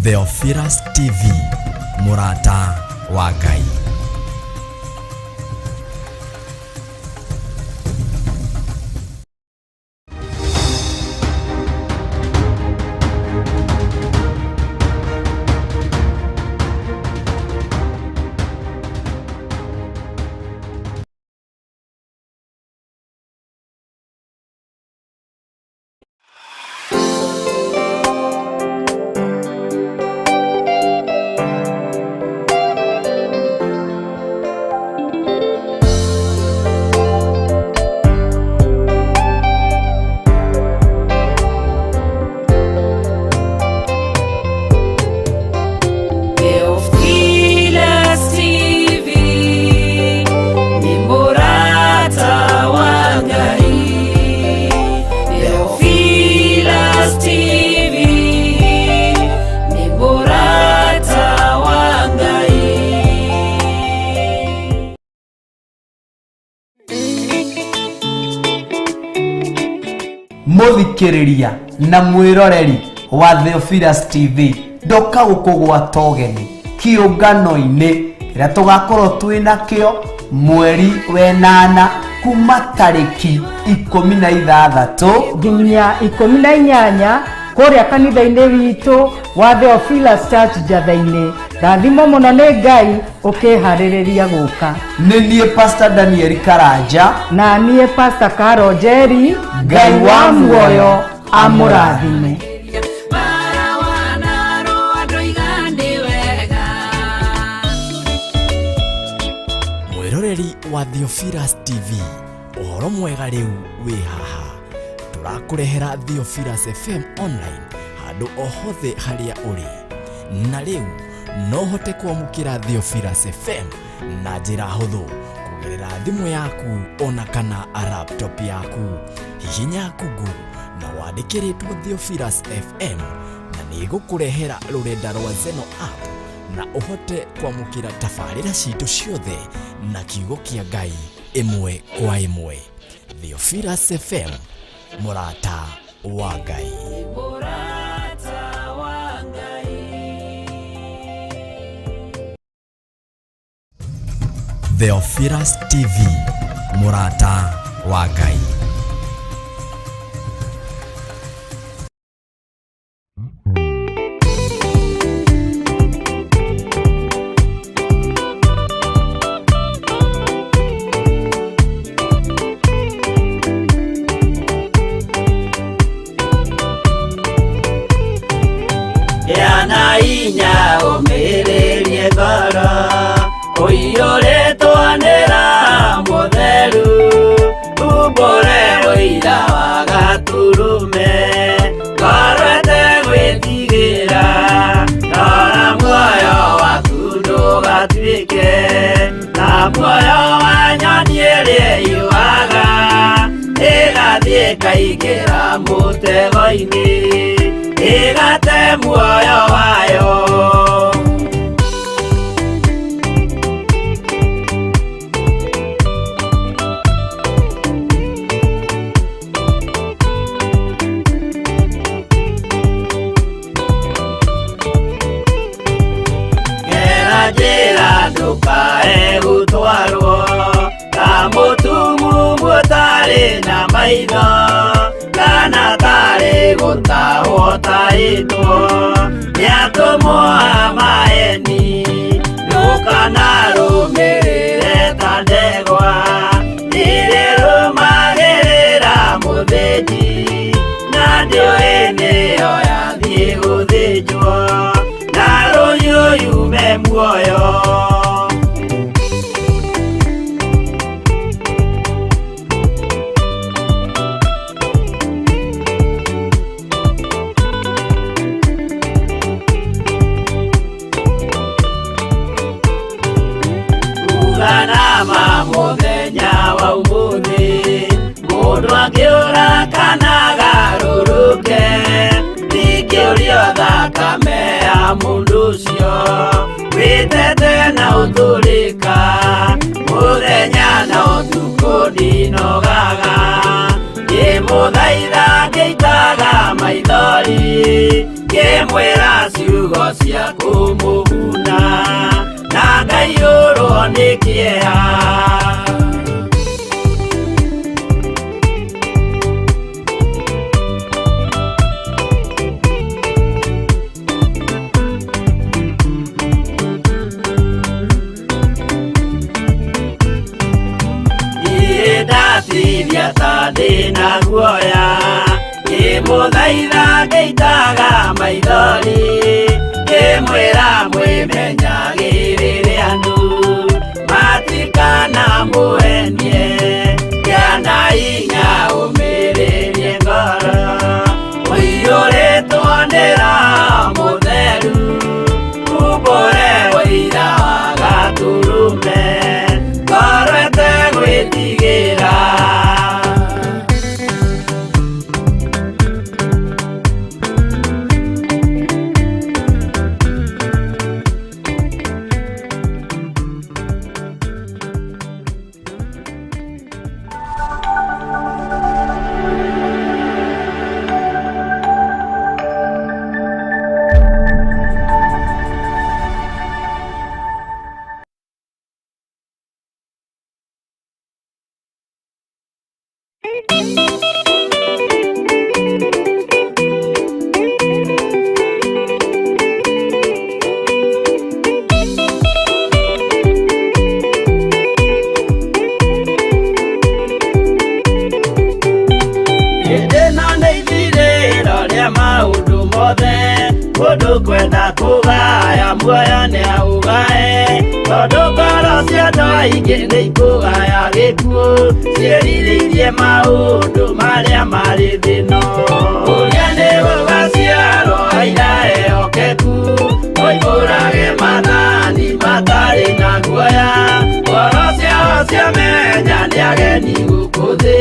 Theophilus TV, mũrata wa Ngai. Theophilus TV nĩ mũrata wa Ngai. Theophilus TV nĩ mũrata wa Ngai. Mũthikĩrĩria na mwĩroreri wa Theophilus TV, ndoka gũkũgwata ũgeni kĩũngano-inĩ kĩrĩa tũgakorwo twĩ nakĩo mweri wenana kuma tarĩki 16 nginya 18 kũrĩa kanitha-inĩ witũ wa Theophilus Church Njatha-inĩ. Rathimo mũno nĩ Ngai ũkĩharĩrĩria gũka. Nĩ niĩ Pastor Daniel Karanja na niĩ Pastor Caro Njeri. Ngai wa muoyo amũrathime. Mwĩroreri wa Theophilus TV, ũhoro mwega rĩu wĩ haha. Tũrakũrehera Theophilus FM online handũ o hothe harĩa ũrĩ. Na rĩu no ũhote kwamũkĩra Theophilus FM na njĩra hũthũ kũgerera thimũ yaku ona kana laptop yaku. Hihinya Google na wandĩke rĩtwa Theophilus FM na nĩ ĩgũkũrehera rũrenda rwa Zeno app na ũhote kwamũkĩra tabarĩra citũ ciothe na kiugo kĩa Ngai ĩmwe kwa ĩmwe. Theophilus FM, mũrata wa Ngai. Mũrata wa Ngai. Theophilus TV, mũrata wa Ngai. Gĩa inya ũmĩrĩrie ngoro ũiyũrĩtwo nĩ Roho Mũtheru, umbũre ũira wa Gatũrũme, ngoro ĩtegwĩtigĩra, rora muoyo waku ndũgatuĩke ta muoyo wa nyoni ĩrĩa yuaga ĩgathiĩ ĩkaingĩra mũtego-inĩ ĩgate muoyo wayo. Gera njĩra ndũkae gũtwarwo ta mũtumumu ũtarĩ na maitho kana tarĩ gũtahwo tahĩtwo nĩ atũmwo a maeni, ndũkanarũmĩrĩre ta ndegwa irĩrũmagĩrĩra mũthĩnji na ndĩũĩ nĩyo yathiĩ gũthĩnjwo na rũhiũ yume muoyo. Uganama mũthenya wa ũmũthĩ mũndũ angĩũra kana agarũrũke ndingĩũrio thakame ya mũndũ ũcio wĩtete na ũtũrĩka mũthenya na ũtukũ ndinogaga ngĩmũthaitha ngĩitaga maithori ngĩmwĩra ciugo. Cia kũmũguna na ngaiyũrwo nĩ kĩeha. Niĩ ndatinia ta ndĩna guoya, ngĩmũthaitha ngĩitaga maithori, ngĩmwĩra mwĩmenyagĩrĩre andũ matikanamũhenie, kĩana hinya ũmĩrĩrie ngoro, ũiyũrĩtwo nĩ Roho Mũtheru, umbũre ũira wa Gatũrũme, ngoro ĩtegwĩtigĩra. Hĩndĩ ĩno nĩ ithirĩro rĩa maũndũ mothe, mũndũ kwenda kũgaya muoyo nĩ aũgae, tondũ ngoro cia andũ aingĩ nĩ ikũgaya gĩkuũ, ciĩrirĩirie maũndũ marĩa marĩ thĩ ĩno. Ũrĩa nĩ gũgaciarwo aira ehokeku, moimbũrage maathani matarĩ na guoya, ngoro ciao ciamenya nĩ ageni gũkũ thĩ,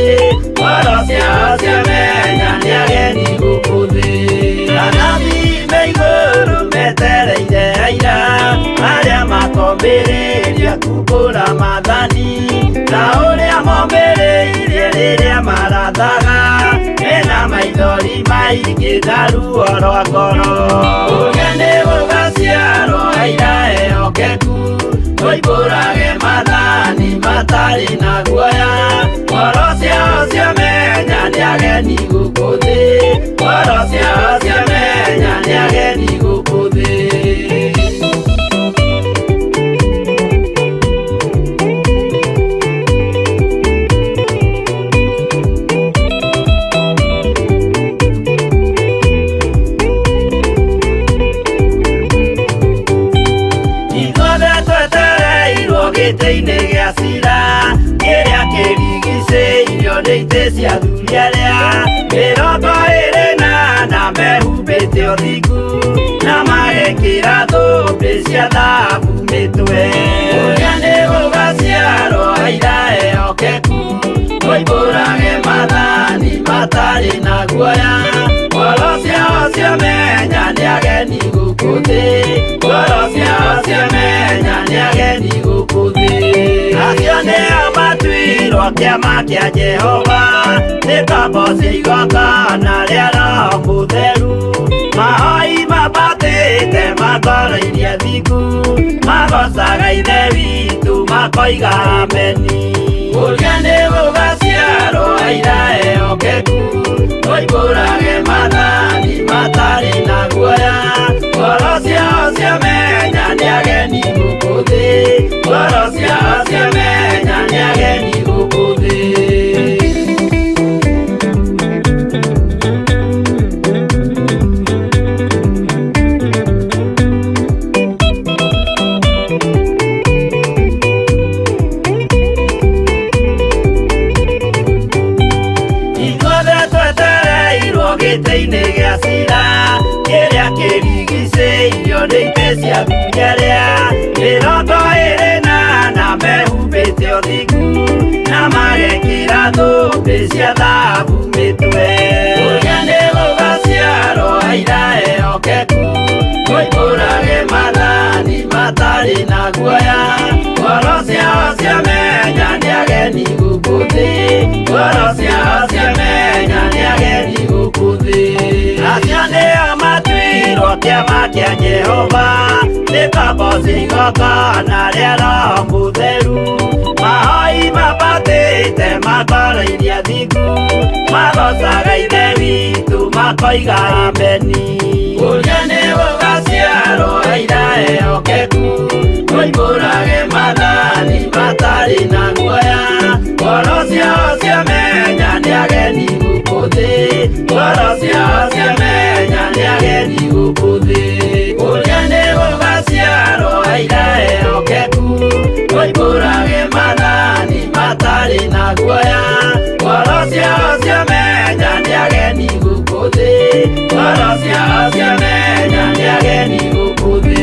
ngoro ciao ciamenya nĩ ageni gũkũ thĩ. Anabii me igũrũ metereire aira arĩa makombĩrĩria kumbũra maathani, ta ũrĩa mombĩrĩirie rĩrĩa marathaga, mena maithori maingĩ na ruo rwa ngoro. Ũrĩa nĩ gũgaciarwo aira ehokeku, moimbũrage maathani matarĩ na guoya, ngoro ciao ciamenya nĩ ageni gũkũ thĩ, ngoro ciao ciamenya nĩ ageni gũkũ thĩ. Ithuothe twetereirwo gĩtĩ-inĩ gĩa cira, kĩrĩa kĩrigicĩirio nĩ itĩ cia athuri arĩa 24 mehumbĩte ũthingu, na magekĩra thũmbĩ cia thahabu mĩtwe. Ũrĩa nĩ gũgaciarwo aira ehokeku, moimbũrage maathani matarĩ na guoya, ngoro ciao ciamenya nĩ ageni gũkũ thĩ, ngoro ciao ciamenya nĩ ageni gũkũ thĩ. Acio nĩo matuirwo kĩama kĩa Jehova, nĩ ngombo cia igongona rĩa Roho Mũtheru, mahoi mambatĩte makoro iria thingu, magocaga Ithe witũ makoiga ameni. Ũrĩa nĩ gũgaciarwo aira ehokeku, moimbũrage maathani matarĩ na guoya, ngoro ciao ciamenya nĩ ageni gũkũ thĩ, ngoro ciao ciamenya nĩ ageni gũkũ thĩ. Ithuothe twetereirwo gĩtĩ-inĩ gĩa cira, kĩrĩa kĩrigicĩirio nĩ itĩ cia athuri arĩa 24 mehumbĩte ũthingu, na magekĩra thũmbĩ cia thahabu mĩtwe. Ũrĩa nĩ gũgaciarwo aira ehokeku, moimbũrage maathani matarĩ na guoya, ngoro ciao ciamenya nĩ ageni gũkũ thĩ, ngoro ciao ciamenya nĩ ageni gũkũ thĩ. Acio nĩo matuirwo Kĩama kĩa Jehova nĩ kaboci igongona rĩa Roho Mũtheru. Mahoi mabatĩte makoro-iria thingu, magocaga Ithe witũ makoiga ameni. Ũrĩa nĩ gũgaciarwo aira ehokeku, moimbũrage maathani matarĩ na guoya. Ngoro ciao ciamenya nĩ ageni gũkũ thĩ, ngoro ciao ciamenya nĩ ageni gũkũ thĩ. Ũrĩa nĩ gũgaciarwo aira ehokeku, moimbũrage maathani matarĩ na guoya. Ngoro ciao ciamenya nĩ ageni gũkũ thĩ, ngoro ciao ciamenya nĩ ageni gũkũ thĩ.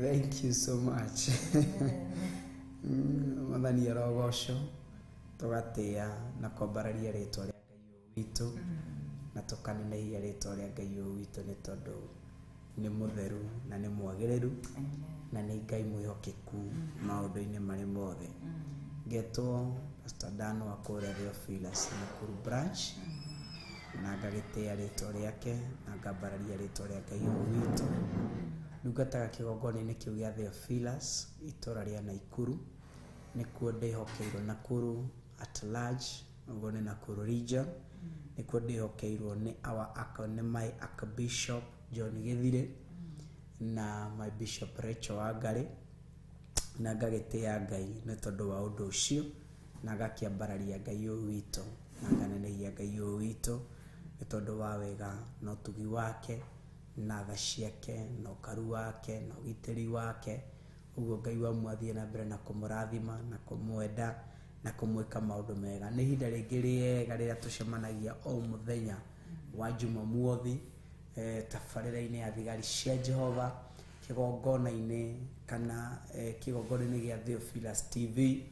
Thank you so much. Mwathani arogocwo, tũgatĩa na kwambararia rĩtwa rĩa Ngai ũyũ witũ, na tũkanenehia rĩtwa rĩa Ngai ũyũ witũ nĩ tondũ nĩ mũtheru na nĩ mwagĩrĩru na nĩ Ngai mwĩhokeku maũndũ-inĩ marĩ mothe. Ngetwo Pastor Dan wa kũrĩa Theophilus Nakuru branch, na ngagĩtĩa rĩtwa rĩake na ngambararia rĩtwa rĩa Ngai ũyũ witũ. Ndungataga kĩgongona-inĩ kĩu gĩa Theophilus itũra rĩa Nakuru, nĩkuo ndĩhokeirwo Nakuru at large, ũguo nĩ Nakuru region, nĩkuo ndĩhokeirwo nĩ our nĩ my archbishop John Gĩthire na my bishop Rachel Wangari, na ngagĩtĩa Ngai nĩ tondũ wa ũndũ ũcio, na ngakĩambararia Ngai ũyũ witũ na nganenehia Ngai ũyũ witũ nĩ tondũ wa wega na ũtugi wake na tha ciake na ũkaru wake na ũgitĩri wake. Ũguo Ngai wa mwathiĩ na mbere na kũmũrathima na kũmwenda na kũmwĩka maũndũ mega. Nĩ ihinda rĩngĩ rĩega rĩrĩa tũcemanagia o mũthenya wa Jumamothi tabarĩra-inĩ ya thigari cia Jehova kĩgongona-inĩ kana kĩgongona-inĩ gĩa Theophilus TV,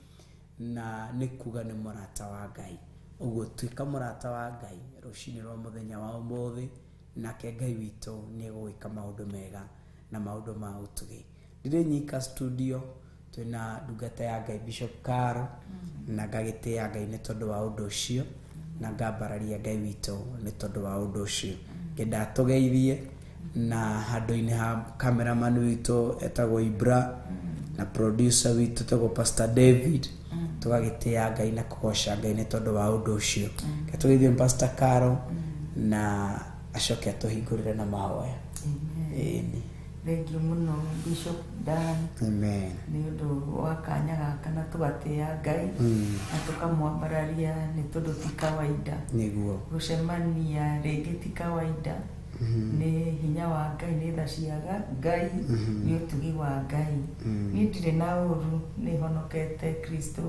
na nĩ kuga nĩ mũrata wa Ngai. Ũguo tuĩka mũrata wa Ngai rũcinĩ rwa mũthenya wa ũmũthĩ, nake Ngai witũ nĩ egũgwĩka maũndũ mega na maũndũ ma ũtugi. Ndirĩ nyika studio, twĩna ndungata ya Ngai Bishop Caro, na ngagĩtĩa Ngai nĩ tondũ wa ũndũ ũcio, na ngambararia Ngai witũ nĩ tondũ wa ũndũ ũcio. Ngenda tũgeithie na handũ-inĩ ha cameraman witũ etagwo Ibra, na producer witũ etagwo Pastor David, tũgagĩtĩa Ngai na kũgoca Ngai nĩ tondũ wa ũndũ ũcio. Tũgeithie Pastor Caro na acoke atũhingũrĩre na mahoya. Ĩni. Thengiũ mũno Bishop Dan. Amen. Nĩ ũndũ wa kanya gaka na tũgatĩa Ngai na tũkamwambararia nĩ tondũ ti kawaida. Nĩguo. Gũcemania rĩngĩ ti kawaida. Nĩ hinya wa Ngai, nĩ tha cia Ngai, nĩ ũtugi wa Ngai. Niĩ ndirĩ na ũru, nĩ honokete Kristo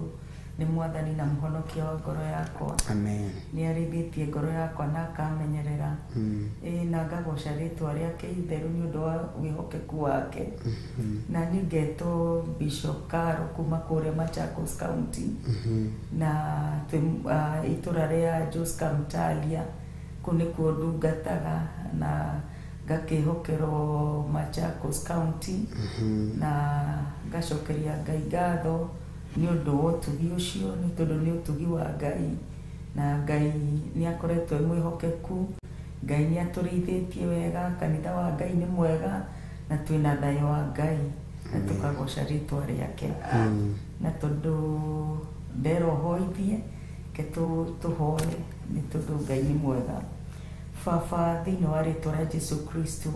nĩ mwathani na mũhonokia wa ngoro yakwa. Amen. Nĩ arĩithĩtie ngoro yakwa na akamenyerera. Na ngagoca rĩtwa rĩake itheru nĩ ũndũ wa wĩhokeku wake. Na niĩ ngetwo Bishop Caro kuma kũrĩa Machakos County. Na twĩ itũra rĩa Joska Mtalia, kũu nĩkuo ndungataga na ngakĩhokerwo Machakos County. Na ngacokeria Ngai ngatho nĩ ũndũ wa ũtugi ũcio, nĩ tondũ nĩ ũtugi wa Ngai, na Ngai nĩ akoretwo e mwĩhokeku. Ngai nĩ atũrĩithĩtie wega, kanitha wa Ngai nĩ mwega na twĩna thayũ wa Ngai na tũkagoca rĩtwa rĩake. Na tondũ nderohoithie ke tũhoe nĩ tondũ Ngai nĩ mwega. Baba, thĩinĩ wa rĩtwa rĩa Jesu Kristo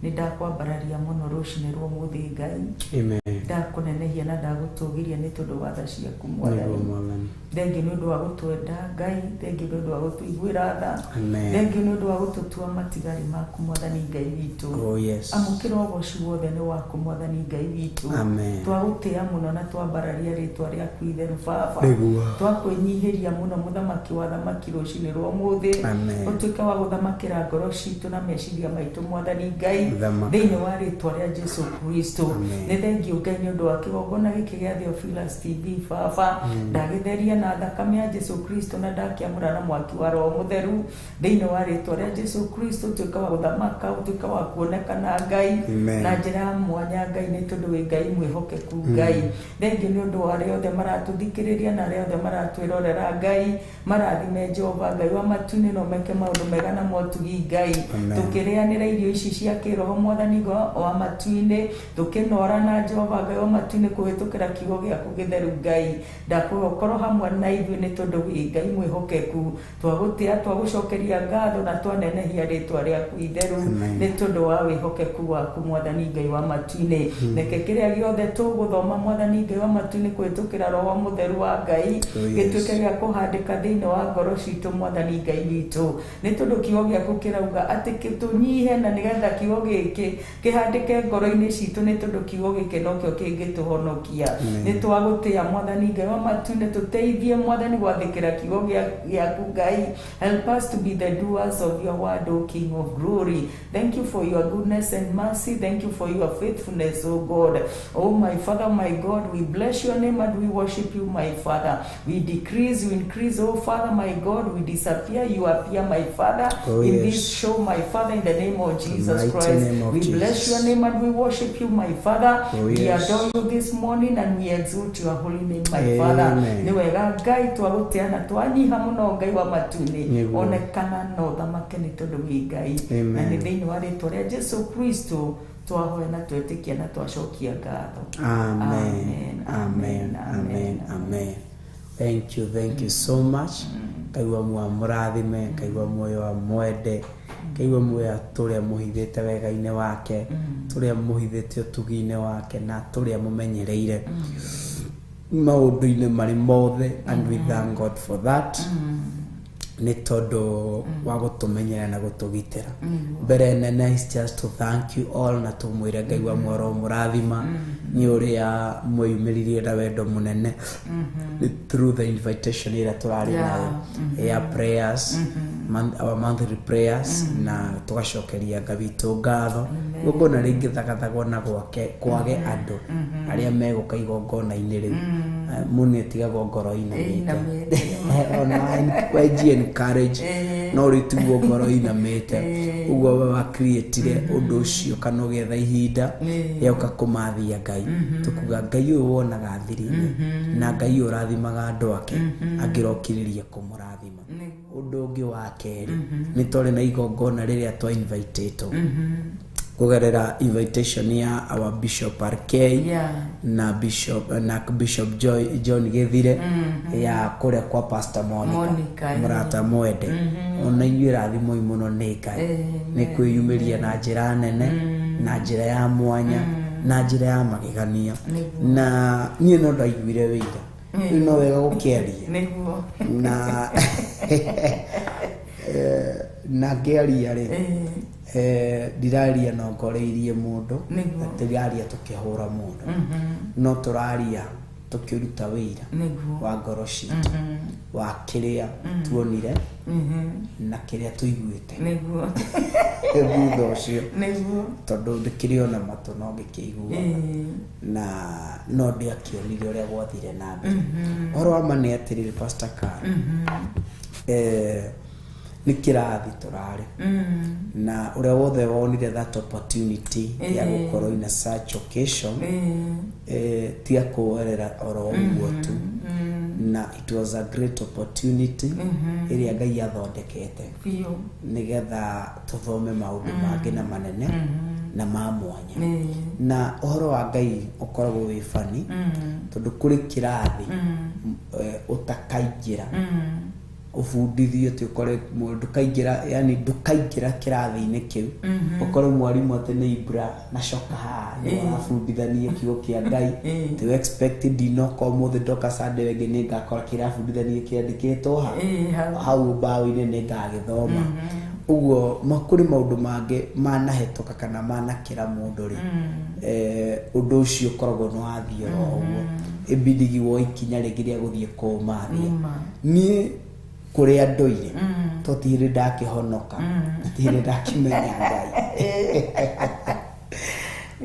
nĩ ndakwambararia mũno rũcinĩ rwa ũmũthĩ Ngai. Amen. Ndakũnenehia na ndagũtũgĩria nĩ tondũ wa tha ciaku Nĩguo Mwathani. Mwathani. Thengiũ nĩ ũndũ wa gũtwenda Ngai, thengiũ nĩ ũndũ wa gũtũiguĩra tha, Amen. thengiũ nĩ ũndũ wa gũtũtua matigari maku Mwathani Ngai witũ. Oh yes. Amũkĩra ũgoci wothe nĩ waku Mwathani Ngai witũ. Amen. Twagũtĩĩa mũno na twambararia rĩtwa rĩaku itheru Baba. Nĩguo. Twakwĩnyihĩria mũno mũthamaki wa thamaki rũcinĩ rwa ũmũthĩ. Amen. Ũtuĩke wa gũthamakĩra ngoro citũ na meciria maitũ Mwathani Ngai Thamaka. thĩinĩ wa rĩtwa rĩa Jesu Kristo. Amen. Nĩ thengiũ Ngai nĩ ũndũ wa kĩgongona gĩkĩ gĩa Theophilus TV Baba. Ndagĩtheria na thakame ya Jesu Kristo na ndakĩamũra na mwaki wa Roho Mũtheru thĩinĩ wa rĩtwa rĩa Jesu Kristo. Ũtuĩke wa gũthamaka, ũtuĩke wa kuonekana Ngai Amen. na njĩra ya mwanya Ngai nĩ tondũ wĩ Ngai mwĩhokeku Ngai. Thengiũ nĩ ũndũ wa arĩa othe maratũthikĩrĩria na arĩa othe maratwĩrorera Ngai, marathime Jehova Ngai wa matu-inĩ na ũmeke maũndũ mega na motugi Ngai. Amen. Tũkĩrĩanĩra irio ici cia kĩroho Mwathani wa matu-inĩ, tũkĩnora na Jehova Ngai wa matu-inĩ kũhĩtũkĩra kiugo gĩaku gĩtheru Ngai. Ndakũhoya ũkorwo hamwe na ithuĩ nĩ tondũ wĩ Ngai mwĩhokeku. Twagũtĩĩa, twagũcokeria ngatho na twanenehia rĩtwa rĩaku itheru Amen. nĩ tondũ wa wĩhokeku waku Mwathani Ngai wa matu-inĩ. Reke kĩrĩa gĩothe tũgũthoma Mwathani Ngai wa matu-inĩ kũhĩtũkĩra Roho Mũtheru wa Ngai Oh, yes. gĩtuĩke gĩa kũhandĩka thĩinĩ wa ngoro citũ Mwathani Ngai witũ, nĩ tondũ kiugo gĩaku kĩrauga atĩ tũnyihe na nĩgetha kiugo gĩkĩ kĩhandĩke ngoro-inĩ citũ, nĩ tondũ kiugo gĩkĩ nokĩo kĩngĩtũhonokia. Nĩ twagũtĩĩa Mwathani Ngai wa matu-inĩ, tũteithie Mwathani gwathĩkĩra kiugo gĩaku Ngai. Help us to be the doers of your word, O King of glory. Thank you for your goodness and mercy. Thank you for your faithfulness, O God. Oh my Father, my God, we bless your name and we worship you, my Father. We decrease, you increase, oh Father, my God. We disappear, you appear, my Father. Oh, in yes. this show, my Father, in the name of Jesus mighty Christ. name of We bless Jesus. your name and we worship you, my Father. Oh, We yes. adore you this morning and we exalt your holy name, my Father. Amen. Nĩ wega Ngai, twagũtĩĩa na twanyiha mũno Ngai wa matu-inĩ. Nĩguo. Onekana na ũthamake nĩ tondũ wĩ Ngai. Amen. Na nĩ thĩinĩ wa rĩtwa rĩa Jesu Kristo twahoya na twetĩkia na twacokia ngatho. Amen. Amen. Amen. Amen. Amen. Thank you. Thank you so much. Ngai wa muoyo mũrathime, Ngai wa muoyo wa mwende, Ngai wa muoyo tũrĩa mũhithĩte wega-inĩ wake, tũrĩa mũhithĩte ũtugi-inĩ wake na tũrĩa mũmenyereire maũndũ-inĩ marĩ mothe, and we thank God for that nĩ tondũ wa gũtũmenyera na gũtũgitĩra. Mbere nene is just to thank you all na tũmwĩre Ngai wa mworo mũrathima nĩ ũrĩa mweyumĩririe na wendo mũnene through the invitation ĩrĩa tũrarĩ nayo ya prayers, our monthly prayers, na tũgacokeria Ngai witũ ngatho. Igongona rĩngĩ thagathagwo na gwake kwage andũ arĩa megũka igongona-inĩ rĩu, mũndũ nĩatigagwo ngoro inamĩte. Ĩinamĩte. Ona wenji encourage no rĩu tiguo ngoro inamĩte ũguo we wa creatire ũndũ ũcio kana ũgetha ihinda rĩa ũka kũmathia Ngai, tũkuga Ngai ũyũ wonaga thiri-inĩ na Ngai ũyũ ũrathimaga andũ ake angĩrokirĩria kũmũrathima. Ũndũ ũngĩ wa kerĩ nĩ twarĩ na igongona rĩrĩa twa invitĩtwo kũgerera invitation ya our Bishop RK na Bishop Joy, John Githire ya kũrĩa kwa Pastor Monica, Monica, mũrata mwende. Ona inyuĩ rathimoi mũno nĩ Ngai nĩ kwĩyumĩria na njĩra nene na njĩra ya mwanya na njĩra ya magegania, na niĩ no ndaiguire wĩira rĩu no wega gũkĩaria Nĩguo. na na ngĩaria rĩ, ndiraria no ngoreirie mũndũ, Nĩguo. tũraria tũkĩhũra mũndũ, no tũraria tũkĩruta wĩira Nĩguo. wa ngoro citũ wa kĩrĩa tuonire na kĩrĩa tũiguĩte Nĩguo. thutha ũcio, Nĩguo. tondũ ndĩkĩrĩ ona matũ no ngĩkĩiguaga na no ndĩakĩonire ũrĩa gwathire na mbere. Ũhoro wa ma nĩ atĩrĩrĩ, Pastor Carl, nĩ kĩrathi tũrarĩ na ũrĩa wothe wonire that opportunity ya gũkorwo in a such occasion, tiga kuoerera oro ũguo tu. Na it was a great opportunity ĩrĩa Ngai athondekete biũ nĩgetha tũthome maũndũ mangĩ na manene na ma mwanya. Ĩĩ. Na ũhoro wa Ngai ũkoragwo wĩ bani tondũ kũrĩ kĩrathi ũtakaingĩra ũbundithio atĩ ũkore ndũkaingĩra, yani ndũkaingĩra kĩrathi-inĩ kĩu ũkore mwarimũ atĩ nĩ Ibra na coka haha nĩ arabundithania kiugo kĩa Ngai. Ti expect ndinoka ũmũthĩ ndoka Sunday ĩngĩ nĩ ngakora kĩrabundithania kĩandĩkĩtwo ha Ĩĩ, hau. Hau mbaũ-inĩ nĩ ngagĩthoma ũguo. Kũrĩ maũndũ mangĩ manahĩtũka kana manakĩra mũndũ rĩ, ũndũ ũcio ũkoragwo nĩ wathiĩ oro ũguo ĩbindigi wo ikinya rĩngĩ rĩa gũthiĩ kũũmathia. Nĩma. Niĩ kũrĩa ndoire to ti hĩndĩ ndakĩhonoka na ti hĩndĩ ndakĩmenya Ngai.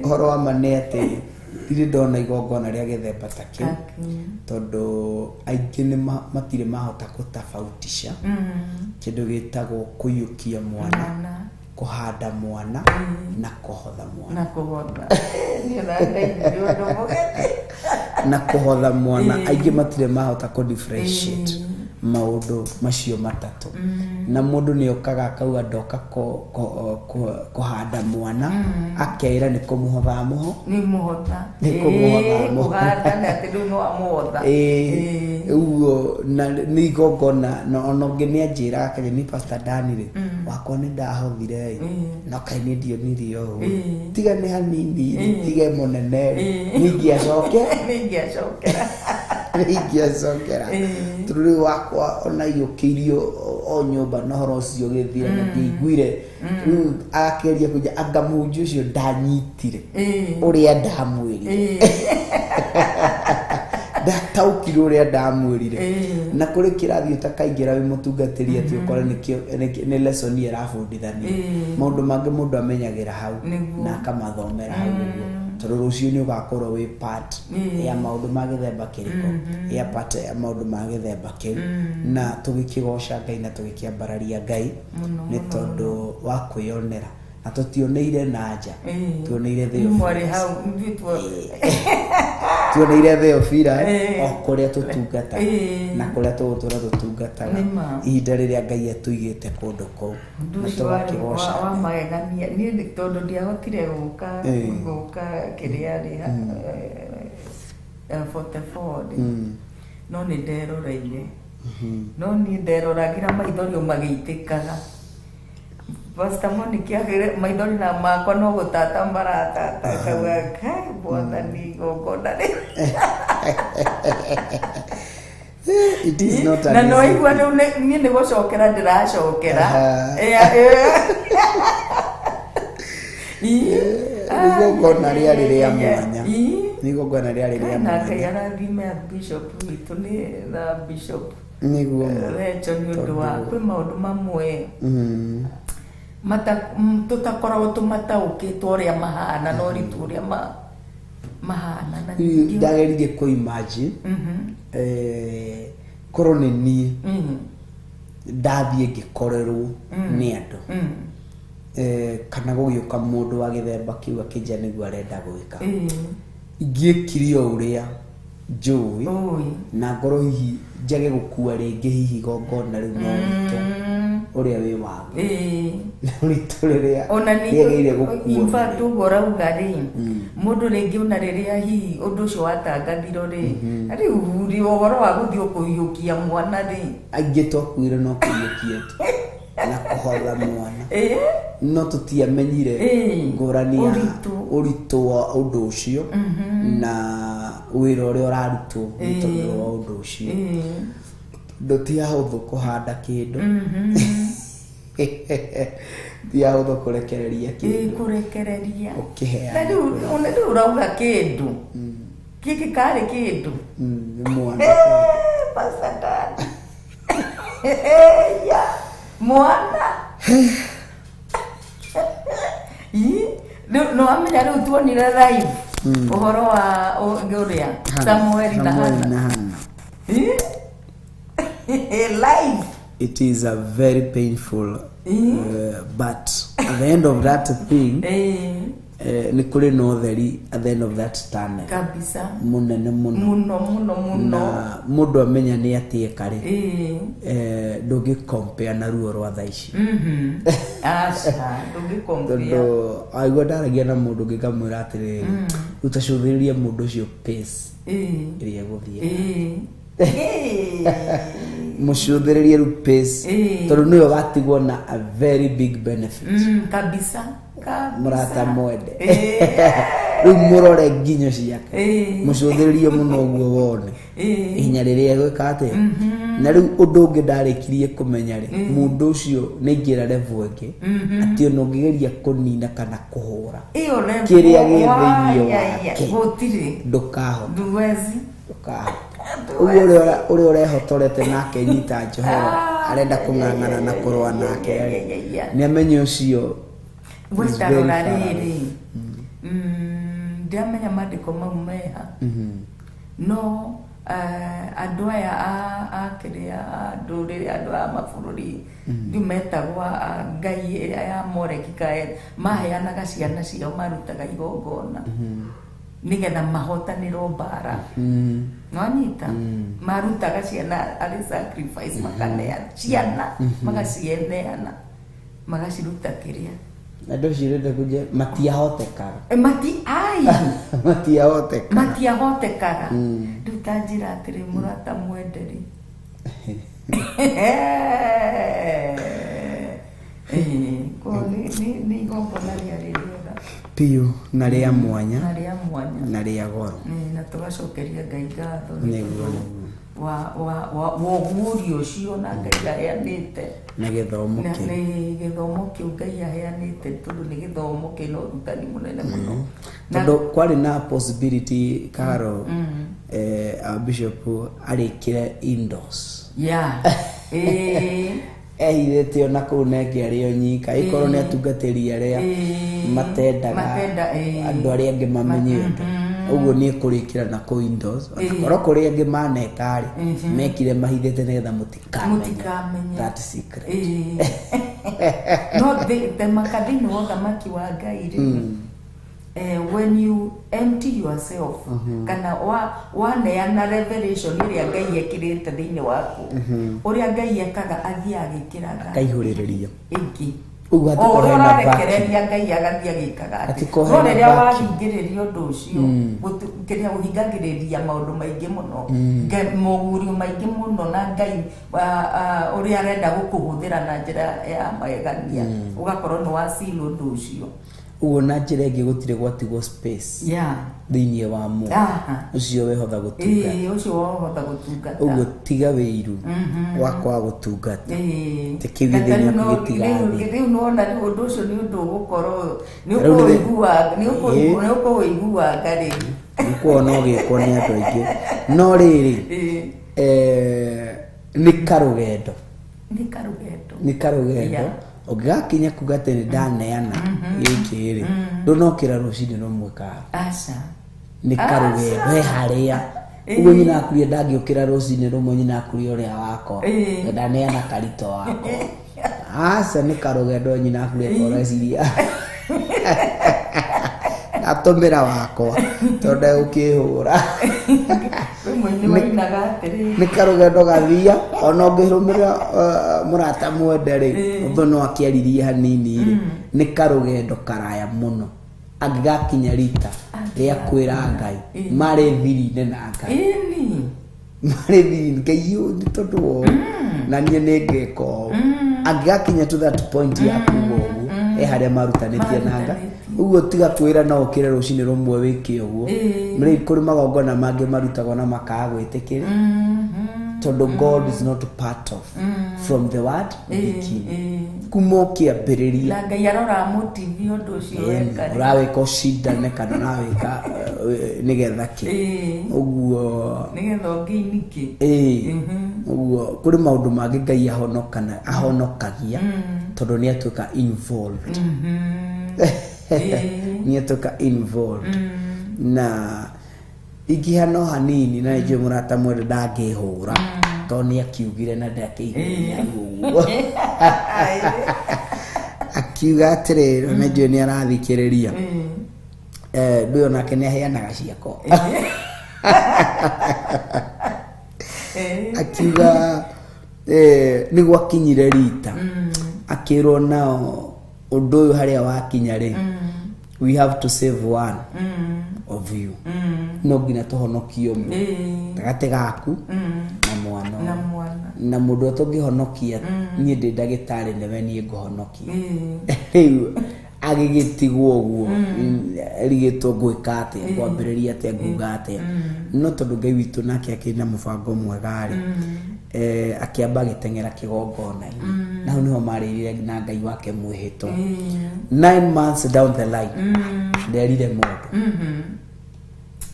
Ũhoro wa ma nĩ atĩ ndirĩ ndona igongona rĩa gĩthemba ta kĩu tondũ aingĩ nĩ matirĩ mahota gũtabautisha kĩndũ gĩtagwo kũiyũkia mwana, Mwana. kũhanda mwana na kũhotha mwana. Na kũhotha niĩ na Ngai nĩ ũndũ mũgeni. Na kũhotha mwana, aingĩ matirĩ mahota kũ differentiate maũndũ macio matatũ. Na mũndũ nĩ okaga akauga ndoka kũhanda mwana, akeira nĩ kũmũhotha mũho. Nĩ mũhotha. Nĩ kũmũhotha mũhotha. Kũhanda na atĩ rĩu no amũhotha. Ĩĩ, ũguo na nĩ igongona na ona ũngĩ nĩ anjĩraga akanja ni Pastor Dani rĩ wakwa nĩ ndahothire ĩ, no kaĩ nĩ ndionire ũũ, tiga nĩ hanini rĩ, tiga mũnene rĩ, ningĩacoke Nĩingĩacokera. Ningĩacokera tondũ rĩu wakwa ona iyũkĩirio o nyũmba na ũhoro ũcio ũgĩthira na ndiaiguire. Rĩu agakeria kũnja anga mũhunjia ũcio ndanyitire ũrĩa ndamwĩrire, ndataũkirwo ũrĩa ndamwĩrire. Na kũrĩ kĩrathi ũtakaingĩra wĩ mũtungatĩri atĩ ũkore nĩ lesson ĩrabundithania. Maũndũ mangĩ mũndũ amenyagĩra hau na akamathomera hau ũguo tondũ rũciũ nĩ ũgakorwo wĩ part ya maũndũ ma gĩthemba kĩrĩkũ, ya part ya maũndũ ma gĩthemba kĩu. Na tũgĩkĩgoca Ngai na tũgĩkĩambararia Ngai nĩ tondũ wa kwĩyonera na tũtioneire na nja, tuoneire Nĩ mwarĩ hau ithuĩ tuoneire Theophila o kũrĩa tũtungataga na kũrĩa tũgũtũra tũtungataga Nĩma. ihinda rĩrĩa Ngai atũigĩte kũndũ kũu Ũndũ na ũcio warĩ tũgakĩgoca wa magegania. Niĩ tondũ ndiahotire gũka gũka kĩrĩa rĩ 44 rĩ, no nĩ nderoreire, no niĩ nderoragĩra maithori o magĩitĩkaga. Pastor Monica agĩre maithori na makwa no gũtata maratata, akauga kai Mwathani igongona rĩ. It is not an Na no easy igua rĩu niĩ nĩ gũcokera ndĩracokera. Nĩ igongona rĩarĩ rĩa mwanya. Nĩ igongona rĩarĩ rĩa Na Ngai mwanya. arathime bishop witũ nĩ na bishop Nĩguo ma. Recho nĩ ũndũ wa kwĩ maũndũ mamwe tũtakoragwo tũmataũkĩtwo ũrĩa mahana na ũritũ ũrĩa mahana na Rĩu ningĩ ndageririe kũ imagine korwo nĩ niĩ ndathiĩ ngĩkorerwo nĩ andũ kana gũgĩũka mũndũ wa gĩthemba kĩu akĩnjia nĩguo arenda gwĩka, ingĩekire o ũrĩa njũĩ Ũĩ. na ngorwo hihi njage gũkua rĩngĩ hihi igongona rĩu no ũritũ ũrĩa wĩ waguo na ũritũ rĩrĩa Ona rĩagĩrĩire gũkuo. In fact, ũguo ũrauga rĩ, mũndũ rĩngĩ ona rĩrĩa hihi ũndũ ũcio watangathirwo rĩ, rĩu rĩ ũhoro wa gũthiĩ kũiyũkia mwana rĩ, Aingĩ twakuire no kũiyũkia tu na kũhotha mwana, no tũtiamenyire ngũrani ya Ũritũ. Ũritũ wa ũndũ ũcio na wĩra ũrĩa ũrarutwo nĩ tondũ wa ũndũ ũcio. Tondũ ti hahũthũ kũhanda kĩndũ, ti hahũthũ kũrekereria kĩndũ Kũrekereria. Ũkĩheana Na rĩu ona rĩu ũrauga kĩndũ gĩkĩ karĩ kĩndũ. Nĩ mwana. Pastor Dan. Ya, mwana. Ii, rĩu no amenya rĩu tuonire live ũhoro wa ũrĩa Samueli na Samueli Hana. na Hana. Ii? Live. It is a very painful but at the end of that thing Nĩ kũrĩ na ũtheri at the end of that tunnel Kabisa. Mũnene mũno. Mũno mũno mũno. Na mũndũ amenya nĩ atĩ ekarĩ ndũngĩ compare na ruo rwa thaa ici. Aca, ndũngĩkompea. Tondũ aigua ndaragia na mũndũ ũngĩ ngamwĩra atĩrĩrĩ, rĩu ta cũthĩrĩrie mũndũ ũcio pace ĩrĩa egũthiĩ, mũcũthĩrĩrie rĩu pace, tondũ nĩwe watigwo na a very big benefit. Kabisa kabisa. Mũrata mwende, rĩu mũrore nginyo ciake, mũcũthĩrĩrie mũno ũguo wone ihinya rĩrĩa egwĩka atĩa. Na rĩu ũndũ ũngĩ ndarĩkirie kũmenya rĩ, mũndũ ũcio nĩ aingĩra level ĩngĩ atĩ ona ũngĩgeria kũnina kana kũhũra Ĩyo level, kĩrĩa gĩ thĩinĩ wa, ya, ya, wake, gũtirĩ. Ndũkahota. Nduwezi. Ndũkahota. Ũguo ũrĩa ũrehotorete nake nyita njohero arenda kũng'ang'ana na kũrũa nake rĩ, nĩ amenye ũcio is very Wetarora far away. rĩrĩ, ndiramenya mandĩko mau meha, no andũ aya a kĩrĩa, a ndũrĩrĩ, andũ a mabũrũri ndiũ metagwo a ngai ĩrĩa ya Moreki kae, maheanaga ciana ciao, marutaga igongona nĩgetha mahotanĩrwo mbara. Nwanyita, marutaga ciana arĩ sacrifice, makaneana ciana, magacieneana, magaciruta kĩrĩa. Andũ acio ũrenda kũnjia matiahotekaga. Mati ai. Matiahotekaga. Matiahotekaga. Rĩu ta njĩra atĩrĩ, mũrata mwenderi, nĩ igongona rĩarĩ rĩega. Biũ, na rĩa mwanya. Na rĩa mwanya. Na rĩa goro. Na tũgacokeria Ngai ngatho nĩ Nĩguo, tondũ nĩguo. wa ũguũrio ũcio na Ngai aheanĩte na gĩthomo na kĩu. Nĩ gĩthomo kĩu Ngai aheanĩte, tondũ nĩ gĩthomo kĩna ũrutani mũnene mũno. Tondũ kwarĩ na possibility karo our bishop arĩkĩre indoors, ya ĩĩ ehithĩte ona kũu nenge arĩ o nyika, ĩkorwo nĩ atungatĩri arĩa matendaga Matenda, ĩĩ. andũ arĩa angĩ mamenye ũndũ ũguo nĩ ekũrĩkĩra na kũu indoors. Onakorwo kũrĩ angĩ maneka rĩ, mekire mahithĩte nĩgetha mũtikamenye Mũtikamenye. that secret. Ĩĩ. No themaka thĩinĩ wa ũthamaki wa Ngai rĩ, when you empty yourself kana waneana revelation ĩrĩa Ngai ekĩrĩte thĩinĩ waku, ũrĩa Ngai ekaga, athiaga agĩkĩraga Akaihũrĩrĩria. Ĩngĩ. Ũguo O hatikorwo ũrĩa hena vacuum. ũrarekereria, Ngai agathiĩ agĩkaga atĩ Hatikorwo no hena rĩrĩa vacuum. wahingĩrĩria ũndũ ũcio, kĩrĩa ũhingagĩrĩria maũndũ maingĩ mũno, mogurio maingĩ mũno, na Ngai ũrĩa arenda gũkũhũthĩra na njĩra ya magegania, ũgakorwo nĩ wasil ũndũ ũcio. Ũguo na njĩra ĩngĩ gũtirĩ gwatigwo space thĩinĩ wa mũndũ ũcio wehotha gũtungata. Ĩĩ, ũcio wahota gũtungata. Ũguo tiga wĩiru wa kwaga gũtungata. Te kĩu Na gĩthĩnĩ tarĩu aku gĩtigathiĩ. Rĩu nĩwona rĩu ũndũ ũcio nĩ ũndũ ũgũkorwo nĩ Rĩu ũkũwĩiguaga nĩ ũkũwĩiguaga rĩu. Nĩkuona ũgĩkwo nĩ andũ aingĩ, no rĩrĩ, nĩ karũgendo. Nĩ karũgendo. Nĩ karũgendo. Ũngĩgakinya kuga atĩ nĩ ndaneana gĩkĩ rĩ, ndũnokĩra rũcinĩ rũmwe karo. Aca. Nĩ karũgendo he harĩa ũguo nyina akurie ndangĩũkĩra rũcinĩ rũmwe, nyina akurie ũrĩa wakwa ndaneana karito wakwa. Aca, nĩ karũgendo nyina akurie koreciria atũmĩra wakwa tondũ ndegũkĩhũra. Kwĩ mũini wainaga atĩrĩ, Nĩ karũgendo gathia ona ũngĩrũmĩrĩra mũrata mwende rĩ, ũndũ no akĩaririe hanini rĩ, nĩ karũgendo karaya mũno angĩgakinya rita rĩa kwĩra Ngai marĩ thiri-inĩ na Ngai. Marĩ thiri-inĩ, Ngai ũyũ nĩ tondũ wa ũũ na niĩ nĩ ngeka ũũ. Angĩgakinya to that point ya kuga ũguo, he harĩa marutanĩtie na Ngai. Ũguo tiga kwĩra no ũkĩre rũcinĩ rũmwe wĩke ũguo. Rĩu kũrĩ magongona mangĩ marutagwo na makaga gwĩtĩkĩra, tondũ God is not part of from the word beginning, kuma ũkĩambĩrĩria. Na Ngai aroraga motive ũndũ ũcio weka rĩ. Ũrawĩka ũcindane kana ũrawĩka nĩgetha kĩ? Ũguo Nĩgetha ũngĩinĩkĩ. Ĩĩ, ũguo kũrĩ maũndũ mangĩ Ngai ahonokana ahonokagia tondũ nĩ atuĩka involved, nĩ atuĩka involved. Na ingĩha no hanini, na nĩnjũĩ mũrata mwende ndangĩhũra tondũ nĩ akiugire na ndakĩihũra ũguo akiuga atĩrĩrĩ, na nĩnjũĩ nĩ arathikĩrĩria. Ndũyũ nake nĩ aheanaga ciako. Akiuga nĩ gwakinyire rita akĩrwo nao ũndũ ũyũ harĩa wakinya rĩ, we have to save one of you, no nginya tũhonokie ũmwe gatagatĩ gaku na mwana Na ũyũ. Mwana. Na mũndũ ũrĩa tũngĩhonokia, niĩ ndĩ ndagĩtarĩ, nĩwe niĩ ngũhonokia. Rĩu agĩgĩtigwo ũguo erigĩtwo ngwĩka atĩa, ngwambĩrĩria atĩa, nguga atĩa, no tondũ Ngai witũ nake akĩrĩ na mũbango mwega rĩ, akĩamba agĩteng'era kĩgongona-inĩ, na hau nĩho marĩrire na Ngai wake mwĩhĩtwa. 9 months down the line nderire mũndũ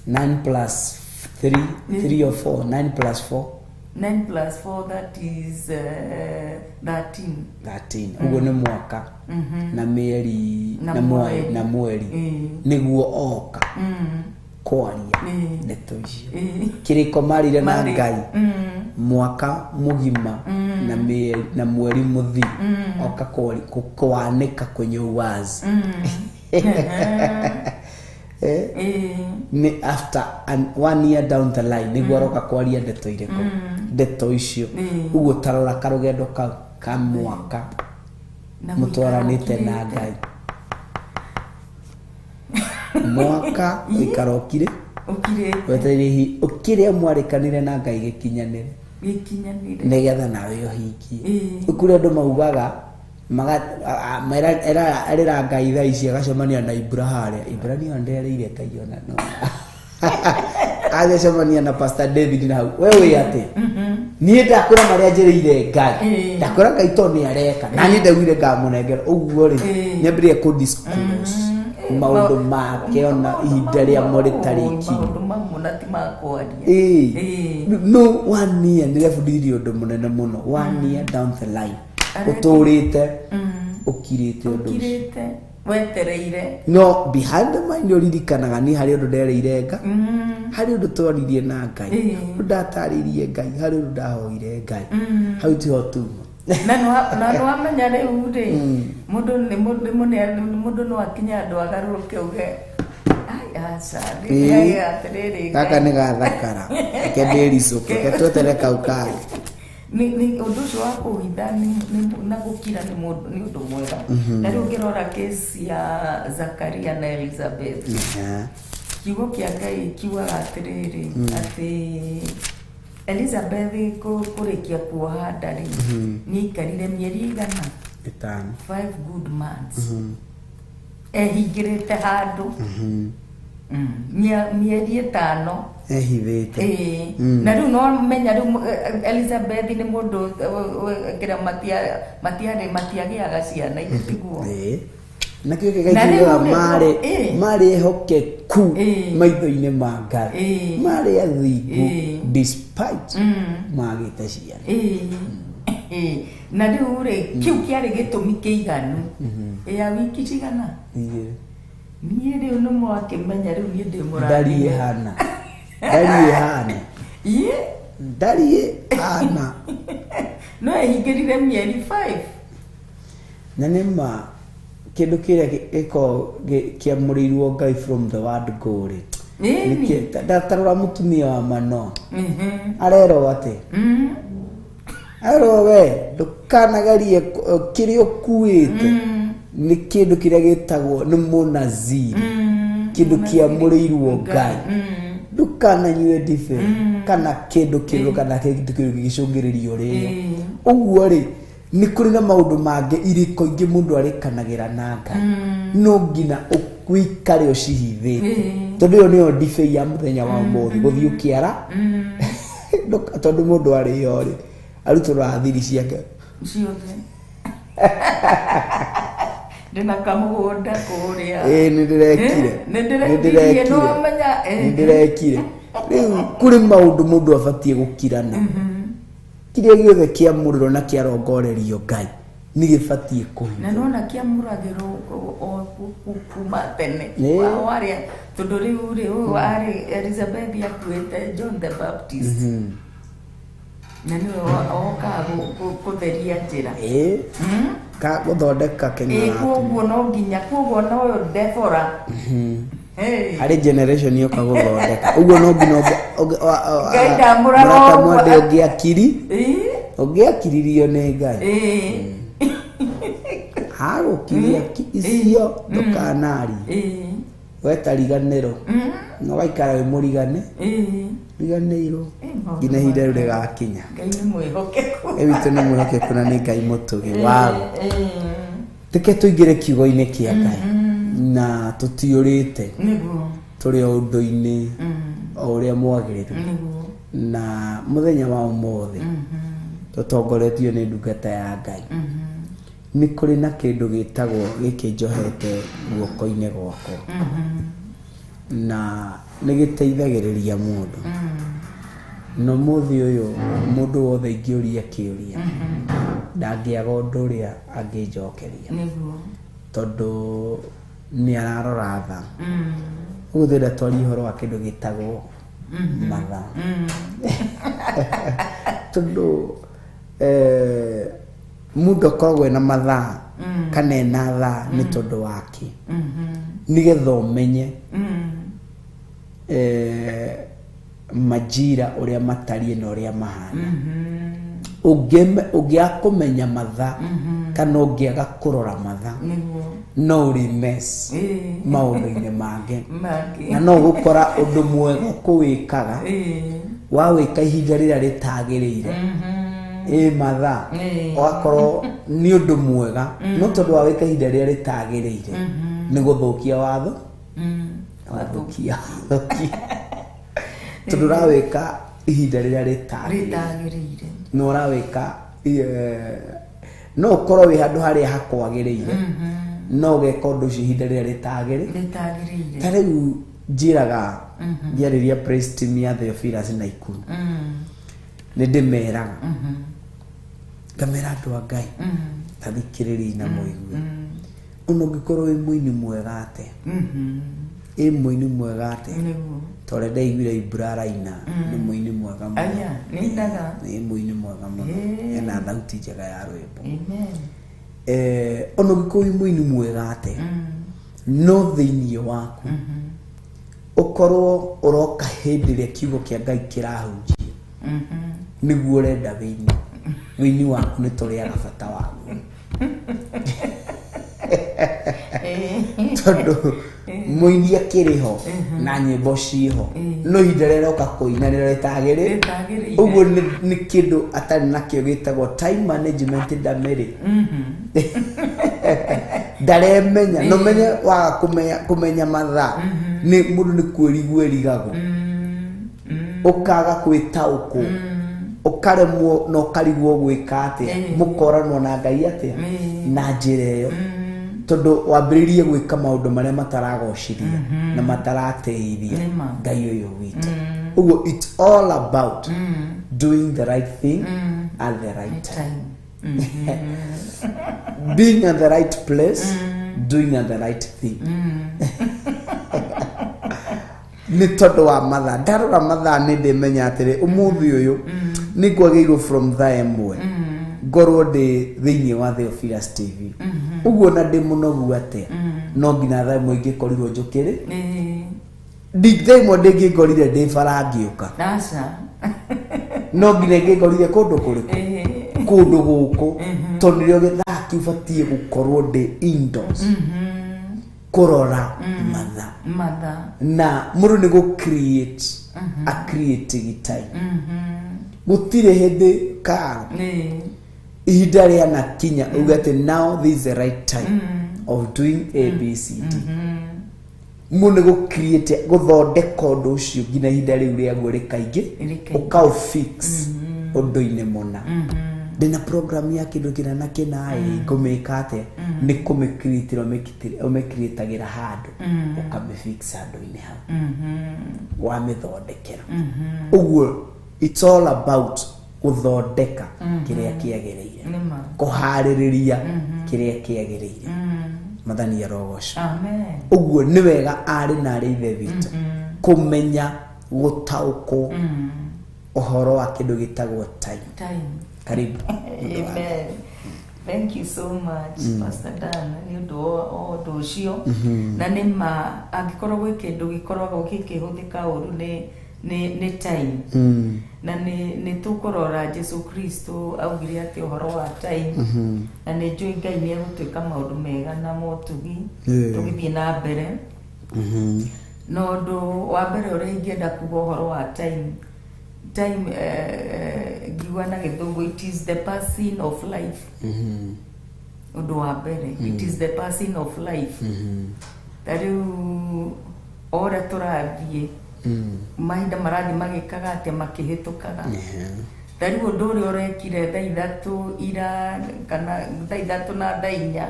9 plus 3, 3 or 4, 9 plus 4. 9 plus 4, that is 13. 13, ũguo nĩ mwaka na mĩeri Na na mweri mweri. Na mweri nĩguo oka kwaria ndeto icio. Kĩrĩko marire na Ngai mwaka mũgima na mĩeri na mweri mũthiru, oka kwanĩka kwenye uwazi. Nĩ after one year down the line nĩguo aroka kwaria ndeto irĩkũ, ndeto icio. Ũguo tarora karũgendo kau ka mwaka Na mũtwaranĩte na gũikara. Ngai mwaka ũikara ũkirĩ ũkirĩte. Wetereire kĩrĩa mwarĩkanire na Ngai gĩkinyanĩre. Gĩkinyanĩre. Nĩgetha nawe ũhingie. Kũrĩ andũ maugaga erĩra Ngai thaa ici agacemania na Ibra harĩa Ibra niyo ndereire Ngai ona no agacemania na Pastor David na hau we wĩ atĩ niĩ ndakwĩra marĩa njĩrĩire Ngai, ndakwĩra Ngai to nĩ areka na niĩ ndaugire ngamũnengera ũguo rĩ, nĩambĩrĩrie kũ disclose maũndũ make ona ihinda rĩamo rĩtarĩ ikinyu. Maũndũ mamwe na ti makwaria. Ĩĩ. No one year nĩrebundithirie ũndũ mũnene mũno. One year down the line ũtũrĩte ũkirĩte ũndũ ũcio. Ũkirĩte wetereire. No behind the mind ũririkanaga niĩ harĩ ũndũ ndereire nga harĩ ũndũ twaririe na Ngai, ũndũ ndatarĩirie Ngai, harĩ ũndũ ndahoire Ngai, hau tiho tuma. Na nĩwamenya rĩu rĩ, mũndũ nĩ mũndũ no akinye andũ agarũrũke uge, "Ai, aca." Rĩu atĩrĩrĩ, Gaka nĩ gathakara, reke ndĩricũke, reke twetere kau kangĩ. Nĩ ũndũ ũcio wa kũhitha na gũkira nĩ nĩ ũndũ mwega. Na rĩu ũngĩrora kesi ya Zakaria na Elizabeth, kiugo kĩa Ngai kiugaga atĩrĩrĩ, atĩ Elizabeth kũrĩkia kuoha nda rĩ, nĩ aikarire mĩeri igana? 5. 5 good months ehingĩrĩte handũ. Mĩeri 5. Ehithĩte. Ĩĩ. Na rĩu no menya rĩu Elizabeth nĩ mũndũ kĩrĩa matiarĩ matiagĩaga ciana, ithe tiguo? Ĩĩ. Na kĩo Na rĩu gĩkaiguaga marĩ marĩ ehokeku maitho-inĩ ma Ngai, marĩ athingu despite magĩte ciana. Ĩĩ. Na rĩu rĩ, kĩu kĩarĩ gĩtũmi kĩiganu ya wiki cigana? 2. Niĩ rĩu nĩ mwakĩmenya rĩu niĩ ndĩ Ndariĩ mũrathime. hana, ndariĩ hana. Ĩĩ. Ndariĩ hana. No ehingĩrire mĩeri 5. Na nĩ ma kĩndũ kĩrĩa gĩkoragwo kĩamũrĩirwo Ngai from the word go rĩ. Tarora mũtumia wa Manoa, arerwo atĩ arerwo we ndũkanagerie kĩrĩa ũkuĩte nĩ kĩndũ kĩrĩa gĩtagwo nĩ mũnaziri, kĩndũ kĩamũrĩirwo Ngai, ndũkananyue ndibei kana kĩndũ kĩrũ kana kĩndũ kĩrũ gĩgĩcũngĩrĩria ũrĩo. Ũguo rĩ, nĩ kũrĩ na maũndũ mangĩ irĩko ingĩ mũndũ arĩkanagĩra na Ngai, no nginya ũikare ũcihithĩte, tondũ ĩyo nĩyo ndibei ya mũthenya wa ũmũthĩ gũthiĩ ũkĩara. Tondũ mũndũ arĩo rĩ, arutũraga thiri ciake ciothe. Ndĩna kamũgũnda kũrĩa. Ĩĩ, nĩ ndĩrekire. Nĩ ndĩrekirie, nĩ wamenya. Nĩ ndĩrekire. Rĩu kũrĩ maũndũ mũndũ abatiĩ gũkirana. Kĩrĩa gĩothe kĩamũrĩrwo na kĩarongorerio Ngai nĩ gĩbatiĩ Na kũhithwo. nona kĩamũragĩrwo o kuma tene. Wa arĩa tondũ rĩu rĩ, ũyũ arĩ Elizabeth akuĩte John the Baptist na nĩwe okaga kũtheria njĩra. Ĩĩ, ka gũthondeka Ĩĩ. kĩng'aratu. Koguo no nginya, koguo no ũyũ Debora. Hey. Harĩ generation yoka gũthondeka ũguo no nginya Ngai ndamũraga mũrata ũguo. mwende ũngĩakiri Ĩĩ. ũngĩakiririo nĩ Ngai Ĩĩ. agũkiria icio ndũkanarie Ĩĩ. wetariganĩrwo na ũgaikara wĩ mũrigane Ĩĩ. riganĩirwo Ĩ, maũndũ nginya ihinda rĩu rĩgakinya. Ngai nĩ mwĩhokeku. Ĩ witũ nĩ mwĩhokeku na nĩ Ngai mũtũgĩ wago. Ĩĩ. Reke tũingĩre kiugo-inĩ kĩa Ngai na tũtiũrĩte, Nĩguo. tũrĩ o ũndũ-inĩ o ũrĩa mwagĩrĩru Nĩguo. na mũthenya wa ũmũthĩ tũtongoretio nĩ ndungata ya Ngai. Nĩ kũrĩ na kĩndũ gĩtagwo gĩkĩ njohete guoko-inĩ gwakwa na nĩ gĩteithagĩrĩria mũndũ, na ũmũthĩ ũyũ mũndũ wothe ingĩũria kĩũria ndangĩaga ũndũ ũrĩa angĩnjokeria Nĩguo. tondũ nĩ ararora thaa. Ũguo twenda twarie ũhoro wa kĩndũ gĩtagwo mathaa tondũ mũndũ akoragwo ena mathaa kana ena thaa nĩ tondũ wake nĩgetha ũmenye majira ũrĩa matariĩ na ũrĩa mahana. Ũngĩaga kũmenya mathaa kana ũngĩaga kũrora mathaa Nĩguo. no ũrĩ mess Ĩĩ. maũndũ-inĩ mangĩ Mangĩ. na no ũgũkora ũndũ mwega kũwĩkaga Ĩĩ. wawĩka ihinda rĩrĩa rĩtagĩrĩire ĩ mathaa Ĩĩ. ũgakorwo nĩ ũndũ mwega no tondũ wawĩka ihinda rĩrĩa rĩtagĩrĩire nĩ gũthũkia watho wathũkia wathũkia tondũ ũrawĩka ihinda rĩrĩa rĩtagĩrĩire Rĩtagĩrĩire. na ũrawĩka no ũkorwo wĩ handũ harĩa hakwagĩrĩire no ũgeka ũndũ ũcio ihinda rĩrĩa rĩtagĩrĩire. Rĩtagĩrĩire. Ta rĩu njĩraga ngĩarĩria praise team ya Theophilus Naikuru nĩ ndĩmeraga ngamera andũ a Ngai ta thikĩrĩriai na mũigue ona ũngĩkorwo wĩ mũini mwega atĩa, ĩ mũini mwega atĩa, Nĩguo. ta ũrĩa ndaiguire Ibra araina nĩ mũini mwega mũno. Aya, nĩinaga. Nĩ mũini mwega mũno. Ĩĩ. Ena thauti njega ya rwĩmbo. Amen. Ona ũngĩkorwo wĩ mũini mwega atĩa no thĩinĩ waku ũkorwo ũroka hĩndĩ ĩrĩa kiugo kĩa Ngai kĩrahunjio nĩguo ũrenda wĩini wĩini waku nĩ tũrĩaga bata waguo tondũ mũini akĩrĩ ho na nyĩmbo ciĩho no ihinda rĩrĩa aroka kũina nĩrĩo rĩtagĩrĩire. Rĩtagĩrĩire. Ũguo nĩ kĩndũ atarĩ nakĩo gĩtagwo time management ndamĩrĩ ndaremenya no menye waga kũmenya mathaa nĩ mũndũ nĩ kwĩrigwo ĩrigagwo ũkaga kwĩtaũkwo ũkaremwo na ũkarigwo gwĩka atĩa mũkoranwo na Ngai atĩa na njĩra ĩyo tondũ wambĩrĩrie gwĩka maũndũ marĩa mataragocithia na mataratĩithia Nĩma. Ngai ũyũ witũ. Ũguo it's all about doing the right thing at the right time, Time. Being at the right place, doing at the right thing nĩ tondũ wa mathaa. Ndarora mathaa nĩ ndĩmenya atĩrĩ ũmũthĩ ũyũ nĩ ngwagĩirwo from thaa 1 ngorwo ndĩ thĩinĩ wa Theophilus TV. Ũguo na ndĩ mũnogu atĩa no nginya thaa 1 ingĩkorirwo njũkĩrĩ. Ĩĩ. Thaa 1 ndĩngĩngorire ndĩ bara ngĩũka. Aca. No nginya ingĩngorire kũndũ kũrĩkũ Ĩĩ. kũndũ gũkũ tondũ nĩrĩo gĩthaa kĩu batiĩ gũkorwo ndĩ indoors kũrora mathaa. Mathaa. Na mũndũ nĩ gũ create a creating time gũtirĩ hĩndĩ karo Ĩĩ. ihinda rĩanakinya uge atĩ now this is the right time of doing A B C D. Mũndũ nĩ gũ create gũthondeka ũndũ ũcio nginya ihinda rĩu rĩaguo rĩkaingĩ Rĩkaingĩ. ũkaũ fix ũndũ-inĩ mũna. Ndĩna program ya kĩndũ kĩna na kĩna ĩ ngũmĩka atĩa nĩ kũmĩcreatĩra ũmĩcreatagĩra handũ ũkamĩfix handũ-inĩ hau wamĩthondekera. Ũguo it's all about gũthondeka kĩrĩa kĩagĩrĩire, Nĩma. kũharĩrĩria kĩrĩa kĩagĩrĩire. Mathani arogocwo. Amen. Ũguo nĩ wega arĩ na arĩ ithe witũ kũmenya gũtaũkwo ũhoro wa kĩndũ gĩtagwo time. Time. Karibu. Amen. Thank you so much, Pastor Dan, nĩ ũndũ wa ũndũ ũcio. Na nĩ ma angĩkorwo gwĩ kĩndũ gĩkoragwo gĩkĩhũthĩka ũru nĩ time. Na nĩ tũkũrora Jesu Kristo augire atĩ ũhoro wa time. Na nĩ njũĩ Ngai nĩ egũtwĩka maũndũ mega na motugi tũgĩthiĩ na mbere. Na ũndũ wa mbere ũrĩa ingĩenda kuga ũhoro wa time, time ngiuga na Gĩthũngũ, it is the passing of life. Ũndũ wa mbere, it is the passing of life. Ta rĩu o ũrĩa tũrathiĩ, mahinda marathiĩ magĩkaga atĩa, makĩhĩtũkaga. Ta rĩu ũndũ ũrĩa ũrekire thaa 3 ira kana thaa 3 na thaa 4,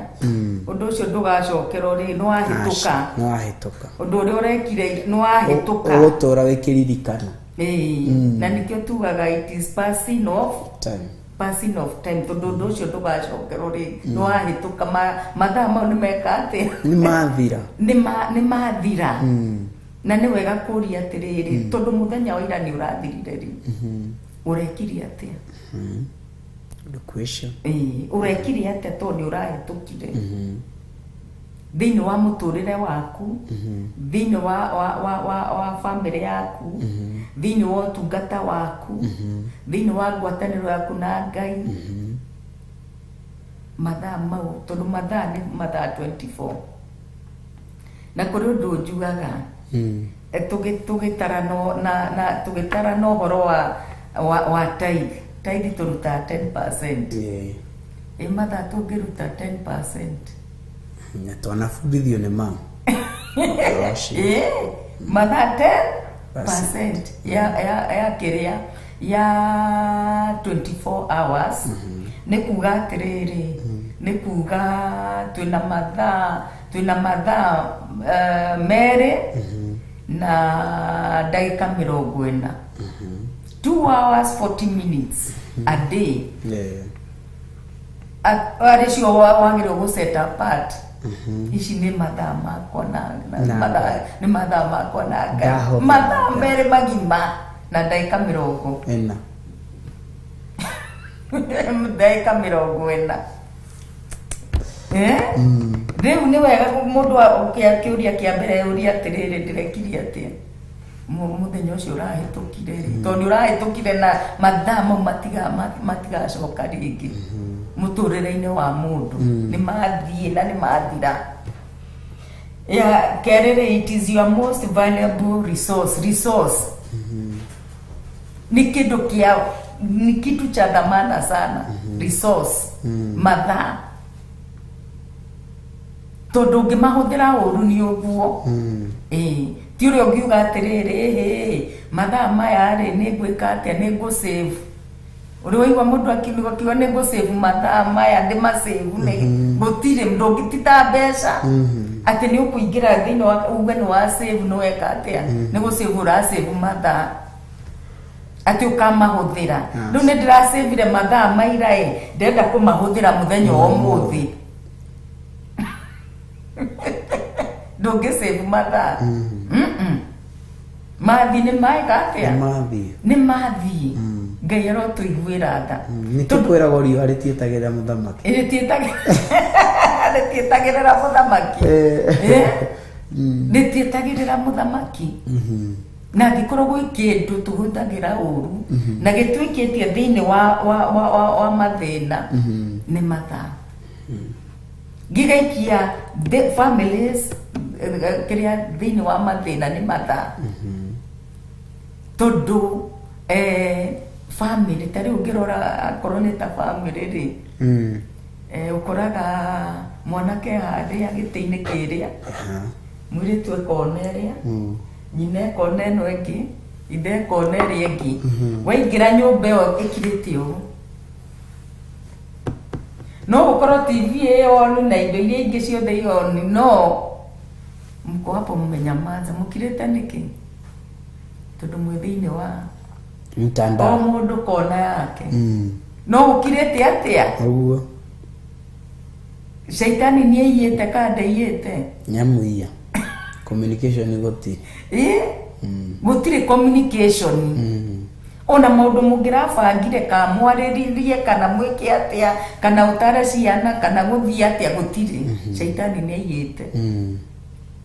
ũndũ ũcio ndũgacokerwo rĩ, nĩ wahĩtũka. Nĩ wahĩtũka. Ũndũ ũrĩa ũrekire nĩ wahĩtũka. Ũgũtũra wĩkĩririkana. Ĩĩ, na nĩkĩo tugaga it is passing of time. Passing of time, tondũ ũndũ ũcio ndũgacokerwo rĩ, nĩ wahĩtũka. Mathaa mau nĩ meka atĩa? Nĩ mathira. Nĩ mathira. Na nĩ wega kũria atĩrĩrĩ, tondũ mũthenya wa ira nĩ ũrathirire rĩ, ũrekire atĩa? Good question. Ĩĩ, ũrekire atĩa tondũ nĩ ũrahĩtũkire thĩinĩ wa mũtũrĩre waku, thĩinĩ wa family yaku, thĩinĩ wa ũtungata waku, thĩinĩ wa ngwatanĩro yaku na Ngai? Mathaa mau, tondũ mathaa nĩ mathaa 24, na kũrĩ ũndũ njugaga, tũgĩtarano na tũgĩtarana ũhoro wa tithe. Tithe tũrutaga 10%. Ĩ mathaa tũngĩruta 10%? Na twanabundithio nĩ mam ũhoro ũcio. Ĩ mathaa 10% ya kĩrĩa ya 24 hours, nĩ kuga atĩrĩrĩ, nĩ kuga twĩna mathaa 2 na ndagĩka 40, 2 hours 40 minutes a day. Arĩ cio wagĩrĩirwo gũ set apart, ici nĩ mathaa makwa na Na nĩ mathaa makwa na Ngai. Ndahũthĩra. Mathaa 2 magima na ndagĩka mĩrongo 40. Ndagĩka 40. Eh? Rĩu nĩ wega mũndũ kĩũria kĩa mbere ũria atĩrĩrĩ, ndĩrekirie atĩa mũthenya ũcio ũrahĩtũkire rĩ? Tondũ nĩ ũrahĩtũkire na mathaa mau matigacoka rĩngĩ mũtũrĩre-inĩ wa mũndũ. Nĩ mathiĩ na nĩ mathira. Ya kerĩ rĩ, it is your most valuable resource. Resource ni kĩndũ kĩa, ni kitu cha dhamana sana, resource, mathaa, tondũ ũngĩmahũthĩra ũru nĩ ũguo. Ĩĩ, ti ũrĩa ũngiuga atĩrĩrĩ, ĩhĩ, mathaa maya rĩ, nĩ ngwĩka atĩa, nĩ ngũ save. Ũrĩ waigua mũndũ akiuga nĩ ngũ save mathaa maya, ndĩma save? Nĩ gũtirĩ, ndũngĩtita mbeca atĩ nĩ ũkũingĩra thĩinĩ wa uge nĩ wa save, nĩ weka atĩa, nĩ gũ save ũra save mathaa atĩ ũkamahũthĩra. Rĩu nĩ ndĩracĩvire mathaa maira ĩ, ndĩrenda kũmahũthĩra mũthenya wa ũmũthĩ. Ndũngĩ save mathaa. Mathi nĩ maĩka atĩa? Nĩ mathiĩ. Nĩ mathiĩ. Ngai arotũiguĩra tha. Nĩkĩo kwĩragwo riũa rĩtietagĩrĩra mũthamaki. Rĩtietagĩrĩra mũthamaki. Eh? Rĩtietagĩrĩra mũthamaki. Na angĩkorwo gwĩ kĩndũ tũhũthagĩra ũru na gĩtuĩkĩtie thĩinĩ wa mathĩna, nĩ mathaa. Gĩgaikia the families kĩrĩa thĩinĩ wa mathĩna nĩ mathaa, tondũ family ta rĩu ũngĩrora akorwo nĩ ta family rĩ, ũkoraga mwanake harĩa gĩtĩ-inĩ kĩrĩa, mũirĩtu ekona ĩrĩa, nyina ekona ĩno ĩngĩ, ithe ekona ĩrĩa ĩngĩ. Waingĩra nyũmba ĩyo ĩkirĩte ũũ, no gũkorwo TV ĩ on na indo iria ingĩ ciothe i on, no mko hapo mmenyamaza, mũkirĩte nĩkĩ? Tondũ mwĩ thĩinĩ wa o mtandao. Mũndũ kona yake. No gũkirĩte atĩa? Ũguo. Caitani nĩ aiyĩte ka ndaiyĩte? Nyamuiya communication gũtirĩ. Ĩ, gũtirĩ communication. Ona maũndũ mũngĩrabangire ka mwarĩrĩrie kana mwĩke atĩa kana ũtare ciana kana gũthiĩ atĩa gũtirĩ. Shaitani nĩ aiyĩte.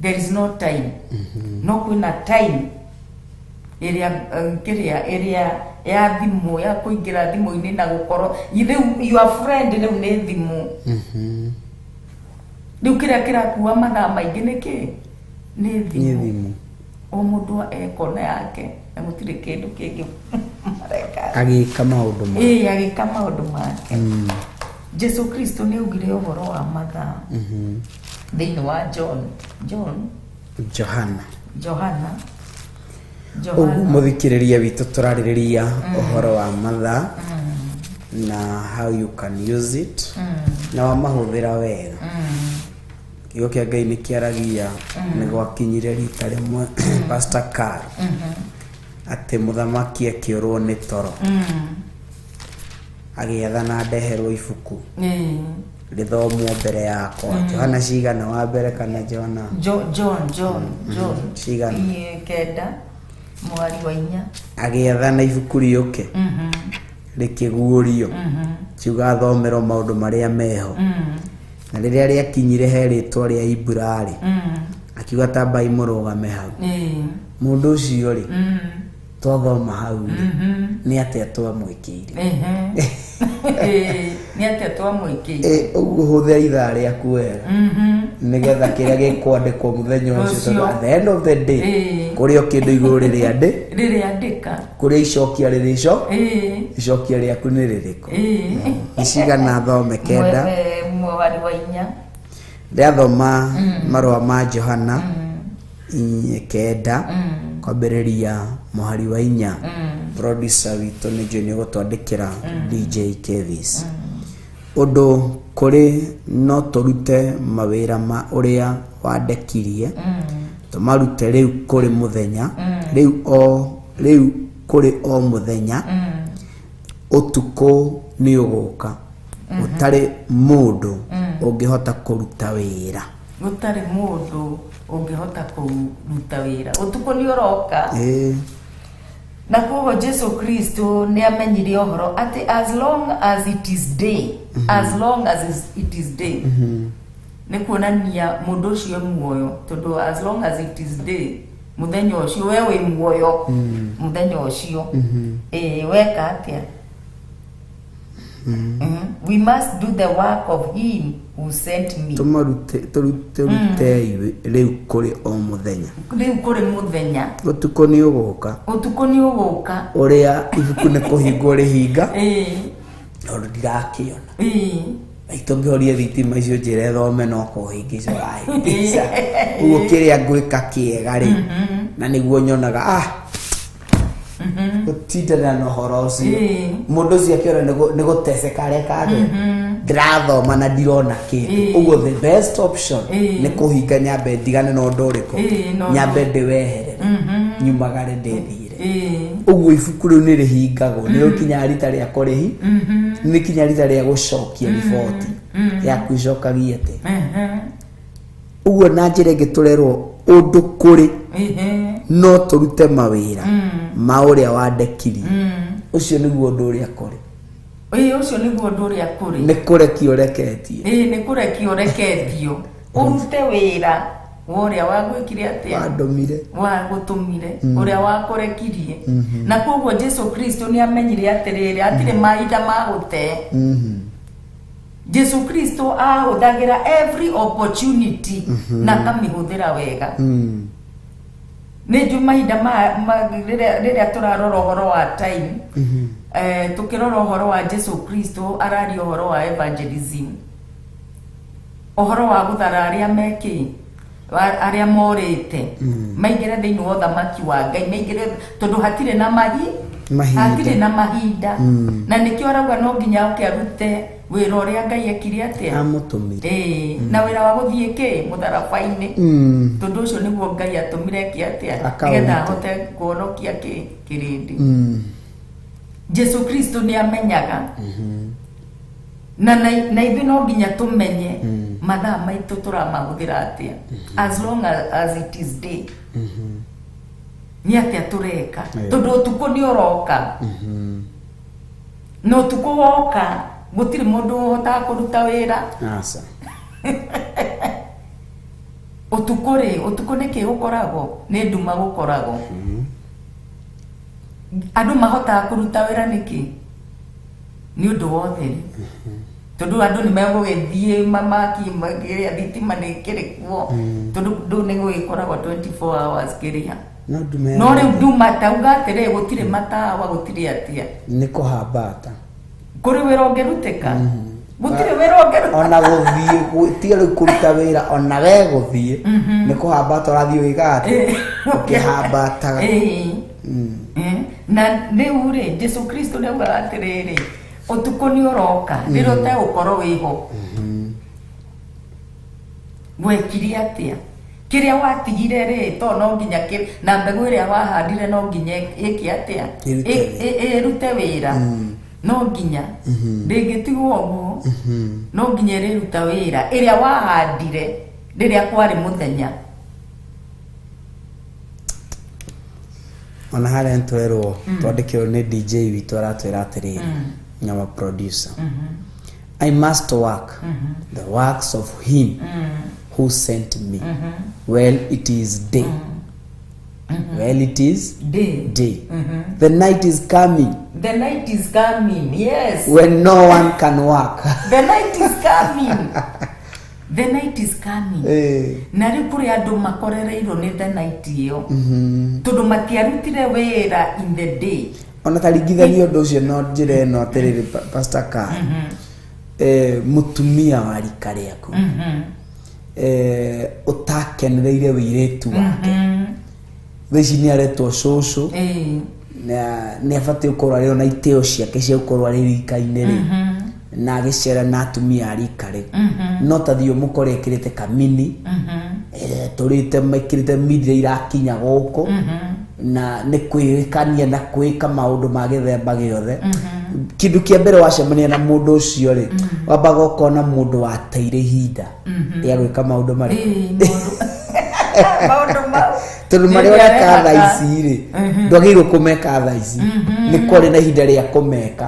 There is no time. No kwĩna time ĩrĩa kĩrĩa ĩrĩa ya thimũ, ya kũingĩra thimũ-inĩ na gũkorwo rĩu your friend rĩu nĩ thimũ. Rĩu kĩrĩa kĩrakua mathaa maingĩ nĩ kĩ? Nĩ Nĩ thimũ. Thimũ. O mũndũ ekona yake na gũtirĩ kĩndũ kĩngĩ mareka. Agĩka maũndũ ma Ĩĩ, agĩka maũndũ make. Jesu Kristo nĩ augire ũhoro wa mathaa thĩinĩ wa John Johana. Johana. Ũguo Johana. mũthikĩrĩria witũ, tũrarĩrĩria ũhoro wa mathaa na how you can use it na wamahũthĩra wega. Kiugo kĩa Ngai nĩ kĩaragia nĩ gwakinyire rita rĩmwe, Pastor Carl, atĩ mũthamaki akĩũrwo nĩ toro, agĩathana ndeherwo ibuku rĩthomwo mbere yakwa. Johana cigana wa mbere kana Johana? John. Cigana? Ĩĩ, 9 mũhari wa 4. Agĩathana ibuku rĩũke rĩkĩguũrio, kiuga athomerwo maũndũ marĩa meho. Na rĩrĩa rĩakinyire he rĩtwa rĩa Iburarĩ, akiuga tambai mũrũgame hau. Mũndũ ũcio rĩ, twathoma hau rĩ, nĩ atĩa twamwĩkĩire? Ehe. Nĩ atĩa twamwĩkĩire? Ũguo hũthĩra ithaa rĩaku wega nĩgetha kĩrĩa gĩkwandĩkwo mũthenya ũcio, Ũcio. tondũ at the end of the day kũrĩ o kĩndũ igũrũ rĩrĩa ndĩ Rĩrĩa andĩka. Kũrĩa icokia rĩrĩco icokia rĩaku nĩ rĩrĩkũ? Nĩ cigana? Thome 9. Mũhari wa 4. Ndĩrathoma marũa ma Johana 9 kwambĩrĩria mũhari wa 4. Producer witũ nĩ njũĩ nĩ ũgũtwandĩkĩra, DJ Kevis. Ũndũ kũrĩ no tũrute mawĩra ma ũrĩa wandekirie, tũmarute rĩu kũrĩ mũthenya, rĩu o rĩu kũrĩ o mũthenya. Ũtukũ nĩ ũgũka ũtarĩ mũndũ ũngĩhota kũruta wĩra. Gũtarĩ mũndũ ũngĩhota kũruta wĩra. Ũtukũ nĩ ũroka. Na koguo Jesu Kristo nĩ amenyire ũhoro atĩ as long as it is day, as long as it is day, nĩ kuonania mũndũ ũcio e muoyo, tondũ as long as it is day, mũthenya ũcio we wĩ muoyo mũthenya ũcio. Ĩĩ, weka atĩa? We must do the work of him who sent me. Tũmarute tũrutei rĩu kũrĩ o mũthenya. Rĩu kũrĩ mũthenya. Ũtukũ nĩ ũgũka. Ũtukũ nĩ ũgũka. Ũrĩa ibuku nĩ kũhingwo rĩhinga, tondũ ndirakĩona. Aitũ ngĩhorie thitima icio njĩre thome no kũhĩngĩca ũrahĩngĩca. Ũguo kĩrĩa ngwĩka kĩega rĩ, na nĩguo nyonaga gũtindana na ũhoro ũcio. Mũndũ ũcio akĩona nĩ gũteceka arekage, ndĩrathoma na ndirona kĩndũ. Ũguo the best option nĩ kũhinga, nyambe ndigane na ũndũ ũrĩkũ, nyambe ndĩweherere, nyumagare ndĩthiĩre. Ũguo ibuku rĩu nĩ rĩhingagwo, nĩ rĩkinyaga rita rĩa kũrĩhi, nĩ kinya rita rĩa gũcokia riboti yaku icokagia atĩ. Ũguo na njĩra ĩngĩ tũrerwo ũndũ kũrĩ no tũrute mawĩra ma ũrĩa wandekirie. Ũcio nĩguo ũndũ ũrĩa kũrĩ. Ĩĩ, ũcio nĩguo ũndũ ũrĩa kũrĩ. Nĩ kũrekio ũreketie. Ĩĩ, nĩ kũrekio ũreketio ũrute wĩra wa ũrĩa wagwĩkire atĩa? Wandũmire. Wagũtũmire, ũrĩa wakũrekirie. Na koguo Jesu Kristo nĩ amenyire atĩrĩrĩ, hatirĩ mahinda ma gũte. Jesu Kristo ahũthagĩra every opportunity na akamĩhũthĩra wega. Nĩ njũĩ mahinda rĩrĩa tũrarora ũhoro wa time, tũkĩrora ũhoro wa Jesu Kristo araria ũhoro wa evangelism, ũhoro wa gũthara arĩa mekĩ arĩa morĩte maingĩre thĩinĩ wa ũthamaki wa Ngai, maingĩre, tondũ hatirĩ na Mahinda. Hatirĩ na mahinda. Na nĩkĩo arauga no nginya oke arute wĩra ũrĩa Ngai ekire atĩa? Amũtũmire. Ĩĩ, na wĩra wa gũthiĩ kĩ mũtharaba-inĩ, tondũ ũcio nĩguo Ngai atũmire eke atĩa? Akaũrute. Nĩgetha ahote kũhonokia kĩ kĩrĩndĩ. Jesu Kristo nĩ amenyaga na ithuĩ no nginya tũmenye mathaa maitũ tũramahũthĩra atĩa as long as it is day. Nĩ atĩa tũreka? Tondũ ũtukũ nĩ ũroka, na ũtukũ woka gũtirĩ mũndũ ũhotaga kũruta wĩra. Aca. Ũtukũ rĩ, ũtukũ nĩkĩ gũkoragwo? Nĩ nduma gũkoragwo. Andũ mahotaga kũruta wĩra nĩkĩ? Nĩ ũndũ wa ũtheri, tondũ andũ nĩ megũgĩthiĩ mamaki makĩrĩa thitima nĩ ĩkĩrĩ kuo, tondũ ndũ nĩ gũgĩkoragwo 24 hours kĩrĩa. No ndume. No rĩu nduma, tauga atĩrĩ, gũtirĩ matawa, gũtirĩ atĩa. Nĩ kũhambata. Kũrĩ wĩra ũngĩrutĩka? Gũtirĩ wĩra ũngĩrutĩka. Ona gũthiĩ tiga rĩu kũruta wĩra, ona we gũthiĩ nĩ kũhambata ũrathiĩ ũgĩkaga atĩ ũkĩhambataga. Na rĩu rĩ, Jesu Kristo nĩ augaga atĩrĩrĩ, ũtukũ nĩ ũroka rĩrĩa ũtegũkorwo wĩho. Wekire atĩa kĩrĩa watigire rĩ? To no nginya na mbegũ ĩrĩa wahandire no nginya ĩke atĩa? Ĩrute wĩra. Ĩrute wĩra. No nginya ndĩngĩtigwo ũguo, no nginya ĩrĩruta wĩra ĩrĩa wahandire rĩrĩa kwarĩ mũthenya. Ona harĩa nĩtwerwo twandĩkĩrwo nĩ DJ witũ, aratwĩra atĩrĩrĩ, our producer, "I must work the works of him who sent me while it is day. While it is day. Day. The night is coming The night is coming, yes. when no one can work." The night is coming, the night is coming. Na rĩu kũrĩ andũ makorereirwo nĩ the night ĩyo, tondũ matiarutire wĩra in the day. Ona taringithania ũndũ ũcio no njĩra ĩno atĩrĩrĩ, Pastor Carl, mũtumia wa rika rĩaku ũtakenereire wĩirĩtu wake, thaa ici nĩ aretwo cũcũ, na nĩ abatiĩ gũkorwo arĩ ona itĩo ciake cia gũkorwo arĩ rika-inĩ rĩ, na agĩcera na atumia a rika rĩ, no tathiĩ ũmũkore ĩkĩrĩte kamini, tũrĩte mekĩrĩte mithia irakinya gũkũ, na nĩ kwĩrĩkania na kwĩka maũndũ ma gĩthemba gĩothe. Kĩndũ kĩa mbere wacemania na mũndũ ũcio rĩ, wambaga ũkona mũndũ wateire ihinda rĩa gwĩka maũndũ marĩa Maũndũ mau. Tondũ Nĩ marĩa ũreka thaa ũreka. ici rĩ, ndwagĩrĩirwo kũmeka thaa ici, nĩ kwarĩ na ihinda rĩa kũmeka.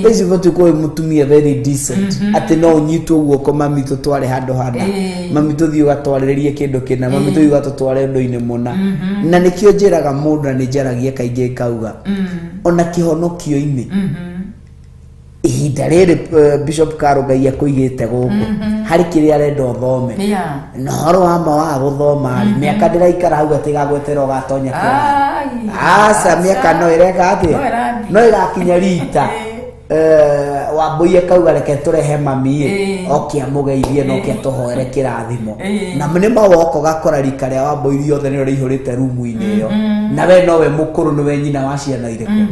Thaa ici ũbatiĩ gũkorwo wĩ mũtumia very decent, atĩ no ũnyitwo guoko, "Mami, tũtware handũ hana, mami, tũthiĩ ũgatwarĩrĩrie kĩndũ kĩna, mami, tũthiĩ ũgatũtware ũndũ-inĩ mũna." Na nĩkĩo njĩraga mũndũ, na nĩ njaragia kaingĩ ngauga, ona kĩhonokio-inĩ, ihinda rĩrĩ Bishop Karo Ngai akũigĩte gũkũ harĩ kĩrĩa arenda ũthome, na ũhoro wa ma wa gũthoma rĩ, mĩaka ndĩraikara hau atĩ gagweterera ũgatonya kĩrathi. Ai, aca, mĩaka no ĩreka atĩa? No ĩrathiĩ. No ĩgakinya rita wambũi akauga, "Reke tũrehe mami ĩ, oke amũgeithie na oke atũhoere kĩrathimo." Na nĩ mawoka ũgakora rika rĩa wambũi rĩothe nĩrĩo rĩihũrĩte rumu-inĩ ĩyo, na we nowe mũkũrũ, nĩwe nyina wa ciana irĩkũ,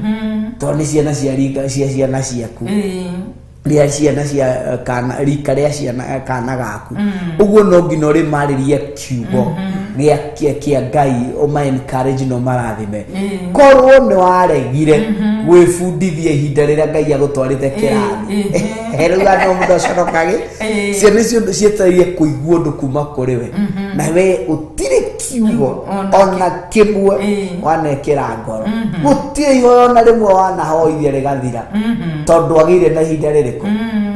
tondũ nĩ ciana cia rika cia ciana ciaku, rĩa ciana cia kana rika rĩa ciana kana gaku. Ũguo no nginya ũrĩmarĩrie kiugo gĩa Ngai, ũma encourage na ũmarathime. Korwo nĩ waregire gwĩbundithia ihinda rĩrĩa Ngai agũtwarĩte kĩrathi, rĩu andũ mũndũ aconokage. Ciana icio cietereire kũigua ũndũ kuma kũrĩ we, na we gũtirĩ kiugo ona ona kĩmwe wanekĩra ngoro, gũtirĩ ihoya ona rĩmwe wanahoithia rĩgathira, tondũ agĩire na ihinda rĩrĩkũ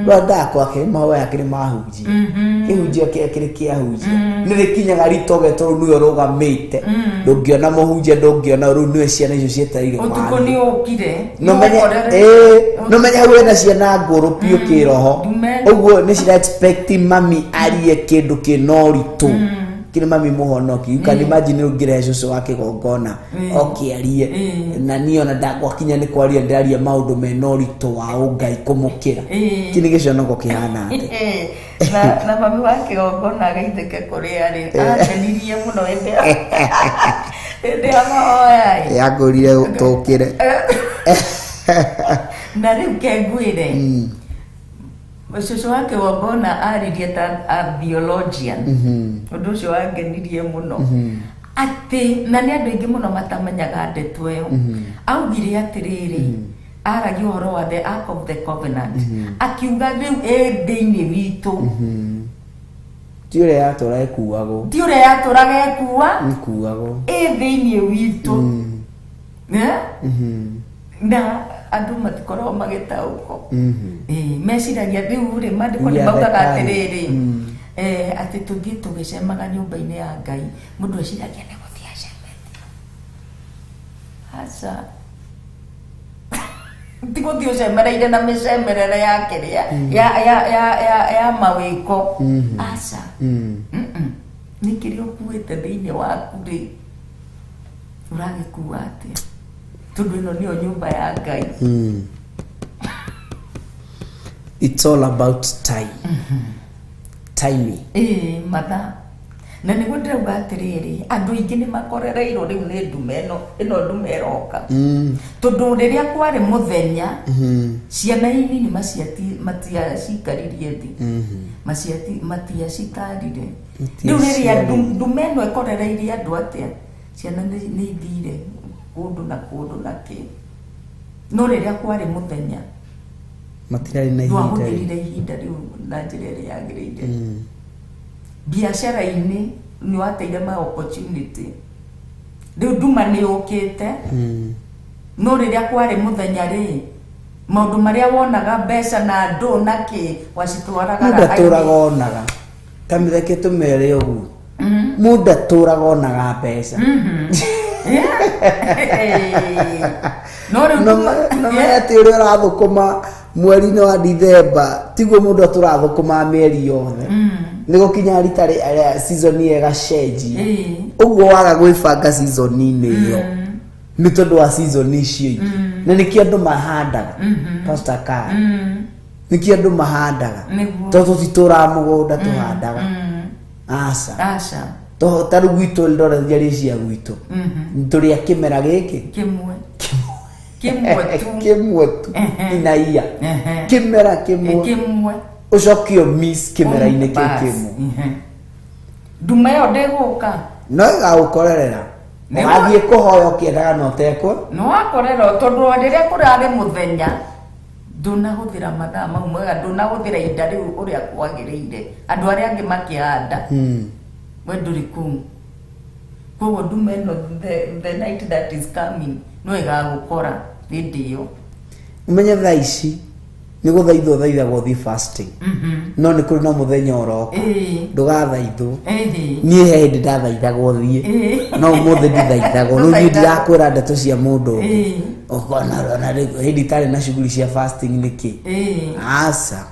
rwendaga kwake mahoya akĩrĩ mahunjia, kĩhunjia kĩrĩ kĩahunjia nĩ rĩkinyaga rita ũgetwo rĩu nĩwe ũrũgamĩte, ndũngĩona mũhunjia, ndũngĩona, rĩu nĩwe ciana icio cietereire Ũtukũ warie. nĩ ũkire. Nomenye nomenye hau hena ciana ngũrũ biũ kĩroho. Ndume. Ũguo nĩ cira expect mami arie kĩndũ kĩna ũritũ kĩrĩ mami mũhonoki. You can imagine rĩu ngĩrehe cũcũ wa kĩgongona oke arie, na niĩ ona ndagwakinya nĩ kwaria, ndĩraria maũndũ mena ũritũ wa ũngai kũmũkĩra. Kĩ nĩ gĩconoko kĩhana atĩ? Na mami wa kĩgongona agaithĩke kũrĩa rĩ, akenirie mũno hĩndĩ ya mahoya ĩ. Yangũrire tũkĩre. Na rĩu kengwĩre, cũcũ wa kĩgongona aririe ta a theologian. Ũndũ ũcio wangenirie mũno, atĩ na nĩ andũ aingĩ mũno matamenyaga ndeto ĩyo. Augire atĩrĩrĩ, aragia ũhoro wa the ark of the covenant, akiuga rĩu ĩ thĩinĩ witũ. Ti ũrĩa yatũra ĩkuagwo. Ti ũrĩa yatũraga ĩkua. Ĩkuagwo. Ĩ thĩinĩ witũ. Eh? Na andũ matikoragwo magĩtaũkwo. Ĩĩ, meciragia rĩu rĩ maandĩko We nĩ are the maugaga kind. atĩrĩrĩ, atĩ tũthiĩ tũgĩcemaga nyũmba-inĩ ya Ngai, mũndũ eciragia nĩ gũthiĩ acemetie. Aca, ti gũthiĩ ũcemereire na mĩcemerere ya kĩrĩa ya mawĩko, aca. Mm-mm. Nĩ kĩrĩa ũkuĩte thĩinĩ waku rĩ, ũragĩkua atĩa, tondũ ĩno nĩyo nyũmba ya Ngai. It's all about time, timing. Ĩĩ, mathaa. Na nĩguo ndĩrauga atĩrĩrĩ, andũ aingĩ nĩ makorereirwo rĩu nĩ ndume ĩno, ĩno ndume ĩroka, tondũ rĩrĩa kwarĩ mũthenya, ciana inini matiacikaririe thĩ, matiacitarire. Rĩu rĩrĩa ndume ĩno ĩkorereirie andũ atĩa, ciana nĩ ithire kũndũ na kũndũ na kĩ, no rĩrĩa kwarĩ mũthenya, matirarĩ na ihinda. Ndwahũthĩrire ihinda rĩu na njĩra ĩrĩa yagĩrĩire. Biacara-inĩ nĩ wateire ma opportunity. Rĩu nduma nĩ yũkĩte, no rĩrĩa kwarĩ mũthenya rĩ, maũndũ marĩa wonaga mbeca na andũ na kĩ, wacitwaraga Mũndũ raha-inĩ. Atũraga onaga kamitheke, tũmere ũguo, mũndũ atũraga onaga mbeca. No rĩu No menya atĩ ũrĩa ũrathũkũma mweri-inĩ wa Dithemba tiguo mũndũ atũrathũkũma mĩeri yothe. Nĩ gũkinya rita rĩa season ĩyo ĩgacenjia. Ũguo waga gwĩbanga season-inĩ ĩyo nĩ tondũ wa season icio ingĩ, na nĩkĩo andũ mahandaga, Pastor Kara, nĩkĩo andũ mahandaga. Nĩguo. Tondũ tũtitũraga mũgũnda, tũhandaga, aca. Aca. Ta rĩu gwitũ Eldoret, njarie cia gwitũ, tũrĩ a kĩmera gĩkĩ kĩmwe kĩmwe tu. Kĩmwe tu. Inaia kĩmera kĩmwe. Kĩmwe. Ũcoke miss kĩmera-inĩ kĩu Bas. kĩmwe. Nduma ĩyo ndĩgũka. No ĩgagũkorerera. Ũgathiĩ kũhoya ũkĩendaga na ũtekwo. Nĩ wakorerwo, tondũ rĩrĩa kũrarĩ mũthenya ndũnahũthĩra mathaa mau mwega, ndũnahũthĩra ihinda rĩu ũrĩa kwagĩrĩire. Andũ arĩa angĩ makĩhanda, we ndũrĩ kũu. Koguo ndume ĩno, the night that is coming, no ĩgagũkora hĩndĩ ĩyo. Ũmenye thaa ici nĩ gũthaithwo thaithagwo ũthiĩ fasting, no nĩ kũrĩ na mũthenya ũroka ndũgathaithwo. Niĩ he hĩndĩ ndathaithagwo thiĩ, no ũmũthĩ ndithaithagwo. Rĩu niĩ ndirakwĩra ndeto cia mũndũ ũngĩ. Ũkona ona rĩu hĩndĩ itarĩ na shughuli cia fasting nĩkĩ, aca,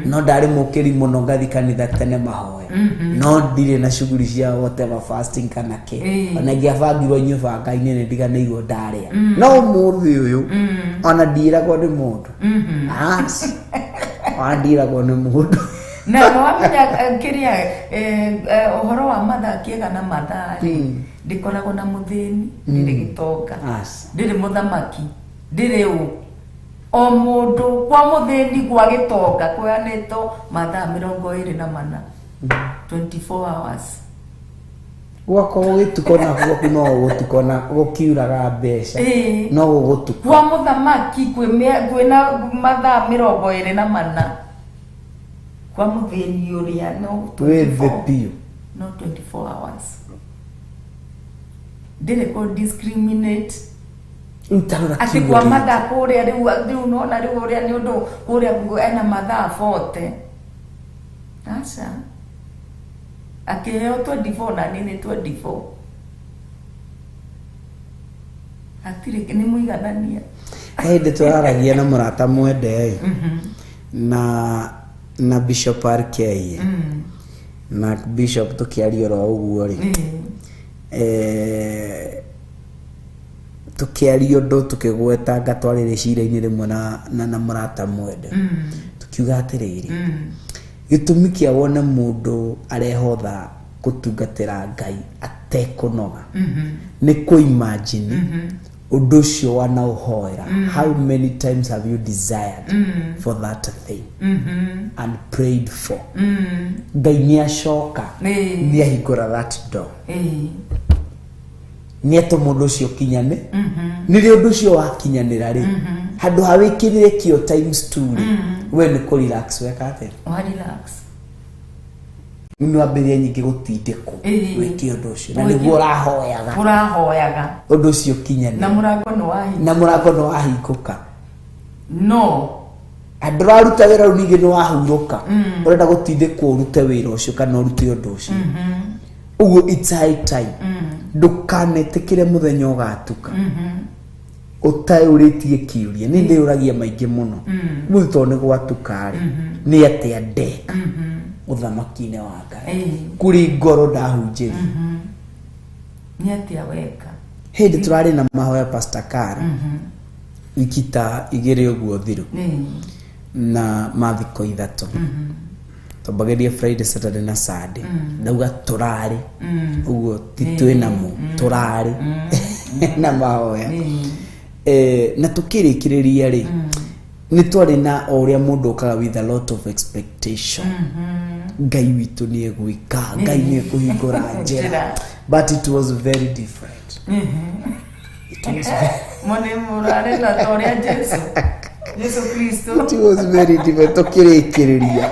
no ndarĩ mũkĩri mũno, ngathi kanitha tene mahoya, no ndirĩ na shughuli cia whatever fasting kana kĩ. Ona ingĩabangirwo inyuĩ banga-inĩ, nĩ ndiganĩirwo ndarĩa. No ũmũthĩ ũyũ ona ndiĩragwo nĩ mũndũ, aca, ona ndiĩragwo nĩ mũndũ. Na nĩwamenya, kĩrĩa, ũhoro wa mathaa kĩega na mathaa rĩ, ndĩkoragwo na mũthĩni, ndĩrĩ gĩtonga, Aca. ndĩrĩ mũthamaki, ndĩrĩ ũ, o mũndũ, kwa mũthĩni, gwa gĩtonga, kũheanĩtwo mathaa 24, 24 hours. Gwakwa gũgĩtuka, ona gwaku no gũgũtuka, ona gũkiuraga mbeca, no gũgũtuka. Kwa mũthamaki kwĩna mathaa 24, kwa mũthĩni ũrĩa no wĩ 24. Thĩ biũ. No 24 hours, ndĩrĩ kũ discriminate. Rĩu tarora atĩ kiugo kwa gĩkĩ. Mathaa kũrĩa rĩu nona rĩu ũrĩa nĩ ũndũ kũrĩa ena mathaa 40, aca, akĩheo 24 na niĩ nĩ 24, hatirĩ nĩ mũiganania. He hĩndĩ tũraragia na mũrata mwende na Bishop RK na Bishop, tũkĩaria oro ũguo rĩ, tũkĩaria ũndũ tũkĩgwetanga, twarĩ cira-inĩ rĩmwe na mũrata mwende, tukiuga atĩrĩrĩ, gĩtũmi kĩa wone mũndũ arehotha gũtungatĩra Ngai atekũnoga nĩ kũ-imagine ũndũ ũcio wanaũhoera. How many times have you desired for that thing and prayed for? Ngai nĩ acoka, nĩ ahingũra that door, nĩ atũma ũndũ ũcio ũkinyane. Nĩrĩ ũndũ ũcio wakinyanĩra rĩ, handũ ha wĩkĩrĩre kĩo times two rĩ, we nĩ kũ relax weka atĩa? Wa relax. Rĩu nĩwambĩrĩria nyingĩ gũtindĩkwo wĩke ũndũ ũcio na nĩguo ũrahoyaga. Ũrahoyaga. Ũndũ ũcio ũkinyanĩre. Na mũrango nĩ wahingũka. Na mũrango nĩ wahingũka. No andũ ũraruta wĩra rĩu ningĩ nĩ wahurũka, ũrenda gũtindĩkwo ũrute wĩra ũcio kana ũrute ũndũ ũcio. Ũguo it's high time, ndũkanetĩkĩre mũthenya ũgatuka ũtaũrĩtie kĩũria. Nĩ ndĩũragia maingĩ mũno mũthĩ, tondũ nĩ gwatuka rĩ, nĩ atĩa ndeka ũthamaki-inĩ wa Ngai kũrĩ ngoro ndahunjĩria? Nĩ atĩa weka? Hĩndĩ tũrarĩ na mahoya, Pastor Kara, wiki ta 2 ũguo thiru, na mathikũ 3, twambagĩria Friday, Saturday na Sunday. Ndauga tũrarĩ ũguo, ti twĩ namo, tũrarĩ na mahoya. Na tũkĩrĩkĩrĩria rĩ, nĩ twarĩ na o ũrĩa mũndũ okaga with a lot of expectation, Ngai witũ nĩ egwĩka, Ngai nĩ ekũhingũra njĩra. Njĩra. But it was very different. It was very, Mũnĩ mũrarĩ na ta ũrĩa Jesu Kristo. It was very different. Tũkĩrĩkĩrĩria,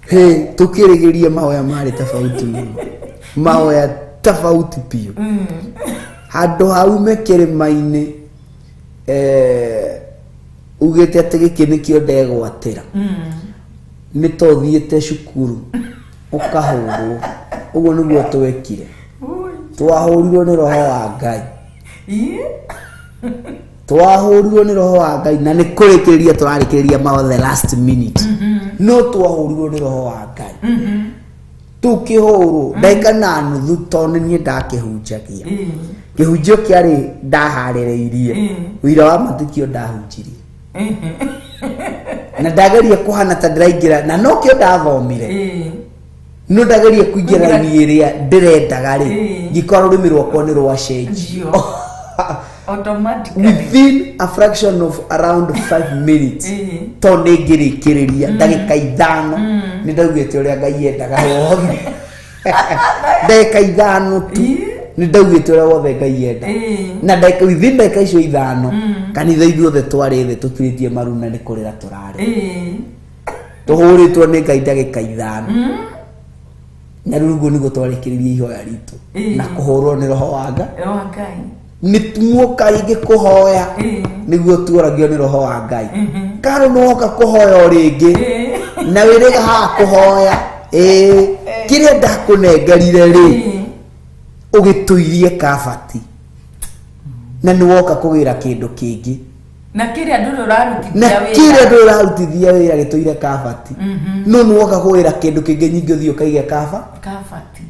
he tũkĩrĩgĩria mahoya marĩ tofauti mũno, mahoya tofauti biũ. Handũ haume kĩrĩma-inĩ, ugĩte atĩ gĩkĩ nĩkĩo ndegwatĩra, nĩ ta ũthiĩte cukuru ũkahũrwo. Ũguo nĩguo twekire. Ui. Twahũrirwo nĩ roho wa Ngai. Ii. Twahũrirwo nĩ roho wa Ngai, na nĩ kũrĩkĩrĩria tũrarĩkĩrĩria maho the last minute, no twahũrirwo nĩ roho wa Ngai. Tũkĩhũrwo ndagĩka na nuthu, tondũ nĩ niĩ ndakĩhunjagia. Kĩhunjio kĩarĩ ndaharĩrĩirie, ũira wa matukio ndahunjirie, na ndageria kũhana ta ndĩraingĩra na nokĩo ndathomire, no ndageria kũingĩra raini ĩrĩa ndĩrendaga rĩ, ngĩkora rũrĩmĩ rwakwa nĩ rwacenjio. Njio. Automatically. Within a fraction of around 5 minutes, to nĩ ngĩrĩkĩrĩria ndagĩka 5, nĩ ndaugĩte ũrĩa Ngai endaga wothe. Ndagĩka 5 tu, nĩ ndaugĩte ũrĩa wothe Ngai endaga. Na ndagĩka, within ndagĩka icio 5, kanitha ithuothe twarĩ thĩ tũturĩtie maru na nĩ kũrĩra tũrarĩ. Tũhũrĩtwo nĩ Ngai ndagĩka 5. Na rĩu ũguo nĩguo twarĩkĩrĩria ihoya ritũ, na kũhũrwo nĩ roho wa Ngai. Wa Ngai. Nĩ muoka rĩngĩ kũhoya, nĩguo tuoragio nĩ roho wa Ngai. Karo nĩ woka kũhoya o rĩngĩ na wĩrĩga haha kũhoya, ĩĩ, kĩrĩa ndakũnengerire rĩ, ũgĩtũirie kabati, na nĩ woka kũgĩra kĩndũ kĩngĩ. Na kĩrĩa ndũrĩ ũrarutithia Na wĩra. kĩrĩa ndũrĩ ũrarutithia wĩra gĩtũire kabati, no nĩ woka kũgĩra kĩndũ kĩngĩ nyingĩ, ũthiĩ ũkaige kaba. Kabati.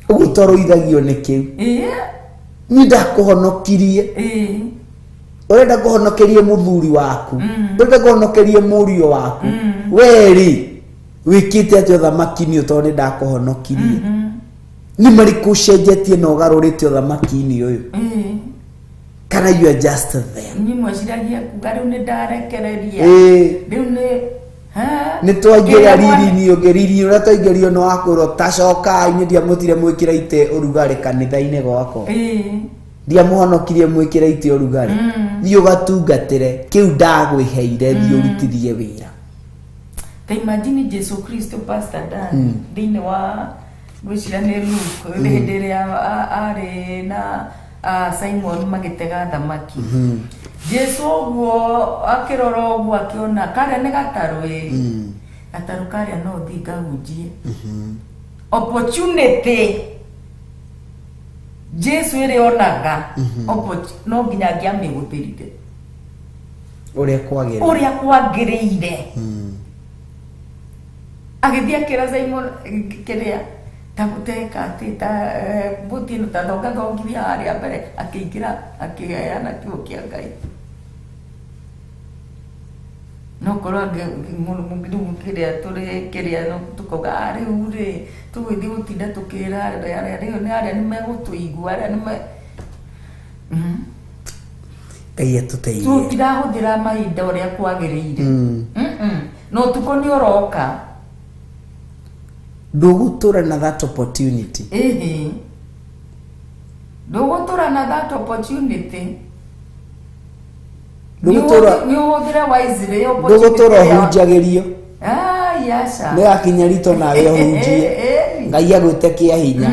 Ũguo twarũithagio nĩ kĩu. Niĩ ndakũhonokirie, ũrenda kũhonokerie mũthuri waku, ũrenda kũhonokerie mũriũ waku, we rĩ wĩkĩte atĩ ũthamaki-inĩ ũyũ? Tondũ nĩ ndakũhonokirie, nĩ marĩkũ ũcenjetie na ũgarũrĩte ũthamaki-inĩ ũyũ, kana you are just there? Niĩ mweciragia kuga rĩu nĩ ndarekereria. Rĩu nĩ ha? Nĩ twaingĩra Kĩrĩa riri-inĩ ũngĩ, riri ũrĩa twaingĩrio nĩ wakwĩrwo tacokai, nĩ ndiamũtire mwĩkĩre itĩ ũrugarĩ kanitha-inĩ gwakwa. Ndiamũhonokirie mwĩkĩre itĩ ũrugarĩ. Thiĩ ũgatungatĩre kĩu ndagwĩheire, thiĩ ũrutithie wĩra. Ta imagine Jesu Kristo, Pastor Dan, thĩinĩ wa ngwĩciria nĩ Luke, hĩndĩ ĩrĩa arĩ na Simon magĩtega thamaki. Jesu ũguo akĩrora ũguo, akĩona karĩa nĩ gatarũ, ĩ gatarũ karĩa no thiĩ ngahunjie. Opportunity Jesu ĩrĩa onaga, no nginya angĩamĩhũthĩrire ũrĩa kwagĩrĩire. Ũrĩa kwagĩrĩire. Agĩthiĩ akĩra Simon, kĩrĩa ta gũteka atĩ ta mbũti ĩno ta thongathongithia harĩa mbere, akĩingĩra akĩheana kiugo kĩa Ngai. No korwo rĩu kĩrĩa tũrĩ kĩrĩa no tũkauga, "Ah, rĩu rĩ tũgũthiĩ gũtinda tũkĩra arĩa rĩu nĩ arĩa nĩ megũtũigua, arĩa nĩ me." Ngai atũteithie. Tũtirahũthĩra mahinda ũrĩa kwagĩrĩire. Na ũtukũ nĩ ũroka. Ndũgũtũra na that opportunity. Ĩhĩ, ndũgũtũra na that opportunity. Ndũgũtũra Nĩ ũhũthĩre wisely opportunity ndũgũtũra ĩrĩa- ũhunjagĩrio. Ai, Ai, aca. Nĩ gakinya rito nawe ũhunjie. Ĩni. Ngai agwĩte kĩa hinya,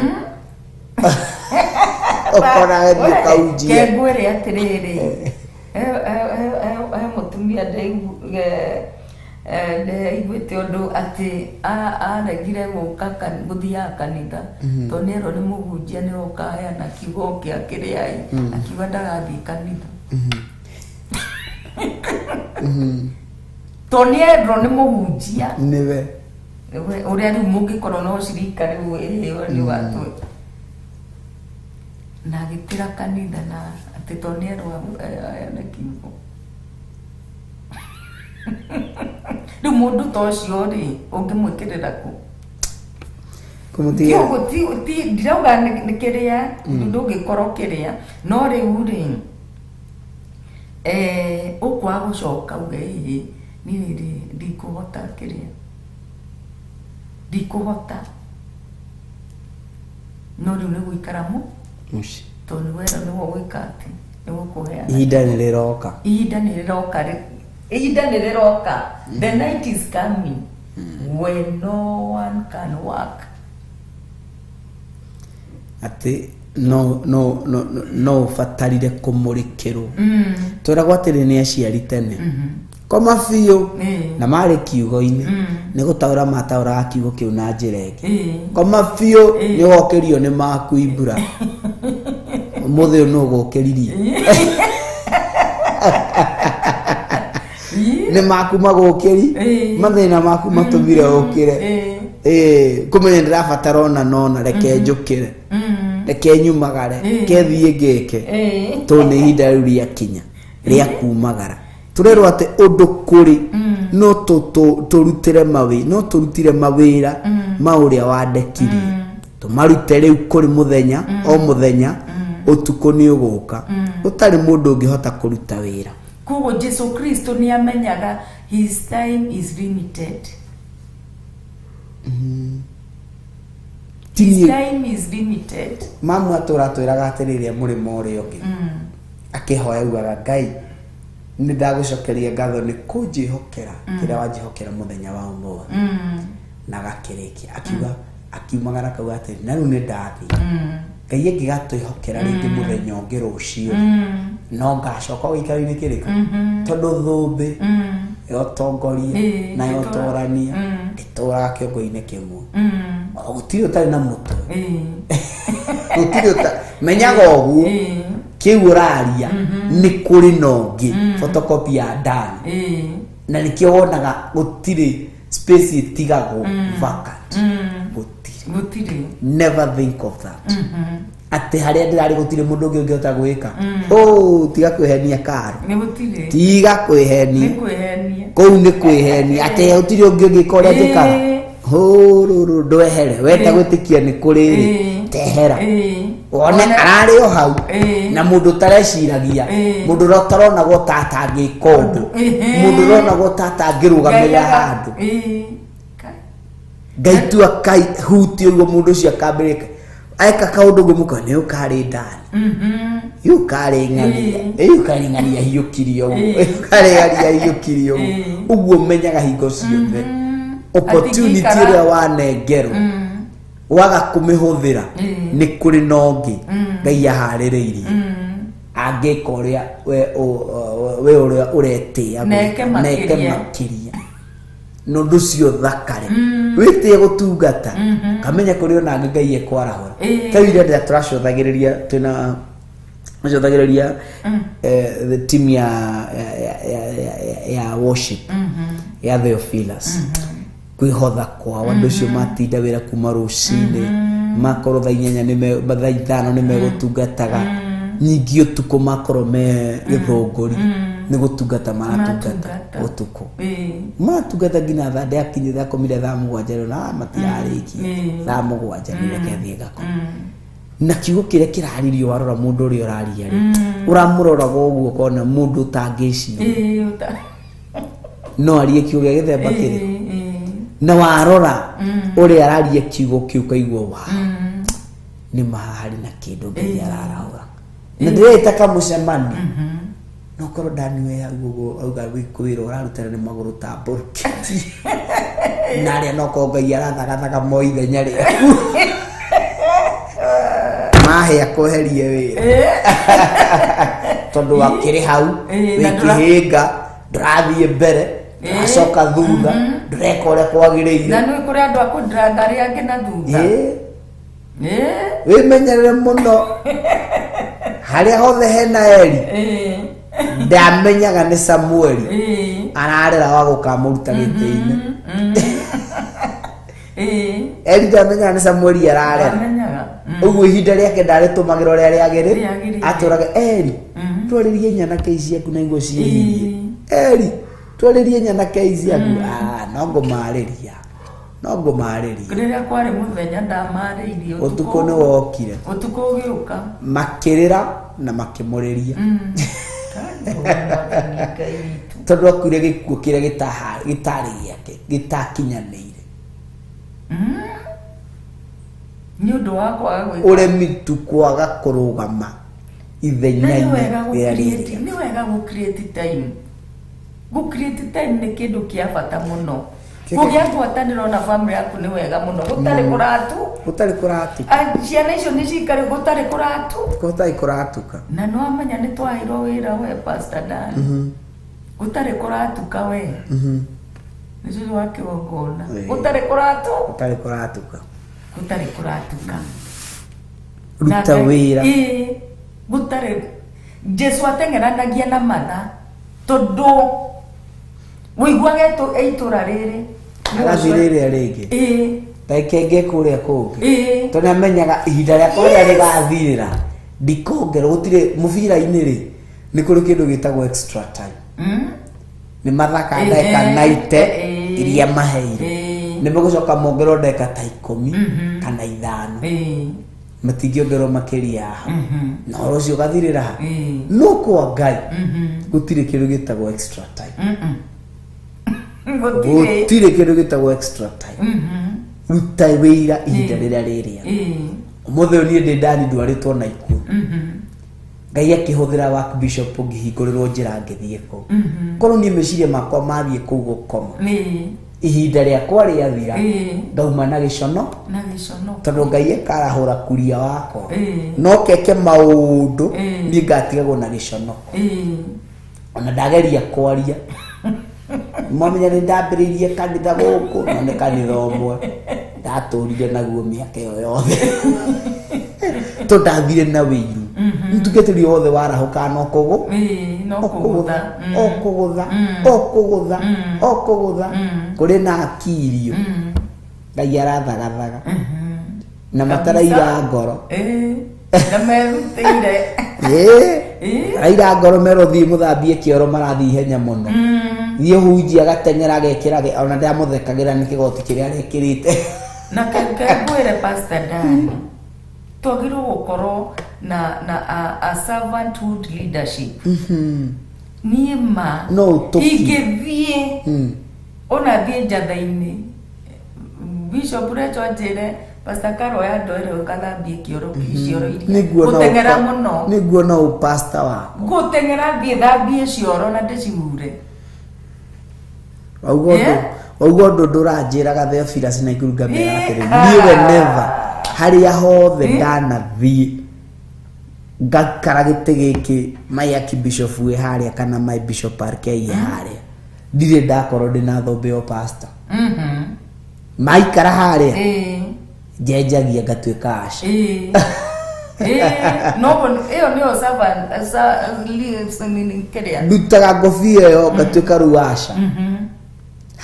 ũkona we thiĩ ũkahunjie. Ke ngwĩre atĩrĩrĩ, he mũtumia ndeiguĩte ũndũ atĩ aregire gũka gũthiaga kanitha tondũ nĩerwo nĩ mũhunjia nĩ ũkaheana kiugo kĩa kĩrĩai, akiuga ndagathiĩ kanitha tondũ nĩerwo nĩ mũhunjia. Nĩwe. Ũrĩa rĩu mũngĩkorwo no cirika rĩu ĩĩ nĩ ũgatwe na agĩtĩra kanitha na atĩ tondũ nĩerwo aheane kiugo. Rĩu mũndũ ta ũcio rĩ, ũngĩmwĩkĩrĩra kũ? Kũmũtigĩra. Ndirauga nĩ kĩrĩa ndũngĩkorwo kĩrĩa, no rĩu rĩ, ũkwaga gũcoka uge ĩĩ niĩ rĩ ndikũhota kĩrĩa ndikũhota, no rĩu nĩ gũikara mu Mũciĩ. Tondũ nĩ wera nĩwe gwĩka atĩ nĩ gũkũheana. Ihinda nĩ rĩroka. Ihinda nĩ rĩroka, ihinda nĩ rĩroka. The night is coming when no one can work. Atĩ no ũbatarire kũmũrĩkĩrwo. Twĩragwo atĩrĩ nĩ aciari tene, koma biũ, na marĩ kiugo-inĩ nĩ gũtaũra mataũraga kiugo kĩu na njĩra ĩngĩ. Koma biũ, nĩ ũgokĩrio nĩ maku ibura ũmũthĩ ũyũ, nũ ũgũkĩririe nĩ maku magũkĩri. Mathĩna maku matũmire ũkĩre. Ĩĩ, kũmenya ndĩrabatara ona nona, reke njũkĩre, reke nyumagare, ke thiĩ ngĩke, tondũ nĩ ihinda rĩu rĩakinya rĩa kumagara. Tũrerwo atĩ ũndũ kũrĩ no tũrutĩre mawĩ no tũrutire mawĩra ma ũrĩa wandekirie, tũmarute rĩu kũrĩ mũthenya o mũthenya, ũtukũ nĩ ũgũka ũtarĩ mũndũ ũngĩhota kũruta wĩra. Koguo Jesu Kristo nĩ amenyaga his time is limited. Ti His niĩ. time is limited. Mamu atũra twĩraga atĩrĩrĩ, mũrĩmo ũrĩa ũngĩ akĩhoya ugaga, "Ngai, nĩ ndagũcokeria ngatho nĩ kũnjĩhokera kĩrĩa wanjĩhokera mũthenya wa ũmũthĩ." Na agakĩrĩkia akiuga, akiumagara akauga atĩrĩ, "Na rĩu nĩ ndathiĩ, Ngai ĩngĩgatwĩhokera rĩngĩ mũthenya ũngĩ rũciũ, no ngacoka gĩikaro-inĩ kĩrĩkũ?" Tondũ thũmbĩ ya ũtongoria na ya ũtorania ndĩtũraga kĩongo-inĩ kĩmwe. O gũtirĩ ũtarĩ na mũtwe. Gũtirĩ menyaga ũguo kĩu ũraria nĩ kũrĩ na ũngĩ photocopy ya ndani, na nĩkĩo wonaga gũtirĩ space ĩtigagwo vacant, gũtirĩ. Gũtirĩ. Never think of that atĩ harĩa ndĩrarĩ gũtirĩ mũndũ ũngĩ ũngĩhota gwĩka. Oh, tiga kwĩhenia, karo. Nĩ gũtirĩ. Tiga Nĩ kwĩhenia. kwĩhenia. Kũu nĩ kwĩhenia atĩ gũtirĩ ũngĩ ũngĩka ũrĩa njĩkaga. Hũrũrũ, ndwehere wenda gwĩtĩkia nĩ kũrĩ rĩ, tehera wone ararĩ o hau na mũndũ ũtareciragia, mũndũ ũrĩa ũtaronagwo ta atangĩka ũndũ, mũndũ ũronagwo ta atangĩrũgamĩrĩra handũ. Ngai tu akaihutia ũguo mũndũ ũcio akambĩrĩka eka kaũndũ ũguo, mũka nĩ ũkarĩ ndani yũ karĩ ng'ania, ĩyo karĩ ng'ania hiũkirie ũguo, ĩyo karĩ ng'ania hiũkirie ũguo. Ũguo menyaga hingo ciothe opportunity Atingĩikara. ĩrĩa wanengerwo waga kũmĩhũthĩra, nĩ kũrĩ na ũngĩ Ngai aharĩrĩirie angĩka ũrĩa we ũrĩa ũretĩĩa Na eke gwĩka, na eke makĩria. Makĩria na ũndũ ũcio thakare wĩtĩe gũtungata, kamenya kũrĩ ona angĩ Ngai ekwarahũra. Ta rĩu iria tũracũthagĩrĩria, twĩna acũthagĩrĩria the team ya worship ya Theophilus, kwĩhotha kwao andũ acio matinda wĩra kuma rũcinĩ, makorwo thaa 8 thaa 5 nĩ megũtungataga, nyingĩ ũtukũ makorwo me gĩthũngũri nĩ gũtungata maratungata. Maratungata. Ũtukũ maratungata nginya thaa ndĩakinyire ndakomire thaa 7 rĩu na matirarĩkia. Thaa 7 nĩ reke thiĩ ngakome. Na kiugo kĩrĩa kĩraririo, warora mũndũ ũrĩa ũraria rĩ, ũramũroraga ũguo ũkona mũndũ ũtangĩciria no arie kiugo gĩa gĩthemba kĩrĩ, na warora ũrĩa araria kiugo kĩu ũkaigua wa nĩ maharĩ na kĩndũ Ngai ararahũra na ndĩreta kamũcemanio. No korwo ndaniwe hau ũguo auga wĩra ũrarutana nĩ magũrũ tambũrũkĩtie. Na arĩa no korwo Ngai arathagathaga mo ithenya rĩaku mahĩa kweherie wĩra tondũ akĩrĩ hau Na wĩ kĩhĩnga, ndũrathiĩ mbere, ndũracoka thutha, ndũreka ũrĩa kwagĩrĩire. Na nĩ kũrĩ andũ a kũndiranga arĩa angĩ na thutha. Wĩmenyerere mũno harĩa hothe hena Eri. Ndamenyaga nĩ Samueli ararera wa gũkamũruta gĩtĩ-inĩ. Eri ndamenyaga nĩ Samueli ararera. Amenyaga. Ũguo ihinda rĩake ndarĩtũmagĩra ũrĩa rĩagĩrĩ. Rĩagĩrĩire. Atũraga Eri, twarĩrie nyanake ici ciaku na iguo ciĩhirie. Eri, twarĩrie nyanake ici ciaku. Ah, no ngũmarĩria, no ngũmarĩria. Rĩrĩa kwarĩ mũthenya ndamarĩirie. Ũtukũ nĩ wokire. Ũtukũ ũgĩũka. Makĩrĩra na makĩmũrĩria. Mwathani Ngai witũ. Tondũ akuire gĩkuũ kĩrĩa gĩtarĩ gĩake, gĩtakinyanĩire. Nĩ ũndũ wa kwaga gwĩka. Ũremi tu, kwaga kũrũgama Na nĩ ithenya-inĩ wega rĩrĩa gũ-create- rĩrĩa. Nĩ wega gũ create time. Gũ create time nĩ kĩndũ kĩa bata mũno. Kũgĩa ngwatanĩro na family yaku nĩ wega mũno gũtarĩ kũratu. Gũtarĩ kũratuka. Ah, ciana icio nĩ cikare gũtarĩ kũratu. Gũtarĩ kũratuka. Na nĩ wamenya nĩ twaheirwo wĩra we, Pastor Dan, gũtarĩ kũratuka we nĩ cũcũ wa kĩgongona. Gũtarĩ kũratu. Gũtarĩ kũratuka. Gũtarĩ kũratuka. Ruta wĩra. Ĩĩ, gũtarĩ Jesu ateng'eranagia na matha tondũ wĩiguage itũra rĩrĩ. Agathiĩ rĩrĩa rĩngĩ. Ndagĩka ĩngĩ kũrĩa kũngĩ. Tondũ amenyaga ihinda rĩakwa rĩrĩa rĩgathirĩra ndikongerwo. Gũtirĩ mũbira-inĩ rĩ, nĩ kũrĩ kĩndũ gĩtagwo extra time. Nĩ mathaka ndagĩka 90 iria maheirwo, nĩ megũcoka mongerwo ndagĩka ta 10 kana 5. Matingĩongerwo makĩria ya hau, na ũhoro ũcio ũgathirĩra ha. No kwa Ngai gũtirĩ kĩndũ gĩtagwo extra time. Gũtirĩ. Gũtirĩ kĩndũ gĩtagwo extra time. Ruta wĩra ihinda rĩrĩa rĩrĩa. Ũmũthĩ ũyũ niĩ ndĩ ndani ndwarĩtwo na ikuũ. Ngai akĩhũthĩra work bishop ngĩhingũrĩrwo njĩra ngĩthiĩ kũu. Korwo niĩ meciria makwa mathiĩ kũu gũkoma, ihinda rĩakwa rĩathira, ngauma na gĩcono. Na gĩcono. Tondũ Ngai ekarahũra kuria wakwa no keke maũndũ, niĩ ngatigagwo na gĩconoko. Ona ndageria kwaria, mwamenya nĩ ndambĩrĩirie kanitha gũkũ, no nĩ kanitha ũmwe ndatũrire naguo mĩaka ĩyo yothe tondũ ndathire na wĩiru. Mũtungatĩri wothe warahũkaga no kũgũ No o kũgũtha, kũgũtha. O kũgũtha, o kũgũtha, o kũgũtha. Kũrĩ na akirio Ngai arathagathaga na mataraira ngoro. Na merutĩire. Araira ngoro merwo thiĩ mũthambie kĩoro, marathiĩ ihenya mũno. Thiĩ hunjia, agateng'era agekĩra ona ndamũthekagĩra nĩ kĩgoti kĩrĩa arekĩrĩte. Na kengwĩre, Pastor Dan, twagĩrĩirwo gũkorwo na a servanthood leadership. Niĩ ma No ũtũki. ingĩthiĩ ona thiĩ njatha-inĩ, Bishop Recho anjĩre, "Pastor Caro, ya ndoere ũgathambie kĩoro, cioro iria." Nĩguo Gũteng'era mũno. Nĩguo no ũpasta wakwa. Gũteng'era thiĩ thambie cioro na ndĩcihure. Wauga ũndũ. Wauga ũndũ ndũranjĩraga, Theophilus na Ikuru, ngamera atĩrĩ, niĩ we never, harĩa hothe ndanathiĩ ngakara gĩtĩ gĩkĩ, my archbishop wĩ harĩa kana my bishop RK harĩa, ndirĩ ndakorwo ndĩna thũmbĩ o pastor. Maikara harĩa, njenjagia ngatuĩka aca. Ĩĩ, noguo ĩyo nĩyo servant nini kĩrĩa. Ndutaga ngobia ĩyo ngatuĩka rĩu aca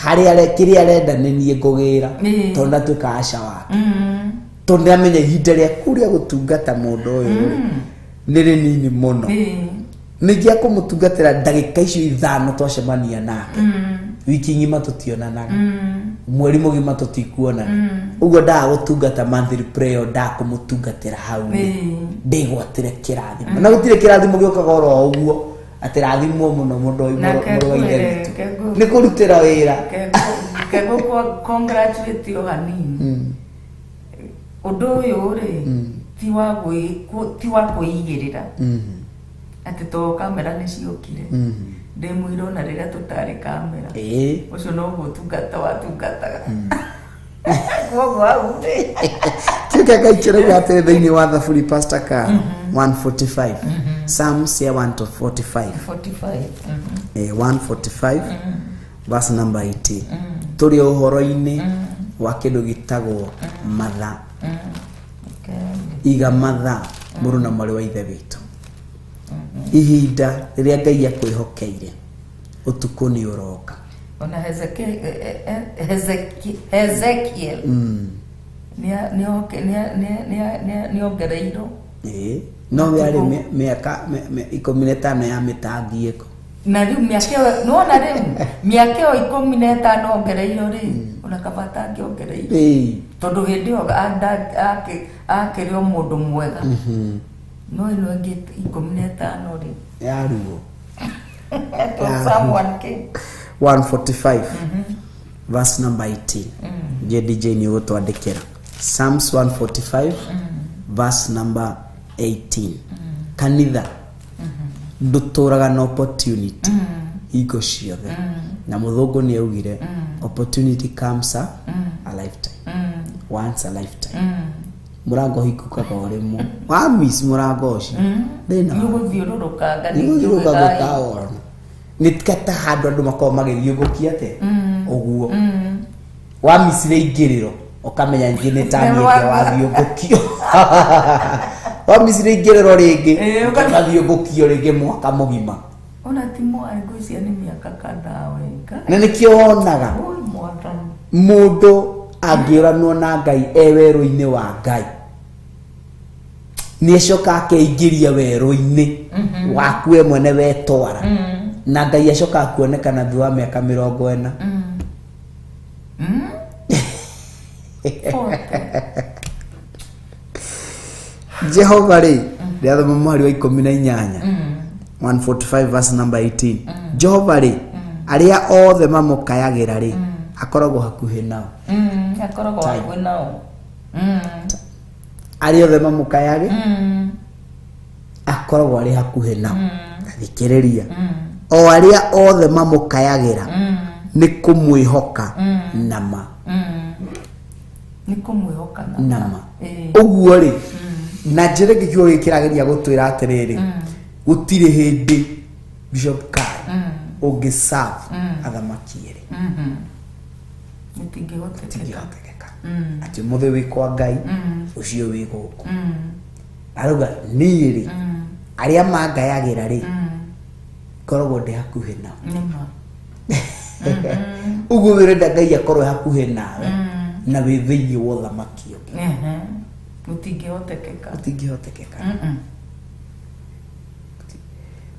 harĩa kĩrĩa arenda nĩ niĩ ngũgĩra. Tondũ ndatuĩka aca wake, tondũ nĩamenya ihinda rĩaku rĩa gũtungata mũndũ ũyũ rĩ, nĩ rĩnini mũno. Ningĩ akũmũtungatĩra ndagĩka icio 5 twacemania nake, wiki ng'ima tũtionanaga, mweri mũgima tũtikuonana. Ũguo ndaga gũtungata monthly prayer, ndakũmũtungatĩra hau rĩ, ndĩgwatĩre kĩrathimo, na gũtirĩ kĩrathimo gĩũkaga oro ũguo atĩ rathimwo mũno mũndũ Na mũrũ wa ithe kengwĩre- witũ. Nĩ kũrutĩra wĩra. Kegũ congratulate o hanini. Ũndũ ũyũ rĩ, ti wa kwĩigĩrĩra atĩ to kamera nĩ ciokire. Ndĩ mũira ona rĩrĩa tũtarĩ kamera. Ĩĩ. Ũcio noguo ũtungata watungataga. Koguo hau rĩ. Kiugo Ngai kĩrauga atĩrĩ thĩinĩ wa Thaburi, Pastor Carl, 145, Psalms ya 145. 45. 145 verse number 18. Tũrĩ ũhoro-inĩ wa kĩndũ gĩtagwo mathaa. Okay. Iga mathaa, mũrũ na mwarĩ wa ithe witũ, ihinda rĩrĩa Ngai akwĩhokeire, ũtukũ nĩ ũroka. Ona Hezekiel nĩongereirwo. Ĩĩ, no we arĩ mĩaka 15 ya mĩtangiĩko. Na rĩu mĩaka ĩyo, nĩwona rĩu mĩaka ĩyo 15 ongereirwo rĩ, ona kaba atangĩongereirwo, tondũ hĩndĩ ĩyo akĩrĩ o mũndũ mwega, no ĩno ĩngĩ 15 rĩ, ya ruo. Psalm 1K. 145 verse number 18. JDJ nĩ ũgũtwandĩkĩra Psalms 145 verse number 18. Kanitha ndũtũraga na opportunity hingo ciothe, na mũthũngũ nĩ augire opportunity comes a lifetime, once a lifetime. Mũrango ũhingũkaga o rĩmwe. Wa miss mũrango ũcio, thĩna Nĩ ũgũthiũrũrũkanga. Nĩgũthiũrũrũka gũkaona nĩ kata handũ andũ makoragwo magĩthiũngũkia atĩ ũguo. Wa micire ingĩrĩro, ũkamenya ningĩ nĩ tani ĩngĩ wathiũngũkio. Wa micire ingĩrĩro rĩngĩ, ũgathiũngũkio rĩngĩ mwaka mũgima. Ona ti mwarĩ, ngwĩciria nĩ mĩaka kadhaa wenga. Na nĩkĩo wonaga Oi, Mwathani. mũndũ angĩũranwo na Ngai e werũ-inĩ wa Ngai, nĩ acoka akeingĩria werũ-inĩ waku we mwene wetwara, na Ngai acoka akuonekana thutha wa mĩaka 40. 40. Jehova rĩ, rĩathoma mũhari wa 18, 145 verse number 18. Jehova rĩ, arĩa othe mamũkayagĩra rĩ, akoragwo hakuhĩ nao. Akoragwo Time. hakuhĩ nao. Arĩa othe mamũkayagĩ, akoragwo arĩ hakuhĩ nao. Thikĩrĩria, o arĩa othe mamũkayagĩra nĩ kũmwĩhoka nama. Nĩ kũmwĩhoka na Nama. Ĩĩ. Ũguo rĩ, na njĩra ĩngĩ kiugo gĩkĩ kĩrageria gũtwĩra atĩrĩrĩ, gũtirĩ hĩndĩ, Bishop Carl, ũngĩ serve athamaki erĩ. Gũtingĩhotekeka. Tingĩhotekeka atĩ ũmũthĩ wĩ kwa Ngai, ũcio wĩ gũkũ. Arauga niĩ rĩ, arĩa mangayagĩra rĩ, ngoragwo ndĩ hakuhĩ nao. Nĩma. Ũguo wĩrenda Ngai akorwo e hakuhĩ nawe na wĩ thĩinĩ wa ũthamaki ũngĩ. Ehe. Gũtingĩhotekeka. Gũtingĩhotekeka.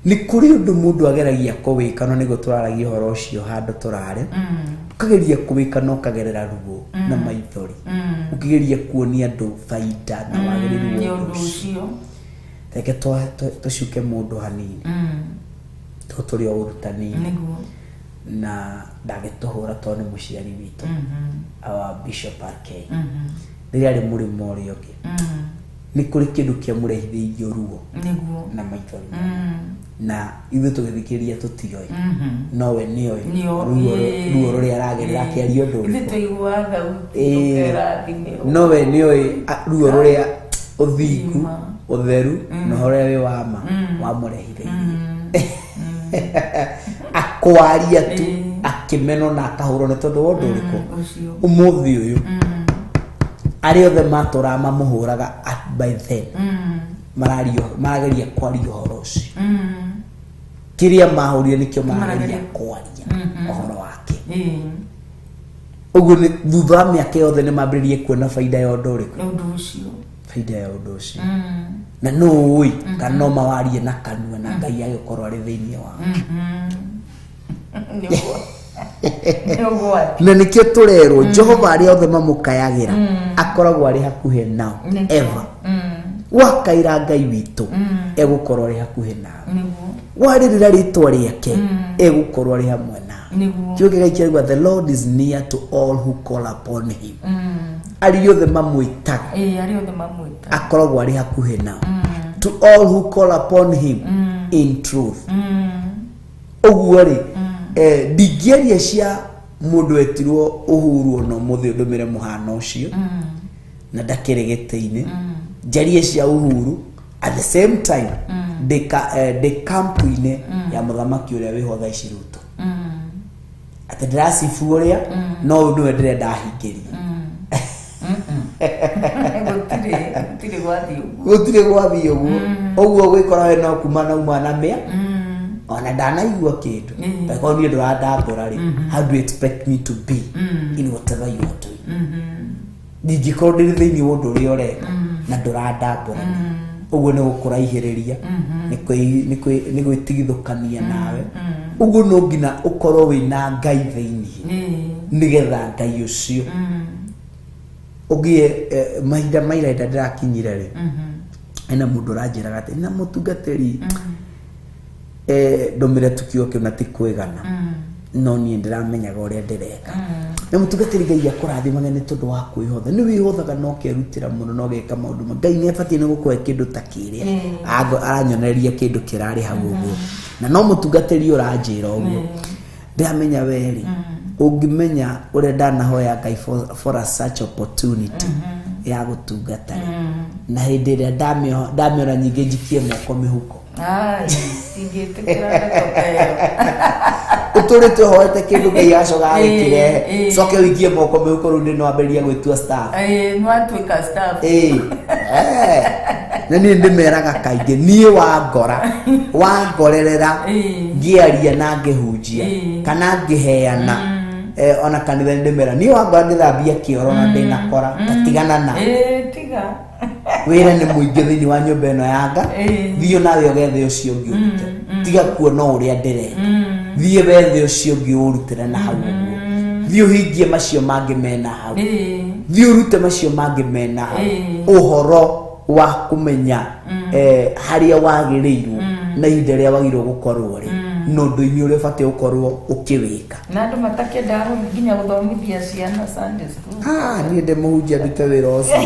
Nĩ kũrĩ ũndũ mũndũ ageragia kũwĩka, no nĩguo tũraragia ũhoro ũcio handũ tũrarĩ, ũkageria kũwĩka na ũkagerera ruo na maithori, ũkĩgeria kuonia andũ baida na wagĩrĩru Nĩ wa ũndũ ũndũ ũcio. ũcio. Reke tũcuke mũndũ hanini, tondũ tũrĩ o ũrutani-inĩ. Nĩguo. Na ndagĩtũhũra tondũ nĩ mũciari witũ, our Bishop RK, rĩrĩa arĩ mũrĩmo ũrĩa ũngĩ, nĩ kũrĩ kĩndũ kĩamũrehithĩirio ruo na maithori, na ithuĩ tũgĩthikĩrĩria tũtioĩ, no we nĩoĩ ruo ruo rũrĩa aragerera akĩaria ũndũ Ithuĩ ũrĩkũ. tũiguaga thauti, tũkerathimĩrwo. No we nĩoĩ ruo rũrĩa ũthingu, Ima. ũtheru na ũhoro ũrĩa wĩ wa ma wamũrehithĩirie akwaria tu, akĩmenwo na akahũrwo nĩ tondũ wa ũndũ ũrĩkũ. Ũcio. Ũmũthĩ ũyũ arĩa othe matũraga mamũhũraga at by then marario, marageria kwaria ũhoro ũcio. Kĩrĩa mahũrire nĩkĩo marageria Marageria. kwaria ũhoro wake. Ũguo nĩ thutha wa mĩaka yothe nĩ mambĩrĩrie kuona baida ya ũndũ ũrĩkũ. Ũndũ ũcio. Baida ya ũndũ ũcio, na nũ ũĩ kana no mawarie na kanua na Ngai agĩkorwo arĩ thĩinĩ wao. Nĩguo. Nĩ ũgwati. Na nĩkĩo tũrerwo Jehova arĩa othe mamũkayagĩra akoragwo arĩ hakuhĩ nao. Nĩguo. Eva wakaira Ngai witũ, egũkorwo arĩ hakuhĩ nawe. Warĩrĩra rĩtwa rĩake, egũkorwo arĩ hamwe nawe. Kiugo kĩrĩa kĩrauga, "The Lord is near to all who call upon him." Arĩa othe mamwĩtaga, Ĩĩ, arĩa othe mamwĩta, akoragwo arĩ hakuhĩ nao. To all who call upon him in truth. Ũguo rĩ, ndingĩaria cia mũndũ wetirwo Uhuru ona ũmũthĩ ndũmĩre mũhano ũcio na ndakĩrĩ gĩtĩ-inĩ, njarie cia Uhuru at the same time ndĩ kampu-inĩ ya mũthamaki ũrĩa wĩho thaa ici, Ruto, atĩ ndĩracibu ũrĩa no ũyũ nĩwe ndĩrenda ahingĩrie. Gũtirĩ gwathiĩ ũguo. Gũtirĩ gwathiĩ ũguo. Ũguo gwĩkora we no kuma na uma na mĩa ona ndanaigua kĩndũ. Angĩkorwo niĩ ndũrandambũra rĩ, how do you expect me to be in whatever you are doing? Ndingĩkorwo ndĩrĩ thĩinĩ wa ũndũ ũrĩa ũreka na ndũrandambũra. Ũguo nĩ gũkũraihĩrĩria, nĩ gwĩtigithũkania nawe. Ũguo no nginya ũkorwo wĩna Ngai thĩinĩ, nĩgetha Ngai ũcio ũgĩe. Mahinda maira ĩrĩa ndĩrakinyire rĩ, hena mũndũ ũranjĩraga atĩ na mũtungatĩri, ndũmĩre tu kiugo kĩu na ti kwĩgana, no niĩ ndĩramenyaga ũrĩa ndĩreka. Na mũtungatĩri, Ngai akũrathimage nĩ tondũ wa kwĩhotha. Nĩ wĩhothaga na ũkerutĩra mũno na ũgeka maũndũ ma Ngai nĩ abatiĩ nĩ gũkũhe kĩndũ ta kĩrĩa. Aranyonereria kĩndũ kĩrarĩ hau ũguo, na no mũtungatĩri ũranjĩra ũguo. Ndĩramenya werĩ ũngĩmenya ũrĩa ndanahoya Ngai for a such opportunity ya gũtungata rĩ, na hĩndĩ ĩrĩa ndamĩona nyingĩ njikie moko mĩhuko. Ai, singĩtĩkĩra ndeto ta ĩyo. Ũtũrĩte ũhoete kĩndũ, Ngai acoka agĩkĩrehe, coke ũikie moko mĩhuko. Rĩu nĩ nwambĩrĩria gwĩtua staff. Ĩĩ, nĩwatuĩka staff. Ĩĩ. Na niĩ ndĩmeraga kaingĩ, niĩ wangora wangorerera ngĩaria na ngĩhunjia kana ngĩheana, ona kanitha nĩ ndĩmera, niĩ wangora ngĩthambia kĩoro na ndĩna kora tatigana na Ĩĩ, tiga. Wĩra nĩ mũingĩ thĩinĩ wa nyũmba ĩno yanga. Thiĩ nawe ũgethe ũcio ũngĩ ũrute. Tiga kuona ũrĩa ndĩreka. Thiĩ wethe ũcio ũngĩ ũrutĩre na hau ũguo. Thiĩ ũhingie macio mangĩ mena hau. Thiĩ ũrute macio mangĩ mena hau. Ũhoro wa kũmenya harĩa wagĩrĩirwo na ihinda rĩrĩa wagĩrĩirwo gũkorwo rĩ, na ũndũ-inĩ ũrĩa ũbatiĩ gũkorwo ũkĩwĩka. Na andũ matakĩendaga nginya gũthomithia ciana Sunday school. Ah, niĩ ndĩ mũhunjia ndute wĩra ũcio?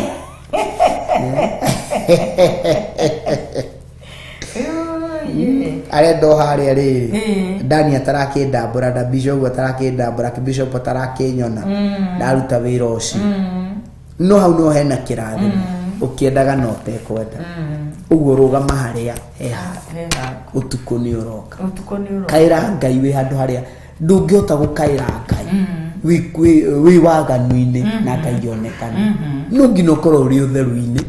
Ĩĩ. Arenda o harĩa rĩrĩ. Dani atarakĩndambũra na bishop atarakĩndambũra, bishop atarakĩnyona ndaruta wĩra ũcio, no hau no hena kĩrathimo ũkĩendaga na ũtekwenda. Ũguo rũgama harĩa he haku. He haku. Ũtukũ nĩ ũroka. Ũtukũ nĩ ũroka. Kaĩra Ngai wĩ handũ harĩa ndũngĩhota gũkaĩra Ngai wĩ waganu-inĩ na Ngai onekane. No nginya ũkorwo ũrĩ ũtheru-inĩ,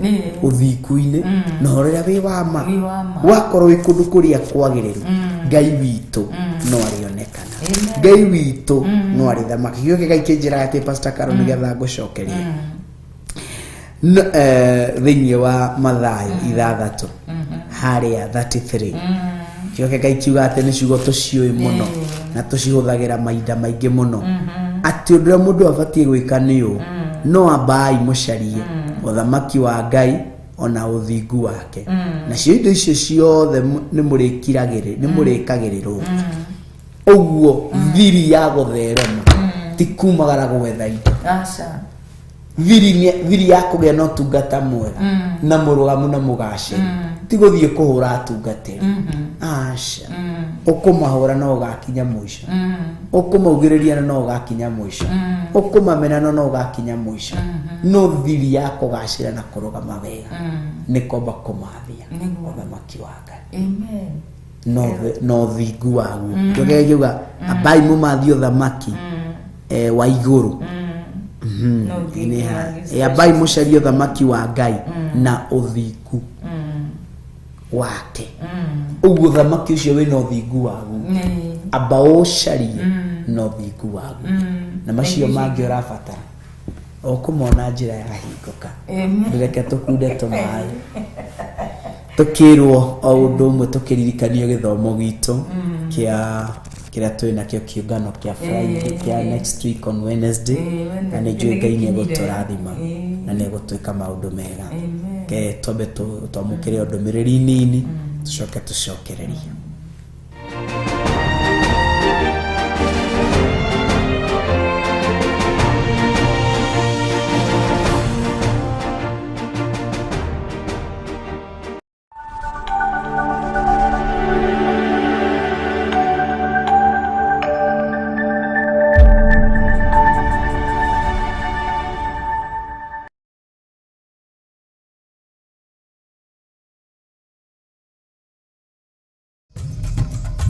ũthingu-inĩ, na ũhoro ũrĩa wĩ wa ma. Wĩ wa ma. Wakorwo wĩ kũndũ kũrĩa kwagĩrĩru, Ngai witũ no arĩonekana. Amen. Ngai witũ no arĩthamaka. Gĩo Ngai kĩnjĩraga atĩ Pastor Carol, nĩgetha ngũcokerie. No, thĩinĩ wa Mathayo 6 harĩa 33, kĩoke Ngai kiuga atĩ nĩ ciugo tũciũĩ mũno na tũcihũthagĩra mahinda maingĩ mũno, atĩ ũndũ ũrĩa mũndũ abatiĩ gwĩka nĩ ũũ: no ambaai mũcarie ũthamaki wa Ngai ona ũthingu wake, nacio indo icio ciothe nĩ mũrĩkagĩrĩrwo. Ũguo thiri ya gũtherema ti kumagara gwetha indo. Aca. Thiri ya kũgĩa na ũtungata mwega na mũrũgamu na mũgacĩru ti gũthiĩ kũhũra atungatĩri. Aca, ũkũmahũra no ũgakinya mũico, ũkũmaugĩrĩria na no ũgakinya mũico, ũkũmamena na no ũgakinya mũico. No thiri ya kũgacĩra na kũrũgama wega nĩ kwamba kũmathia Nĩguo. ũthamaki wa Ngai Amen. No ũthingu waguo. Kĩo kĩuga ambai mũmathie ũthamaki wa igũrũ. Na ũthingu Nĩ wa ambai mũcarie ũthamaki wa Ngai na ũthingu wake. Ũguo ũthamaki ũcio wĩna ũthingu waguo. Amba ũcarie na ũthingu waguo, na macio mangĩ ũrabatara ũkũmona njĩra ya hingũka. Amen. Reke tũkunde tũmaĩ, tũkĩrwo o ũndũ ũmwe, tũkĩririkanio gĩthomo gitũ kĩa kĩrĩa twĩ nakĩo kĩũngano kĩa Friday, kĩa next week on Wednesday. Wednesday. Na nĩ njũĩ Ngai nĩ Nĩgĩkinyire. egũtũrathima na nĩ egũtwĩka maũndũ mega. Amen. Ke twambe twamũkĩre o ndũmĩrĩri nini, tũcoke tũcokererie.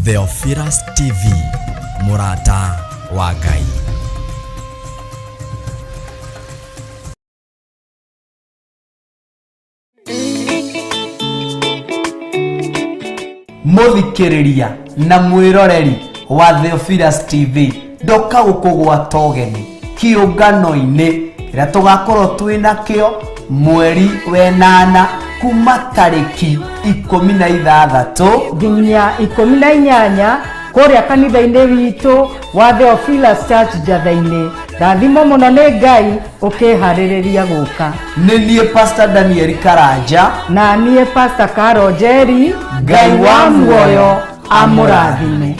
Theophilus TV, mũrata wa Ngai. Mũthikĩrĩria na mwĩroreri wa Theophilus TV, ndoka gũkũgwata ũgeni kĩũngano-inĩ kĩrĩa tũgakorwo twĩ nakĩo mweri wenana kuma tarĩki 16 nginya 18 kũrĩa kanitha-inĩ witũ wa Theophilus Church Njatha-inĩ. Rathimo mũno nĩ Ngai ũkĩharĩrĩria gũka. Nĩ niĩ Pastor Daniel Karanja na niĩ Pastor Caro Njeri. Ngai wa muoyo amũrathime.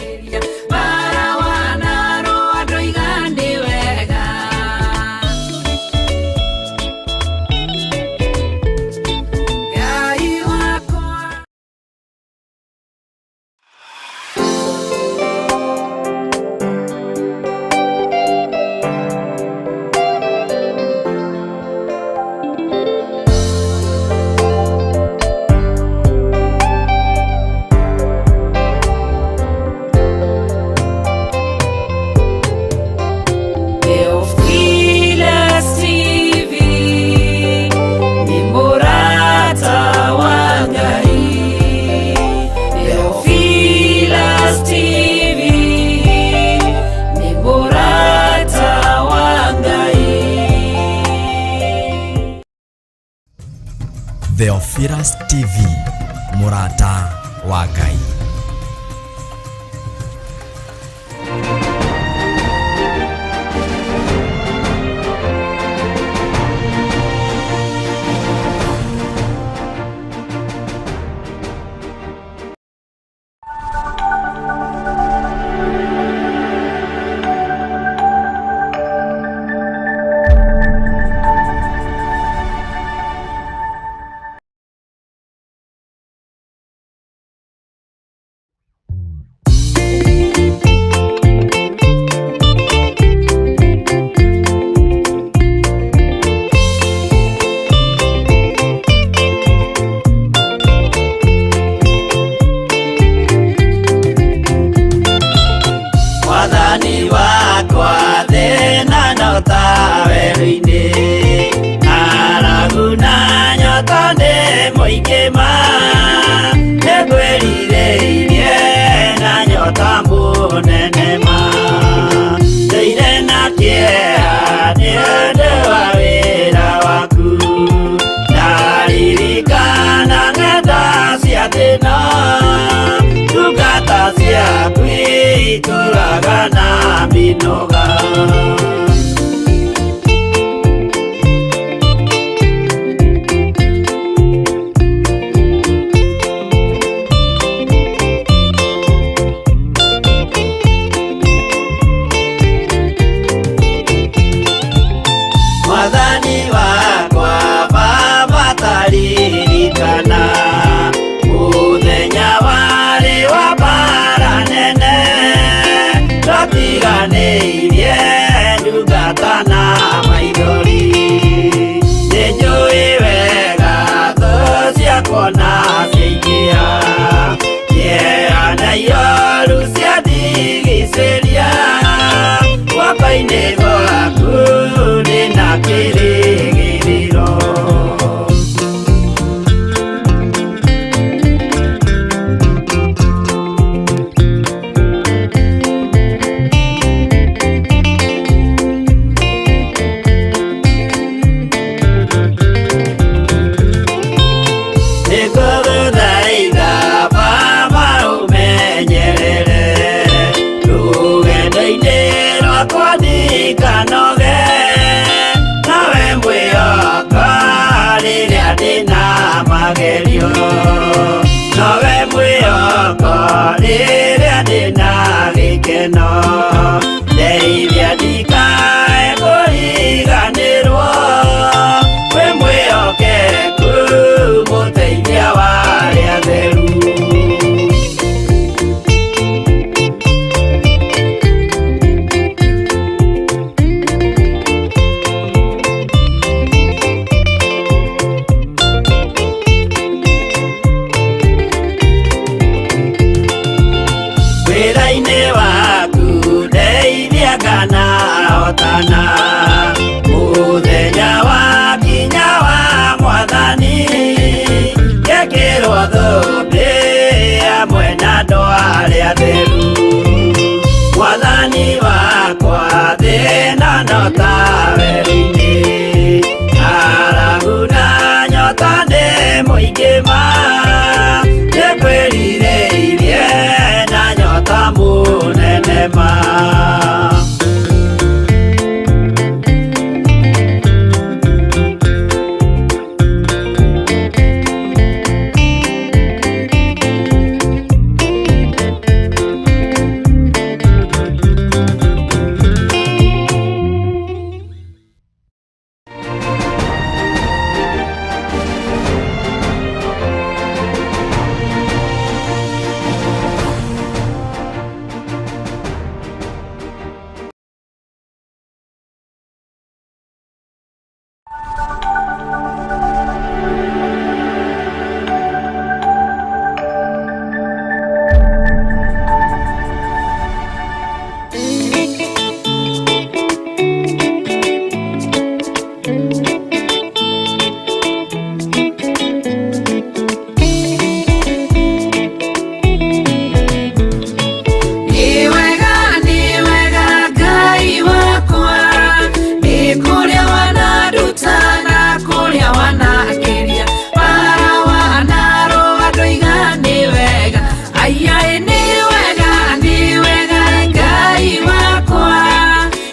Theophilus TV ni murata wa Ngai. Theophilus TV ni murata wa Ngai. Theophilus TV, mũrata wa Ngai. Mwathani wakwa thĩna no ta werũ-inĩ, ng'aragu na nyota nĩ mũingĩ ma, nĩngwĩrirĩirie na nyota mũnene ma, ndũire na kĩeha nĩ ũndũ wa wĩra waku, ndaririkana ng'enda cia thĩna, ndungata ciaku itũraga na mĩnoga. Mwathani wakwa Baba taririkana mũthenya warĩ wa mbara nene, twatiganĩirie Ndĩna nyota werũ-inĩ, ng'aragu na nyota nĩ mũingĩ ma, nĩngwĩrirĩirie na nyota mũnene ma. Nĩ wega, nĩ wega Ngai wakwa, nĩ kũrĩa wananduta na kũrĩa wanakĩria, bara wanarũa ndoiga nĩ wega, aiyaĩ nĩ wega, nĩ wega Ngai wakwa,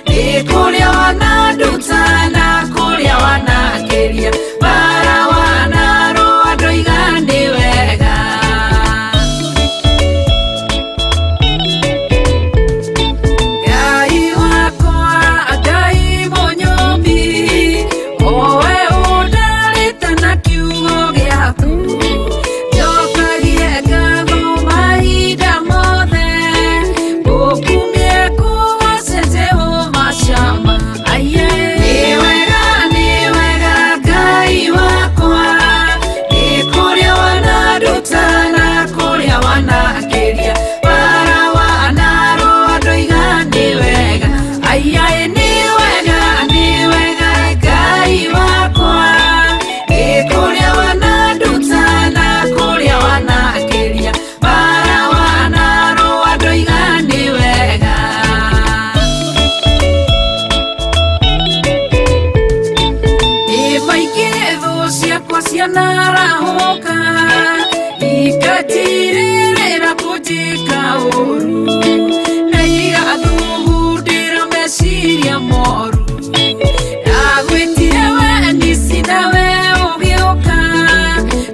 nĩ kũrĩa wananduta na kũrĩa wanakĩria, bara wanarũa ndoiga nĩ wega. Ngai wakwa, Ngai mũnyũmbi, owe ũndarĩte na kiugo gĩaku, njokagie ngatho mahinda mothe, ngũkumie kũgoce Jehova Shama. Aiye. Nĩ wega, nĩ wega Ngai wakwa, nĩ kũrĩa wananduta na kũrĩa wanakĩria, bara wanarũa ndoiga nĩ wega, aiyaĩ nĩ wega, nĩ wega Ngai wakwa, nĩ kũrĩa wananduta na kũrĩa wanakĩria, bara wanarũa ndoiga nĩ wega. Ĩ maingĩ thũ ciakwa cianarahũka, ikatirĩrĩra kũnjĩka ũru, na igathugundĩra meciria moru. Ndagwĩtire we nisi nawe ũgĩũka,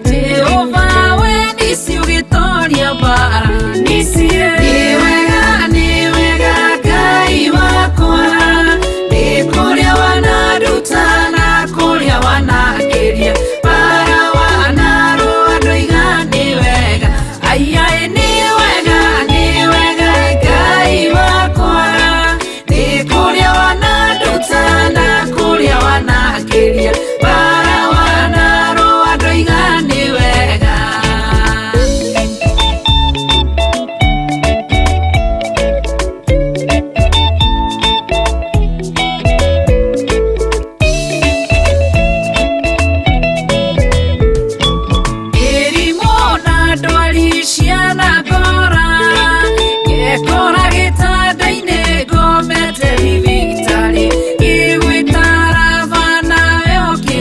Jehova we nisi ũgĩtoria mbara nisi. Nĩ wega, nĩ wega Ngai wakwa, nĩ kũrĩa wananduta na kũrĩa wanakĩria, bara wanarũa ndoiga nĩ wega, aiyaĩ nĩ wega, nĩ wega Ngai wakwa, nĩ kũrĩa wananduta na kũrĩa wanakĩria, bara wanarũa ndoiga nĩ wega. Mĩrimũ na ndwari cianangora, ngekora gĩtanda-inĩ ngomete thibitarĩ, ngĩgwĩta Raba nawe ũkĩnjĩta.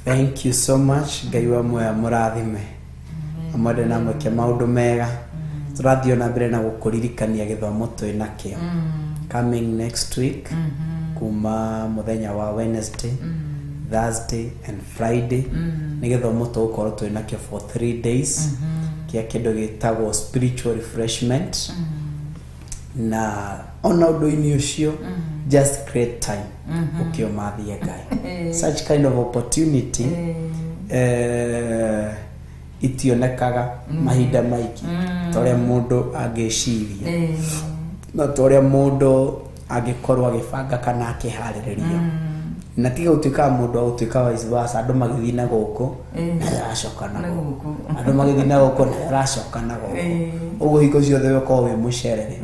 Thank you so much. Ngai wa muoyo amũrathime, amwende na amwĩke maũndũ mega. Tũrathiĩ ona mbere na gũkũririkania gĩthomo twĩ nakĩo coming next week, kuma mũthenya wa Wednesday, Thursday and Friday. Nĩ gĩthomo tũgũkorwo twĩ nakĩo for 3 days kĩa kĩndũ gĩtagwo spiritual refreshment. Na ona ũndũ-inĩ ũcio, just create time ũkĩũmathie Ngai. Such kind of opportunity itionekaga mahinda maingĩ ta ũrĩa mũndũ angĩciria na ta ũrĩa mũndũ angĩkorwo agĩbanga kana akĩharĩrĩria. Na tiga gũtuĩka mũndũ wa gũtuĩka vice versa, andũ magĩthiĩ na gũkũ nawe aracoka na Na gũkũ, gũkũ. Andũ magĩthiĩ na gũkũ nawe aracoka na gũkũ. Ũguo hingo ciothe we ũkorwo wĩ mũcerere.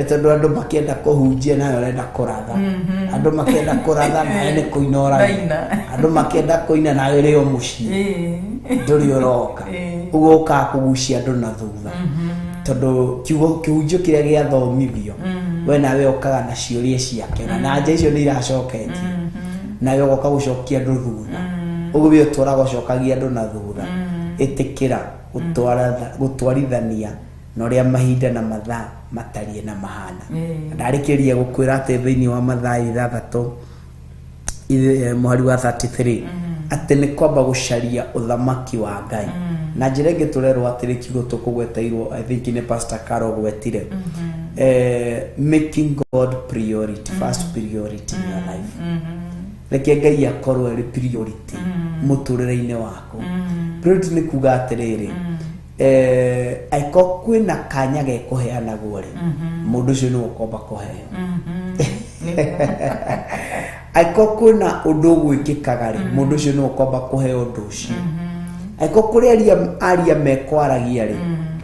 Tondũ andũ makĩenda kũhunjia nawe ũrenda kũratha, andũ makĩenda kũratha nawe nĩ kũina ũraina, Ũraina. Andũ makĩenda kũina nawe ũrĩ o mũciĩ, ndũrĩ ũroka. Ũguo ũkaga kũgucia andũ na thutha, tondũ kiugo kĩhunjio kĩrĩa gĩathomithio, we nawe ũkaga na ciũria ciake na anja icio nĩ iracoketio, nawe ũgoka gũcokia andũ thutha. Ũguo we ũtwaraga ũcokagia andũ na thutha. Ĩtĩkĩra gũtwarithania na ũrĩa mahinda na mathaa matariĩ na mahana. Ndarĩkĩria gũkwĩra atĩ thĩinĩ wa mathaa 6 mũhari wa 33 atĩ nĩ kwamba gũcaria ũthamaki wa Ngai. Na njĩra ĩngĩ tũrerwo atĩrĩ, kiugo tũkũgweteirwo, I think nĩ Pastor Carol gwetire, making God priority, first priority in your life. Reke Ngai akorwo arĩ priority mũtũrĩre-inĩ waku. Priority nĩ kuga atĩrĩrĩ, angĩkorwo kwĩna kanya gekũheanagwo rĩ, mũndũ ũcio nĩwe ũkomba kũheo. Angĩkorwo kwĩna ũndũ ũgwĩkĩkaga rĩ, mũndũ ũcio nĩwe ũkwamba kũheo ũndũ ũcio. Angĩkorwo kũrĩ aria mekwaragia rĩ,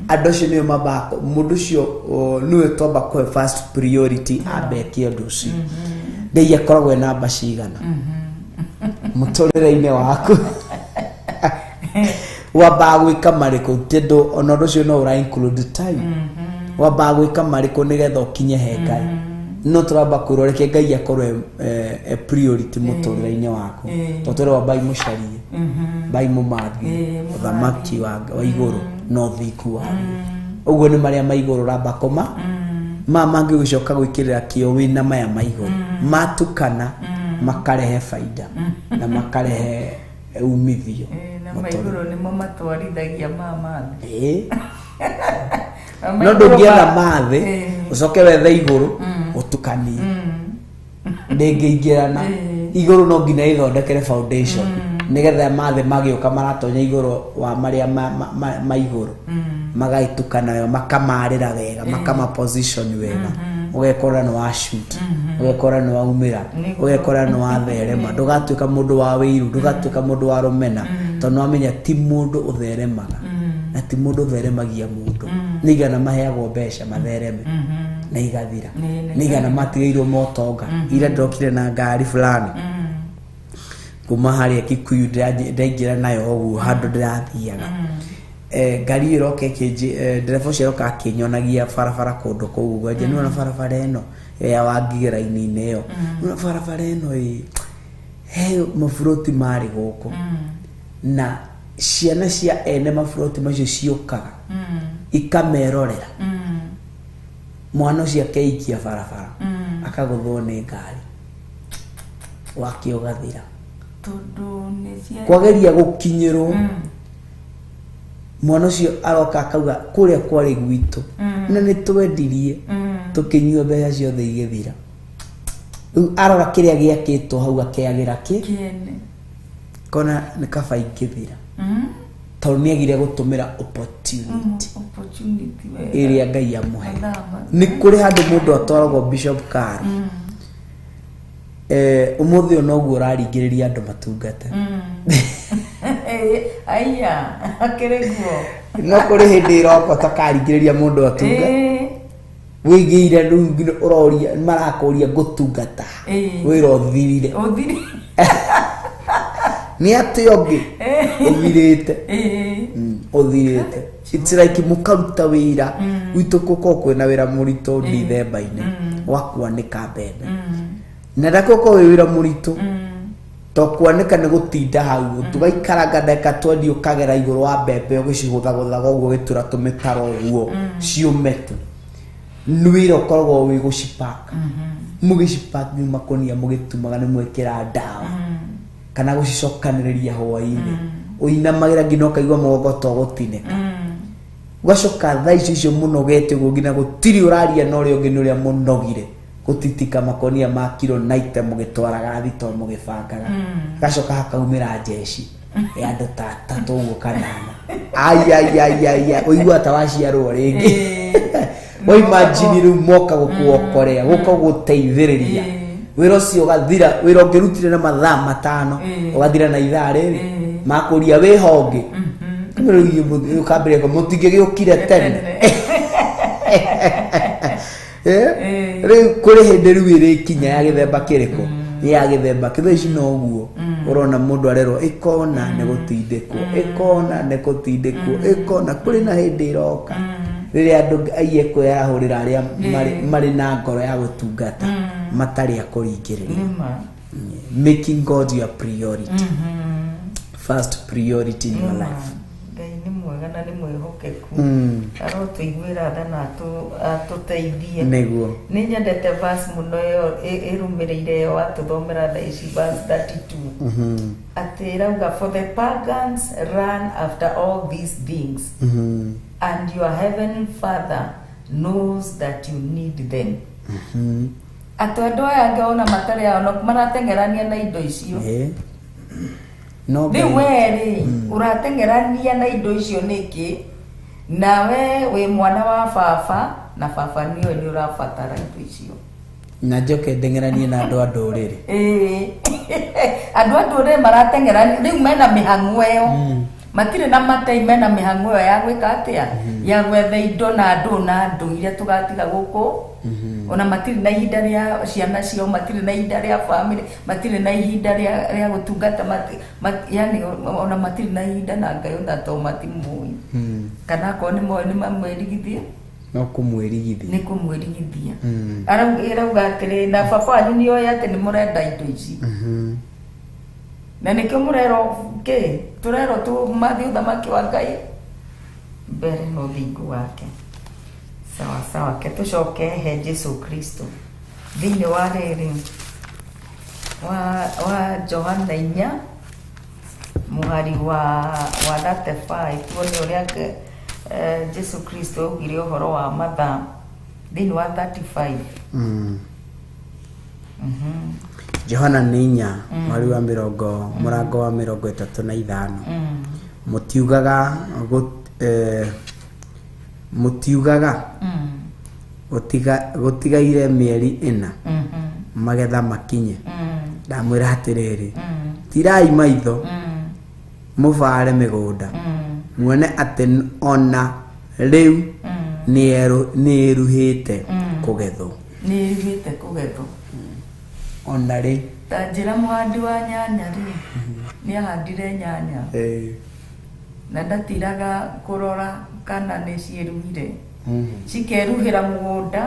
andũ acio nĩo mambaga mũndũ ũcio nĩwe twamba kũhe first priority, ambe eke ũndũ ũcio. Ngai akoragwo e namba cigana mũtũrĩre-inĩ waku? Wambaga gwĩka marĩkũ? Tondũ ona ũndũ ũcio no ũra include time. Wambaga gwĩka marĩkũ nĩgetha ũkinye he Ngai? No tũramba kwĩrwo reke Ngai akorwo e priority mũtũrĩre-inĩ waku, tondũ twĩrwo ambai mũcarie, mbai mũmathie ũthamaki wa igũrũ na ũthingu waguo. Ũguo nĩ marĩa ma igũrũ ũramba kũma ma mangĩ gũcoka gwĩkĩrĩra kĩo wĩna maya ma igũrũ matukana, makarehe baida na makarehe umithio. Na mũtũrĩre. Maigũrũ nĩmo matwarithagia ma mathĩ. No ndũngĩetha mathĩ ũcoke wethe igũrũ ũtukanie, ndĩngĩingĩrana. Igũrũ no nginya ithondekere foundation nĩgetha mathĩ magĩũka maratonya igũrũ wa marĩa ma igũrũ, magaitukana wega, makamarĩra wega, makama position wega. Ũgekora nĩ wa shoot, ũgekora nĩ waumĩra, ũgekora nĩ watherema. Ndũgatuĩka mũndũ wa wĩiru, ndũgatuĩka mũndũ wa rũmena, tondũ nĩwamenya ti mũndũ ũtheremaga na ti mũndũ ũtheremagia mũndũ. Nĩ igana maheagwo mbeca mathereme na igathira. Nĩ igana matigĩirwo motonga. Ira ndĩrokire na ngari fulani kuma harĩa Kikuyu, ndaingĩra nayo ũguo handũ ndĩrathiaga. Ngari ĩyo ĩroka ndereba ũcio aroka akĩnyonagia barabara kũndũ kũu ũguo. Nje nĩwona barabara ĩno ya Wangigĩ raini-inĩ ĩyo, nĩwona barabara ĩno ĩ he maburoti marĩ gũkũ, na ciana cia ene maburoti macio ciũkaga ikamerorera. Mwana ũcio akeikia barabara, akagũthwo nĩ ngari, wake ũgathira. Tondũ nĩ cia Kwageria gũkinyĩrwo, mwana ũcio aroka akauga kũrĩa kwarĩ gwitũ na nĩ twendirie, tũkĩnyua mbeca ciothe igĩthira. Rĩu arora kĩrĩa gĩakĩtwo hau akeagĩra kĩ kĩene. Kona nĩ kaba ingĩthira, tondũ nĩ agire gũtũmĩra opportunity Opportunity wega. Ĩrĩa Ngai amũhe. Mathaa Nĩ kũrĩ handũ mũndũ atwaragwo, Bishop Karo. Ũmũthĩ ũyũ noguo ũraringĩrĩria andũ matungate. Aya akĩrĩ guo. No kũrĩ hĩndĩ ĩroka ũtakaringĩrĩria mũndũ atunga. Wĩigĩire rĩu nginya ũroria, marakũria ngũtungata. Wĩra ũthirire. Ũthiri. Nĩ atĩ ũngĩ ũthirĩte. Ũthirĩte. It's like mũkaruta wĩra gwitũ, gũkorwo kwĩna wĩra mũritũ Dithemba-inĩ wa kwanĩka mbembe, na ndakũkorwo wĩ wĩra mũritũ. To kwanĩka nĩ gũtinda hau tũgaikaranga ndagĩka 20 ũkagera igũrũ wa mbembe ũgĩcigũthagũthaga ũguo ũgĩtura tũmĩtaro ũguo ciũme tu. Nĩ wĩra ũkoragwo wĩ gũcipak, mũgĩcipak nĩ makonia mũgĩtumaga nĩ mwĩkĩra ndawa kana gũcicokanĩrĩria hwaĩ-inĩ, ũinamagĩra nginya ũkaigua mũgongo to gũtinĩka, ũgacoka thaa icio icio mũnogete ũguo nginya gũtirĩ ũraria na ũrĩa ũngĩ nĩ ũrĩa mũnogire gũtitika makonia ma kiro 90 mũgĩtwaraga thito mũgĩbangaga, gacoka hakaumĩra njeci ya andũ ta atatũ ũguo kanana, aiaiaiaia, ũigua ta waciarwo rĩngĩ. Wa imagine rĩu moka gũkuokorea, gũka gũteithĩrĩria wĩra ũcio ũgathira, wĩra ũngĩrutire na mathaa 5 ũgathira na ithaa rĩrĩ makũria wĩ honge rĩu ũkambĩrĩria mũtingĩgĩũkire tene. Rĩu kũrĩ hĩndĩ rĩu ĩrĩkinya ya gĩthemba kĩrĩkũ, ya gĩthemba kĩ thaa ici noguo ũrona mũndũ arerwo ĩkona nĩ gũtindĩkwo, ĩkona nĩ gũtindĩkwo, ĩkona kũrĩ na hĩndĩ ĩroka rĩrĩa andũ aiye kwĩyarahũrĩra arĩa marĩ na ngoro ya gũtungata matarĩ a kũringĩrĩria. Nĩma. Making God your priority, first priority in your life. Ngai nĩ mwega na nĩ mwĩhokeku, arotũiguĩra tha na atũteithie. Nĩguo. Nĩ nyendete verse mũno ĩyo ĩrũmĩrĩire ĩyo watũthomera thaa ici, verse 32, atĩ ĩrauga, "For the pagans run after all these things, and your heavenly Father knows that you need them." Atĩ andũ aya angĩ ona matarĩ ao marateng'erania na indo icio. No rĩu Ngai- we rĩ, ũrateng'erania na indo icio nĩkĩ, nawe wĩ mwana wa baba na baba nĩoĩ nĩ ũrabatara indo icio? Na njoke ndeng'eranie na andũ a ndũrĩrĩ. Ĩĩ. Andũ a ndũrĩrĩ marateng'erania rĩu mena mĩhang'o ĩyo, matirĩ na matei, mena mĩhang'o ĩyo ya gwĩka atĩa, ya gwetha indo na andũ na andũ iria tũgatiga gũkũ. Ona matirĩ na ihinda rĩa ciana ciao, matirĩ na ihinda rĩa family, matirĩ na ihinda rĩa gũtungata, yani ona matirĩ na ihinda na Ngai, ona to matimũĩ, kana akorwo nĩ moĩ nĩ mamwĩrigithie. No kũmwĩrigithia. Nĩ kũmwĩrigithia. Ĩrauga atĩrĩ, na baba wanyu nĩ oĩ atĩ nĩ mũrenda indo ici, na nĩkĩo mũrerwo kĩ tũrerwo tũmathiĩ ũthamaki wa Ngai mbere na ũthingu wake. Sawa sawa, ke tũcoke he Jesu Kristo thĩinĩ wa rĩrĩ wa Johana 4 mũhari wa 35, tuone ũrĩa Jesu Kristo augire ũhoro wa mathaa thĩinĩ wa 35. Johana nĩ 4 mweri wa mĩrongo mũrango wa 35. Mũtiugaga gũtigaire mĩeri 4 magetha makinye? Ndamwĩra atĩrĩrĩ, tirai maitho mũbaare mĩgũnda, muone atĩ ona rĩu nĩĩruhĩte kũgethwo. Nĩ ĩruhĩte kũgethwo. Ona rĩ. Ta njĩra, mũhandi wa nyanya rĩ, nĩ ahandire nyanya na ndatiraga kũrora kana nĩ ciĩruhire, cikeruhĩra mũgũnda,